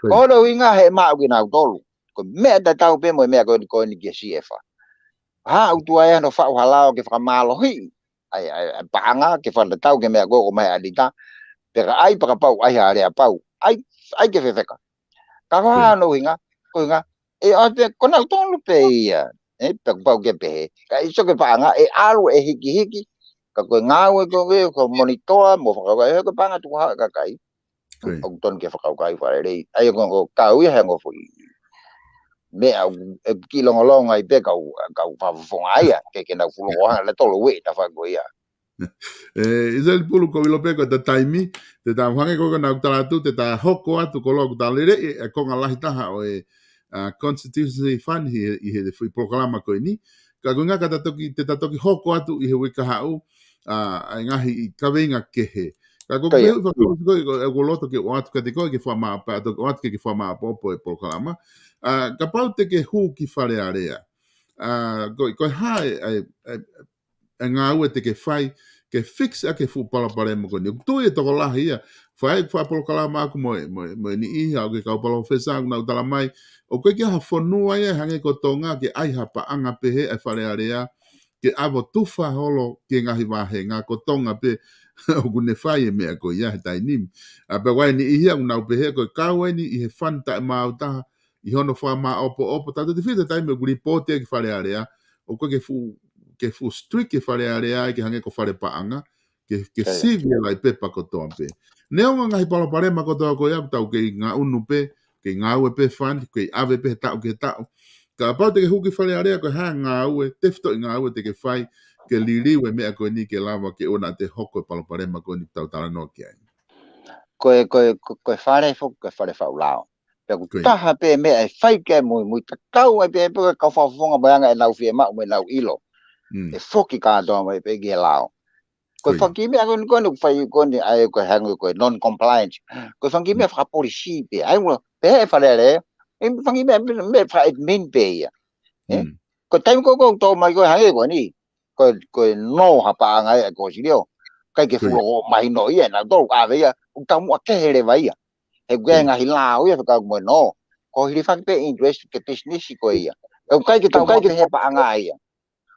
Ko hono ʻuhinga he maʻu kinautolu. Ko e meʻa tatau pē mo e meʻa ko eni, ko eni ki he C F A. Haʻu tuai ʻa hono faʻu ha lao ke fakamālohiʻi. ʻAi, ʻai, ʻai paʻanga, ke fakatatau ki he meʻa ko ē ʻoku ʻomai ʻe ʻAlita. Pea ka ʻai pea kapau, ʻai ha aleapau. ʻAi, ʻai ke fefeka. Ka ko hono ʻuhinga, ko e ʻuhinga, ʻe ʻoatu pē ko nautolu pē ia. Ē, pea kuo pau ke pehē. Ka ʻi so ke paʻanga, ʻe ʻalu ʻe hikihiki. Ka ko e ngāue ko ē, ko e monitor, mo fakakaukau, ʻe ko e paʻanga tuku haʻu e kakai. ʻOku tonu ke fakakaukauʻi fakalelei. ʻAi ko, ko kau ia he ongo foʻi. Meʻa ʻoku, ʻe kiʻi longolongo ai pē kau, kau fakafofonga ia, ke, ke nau fuʻu loko hanga, la tolo ue, ta fai ko ia. ʻE, ʻIseli Pulu, ko ʻilo pē ko e ta taimi, te ta hangē ko ē ko ʻeku tala atu, te ta hoko atu ko loku ta lele, ʻe, ʻe konga lahi taha ʻo e, ʻa, Constituency Fund ʻi he, ʻi he foʻi polokalama ko eni. Ka ko e ʻuhinga ka ta toki, te ta toki hoko atu ʻi he uike kahaʻu, ʻa, ʻa e ngaahi kaveinga kehe. Ka ko e ʻuhinga, ʻoku ou loto ke ʻoatu kiate koe ke fakamā-, pea toki ʻoatu ke, ke fakamāʻopoʻopo e polokalama. ʻA, kapau te ke hū ki Fale Alea. ʻA, ko, ko e hā e, e, e, e ngāue te ke fai, ke fix ʻaki e fuʻu palopalema ko eni. ʻOku tui e tokolahi ia, fai, fai polokalama ʻaku mo e, mo e, mo e niʻihi, ʻa e kau palōfesa, ʻoku nau tala mai, ʻoku ʻikai ke ʻi ai ha fonua ia, hangē ko Tonga, ke ʻai ha paʻanga pehē, ʻa e Fale Alea, ke ʻave ʻo tufa holo ki he ngaahi vāhenga, ko Tonga pē, ʻoku ne fai e meʻa ko ia he taimi ni. ʻA, pea ʻoku ʻi ai e niʻihi ia, ʻoku nau pehē, ko e kau eni ʻi he fund taʻemaau taha, ʻi hono fakamāʻopoʻopo, tautefito he taimi ʻoku lipooti ai ki Fale Alea, ʻoku ʻikai ke fuʻu, ke fuʻu strict e Fale Alea, ke hangē ko fale paʻanga, ke, ke sivi e laʻi pepa kotoa pē. Neongo e ngaahi palopalema kotoa ko ia, ʻoku tau kei ngaʻunu pē, kei ngāue pē fund, kei ʻave pē he taʻu ki he taʻu. Kapau te ke hū ki Fale Alea, ko e hā e ngāue, tefitoʻi ngāue te ke fai, ke liliu e meʻa ko eni ke lava ke ʻoua naʻa toe hoko e palopalema ko eni ʻoku tau talanoa ki ai. Ko e, ko e, ko e, ko e fale fo-, ko e fale faʻu lao. Pea ʻoku taha pē meʻa ʻe fai ke muimui tatau ai pē pē kau fakafofonga mo e anga ʻenau fiemaʻu mo ʻenau ʻilo. ʻE foki kātoa mai pē ki he lao. Ko e fanga kiʻi meʻa ko eni ko eni ʻoku fai ko eni ʻa e ko e hangē ko e non-compliance. Ko e fanga kiʻi meʻa fakapolisi pē. ʻAi ua, pehē ʻe Fale Alea. ʻE fanga kiʻi meʻa, meʻa faka-admin pē ia. Ē? Ko e taimi ko ē ʻoku tō mai ko e hangē ko eni. Ko e, ko e nō ha paʻanga ia ʻa e kōsilio. ʻIkai ke fuʻu loko mahino ia, naʻa tau ʻave ia, ʻoku taumuʻa kehe leva ia. He ʻoku ʻi ai e ngaahi lao ia fekauʻaki mo e nō. Ko e hilifaki pē interest ki he business ko ia. ʻOku ʻikai ke tau ʻikai ke he paʻanga ia.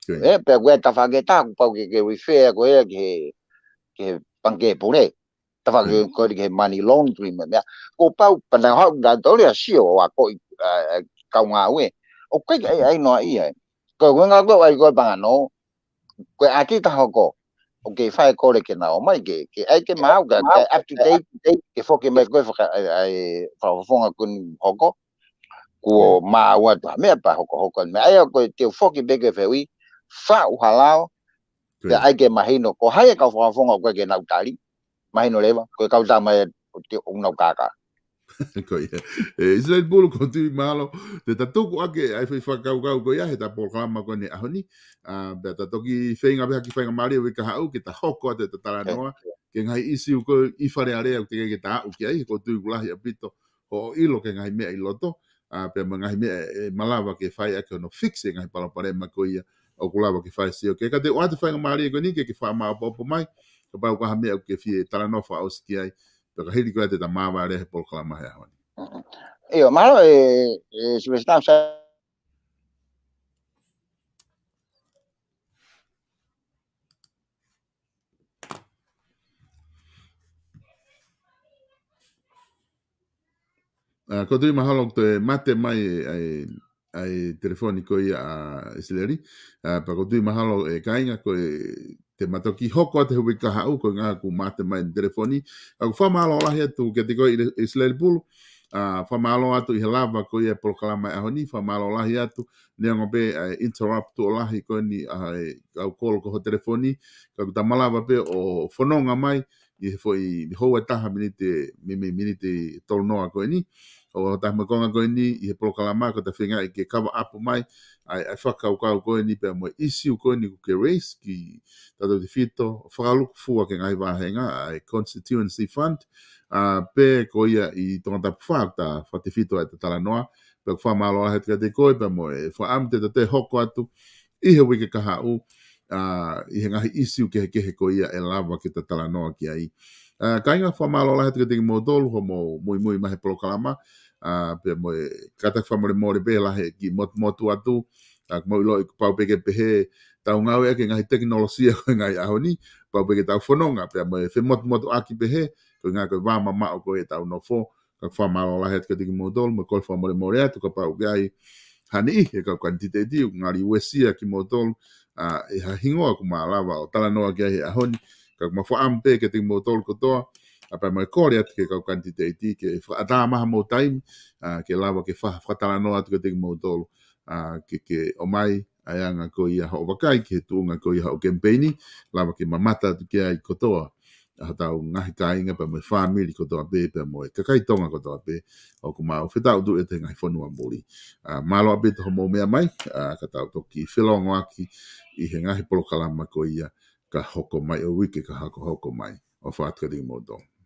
Ko ia. Ē, pea ko e tafaʻaki ʻe taha, kuo pau ke, ke refer ko ia ki he, ki he pangikē pule. Tafaʻaki ko ia ki he money laundering mo e meʻa. Kuo pau pē naʻa haʻu nautolu ia ʻo sio ʻo akoʻi, ʻa, ʻa, kau ngāue. ʻOku ʻikai ke ʻai, ʻai noa ia. Ko e ngaahi ko ʻai ko e pangano. Ko e ʻaho ʻe taha hoko. ʻOku ke fai kole ke nau ō mai ke, ke ʻai ke maʻu, ke, ke up to date, ke foki mai ko e faka-, ʻa, ʻa, fakafofonga kuo hoko. Kuo maʻu atu ha meʻa pea hokohoko meʻa. ʻA ia ko e te u foki pē ke fehuʻi, faʻu ha lao, Ko ia. Pea ʻai ke mahino, ko hai e kau fakafofonga ʻoku ʻikai ke nau tali, mahino leva, ko e kau tama ē ʻoku nau kākā. Ko ia. ʻE, ʻIsileli Pulu, ʻoku ou tui mahalo te ta tuku ʻaki ʻa e foʻi fakakaukau ko ia heʻeta polokalama ko eni ʻaho ni. ʻA, pea ta toki feinga pē ha kiʻi faingamālie uike kahaʻu ke ta hoko atu ʻeta talanoa ki he ngaahi ʻīsiu ko ē ʻi Fale Alea ʻoku teʻeki ke ta aʻu ki ai, he ʻoku ou tui ʻoku lahi ʻaupito hoʻo ʻilo ki he ngaahi meʻa ʻi loto, ʻa, pea mo e ngaahi meʻa ʻe malava ke fai ʻaki hono fix e ngaahi palopalema ko ia ʻoku lava ke fai. Sio, ke ka te u ʻoatu e faingamālie ko eni ke ke fakamāʻopoʻopo mai, kapau ko ha meʻa ʻoku ke fie talanoa fakaʻosi ki ai, pea ka hili ko ia te ta māvae leva he polokalama he ʻaho ni. ʻIo, mahalo ē, ē, Sylvester, sa- ʻA, ʻoku ou tui mahalo ʻoku toe mate mai ʻa e, ʻa e, ʻa e telefoni ko ia ʻa ʻIsileli. ʻA, pea ʻoku ou tui mahalo ʻe kāinga ko e te ma toki hoko atu he uike kahaʻu ko e ʻuhinga kuo mate mai e telefoni. ʻA, ʻoku fakamālō lahi atu kiate koe ʻIsileli Pulu. ʻA, fakamālō atu ʻi he lava ko ia e polokalama he ʻaho ni, fakamālō lahi atu. Neongo pē ʻa e interrupt tuʻo lahi ko eni ʻa e kau kolo ko ho telefoni, ka ʻoku ta malava pē ʻo fononga mai ʻi he foʻi houa ʻe taha miniti, mei, mei miniti tolu noa ko eni. ʻO taha mo e konga ko eni ʻi he polokalama ko ʻeta feingaʻi ke cover up mai ʻa e, ʻa e fakakaukau ko eni pea mo e ʻīsiu ko eni ʻoku ke raise kia tautefito, fakalukufua ki he ngaahi vāhenga ʻa e constituency fund, ʻa, pea ko ia ʻi Tongatapu fā ʻoku ta fakatefito ʻeta talanoa, pea ʻoku fakamālō lahi atu kiate koe, pea mo e fakaʻamu te ta toe hoko atu ʻi he uike kahaʻu, ʻa, ʻi he ngaahi ʻīsiu kehekehe ko ia ʻe lava ke ta talanoa ki ai. ʻA, kāinga, fakamālō lahi atu kiate kimoutolu hoʻomou muimui mai he polokalama, ʻa, pea mo e kātaki fakamolemole pē lahi e kiʻi motumotu atu, ʻa, ʻoku mau ʻiloʻi kuo pau pē ke pehē ʻetau ngāue ʻaki e ngaahi tekinolosia ko e ngaahi ʻaho ni, pau pē ke tau fononga, pea mo e femotumotuʻaki pehē, ko e ʻuhinga ko e vā mamaʻo ko ē ʻetau nofo, ka ʻoku fakamālō lahi atu kiate kimoutolu, mo e kole fakamolemole atu kapau ʻoku ʻi ai ha niʻihi he kau kanititeiti ʻoku ngali uesia kimoutolu, ʻa, ʻi ha hingoa ʻoku ma lava ʻo talanoa ki ai he ʻaho ni, ka ʻoku ma fakaʻamu pē kiate kimoutolu kotoa, ʻa, pea mo e kole atu ki he kau kanititeiti ke fakaʻatā mai hamou taimi, ʻa, ke lava ke fa-, fakatalanoa atu kiate kimoutolu, ʻa, ke, ke ʻomai ʻa e anga ko ia hoʻo vakai ki he tuʻunga ko ia hoʻo kemipeini, lava ke mamata atu ki ai kotoa ʻa hotau ngaahi kāinga pea mo e fāmili kotoa pē, pea mo e kakai Tonga kotoa pē, ʻoku mau fetaʻutuʻu ʻi he ngaahi fonua muli. ʻA, mālō ʻaupito hoʻomou meʻa mai, ʻa, ka tau toki felōngoaki ʻi he ngaahi polokalama ko ia ka hoko mai ʻo e uike ka hokohoko mai. ʻOfa atu kiate kimoutolu.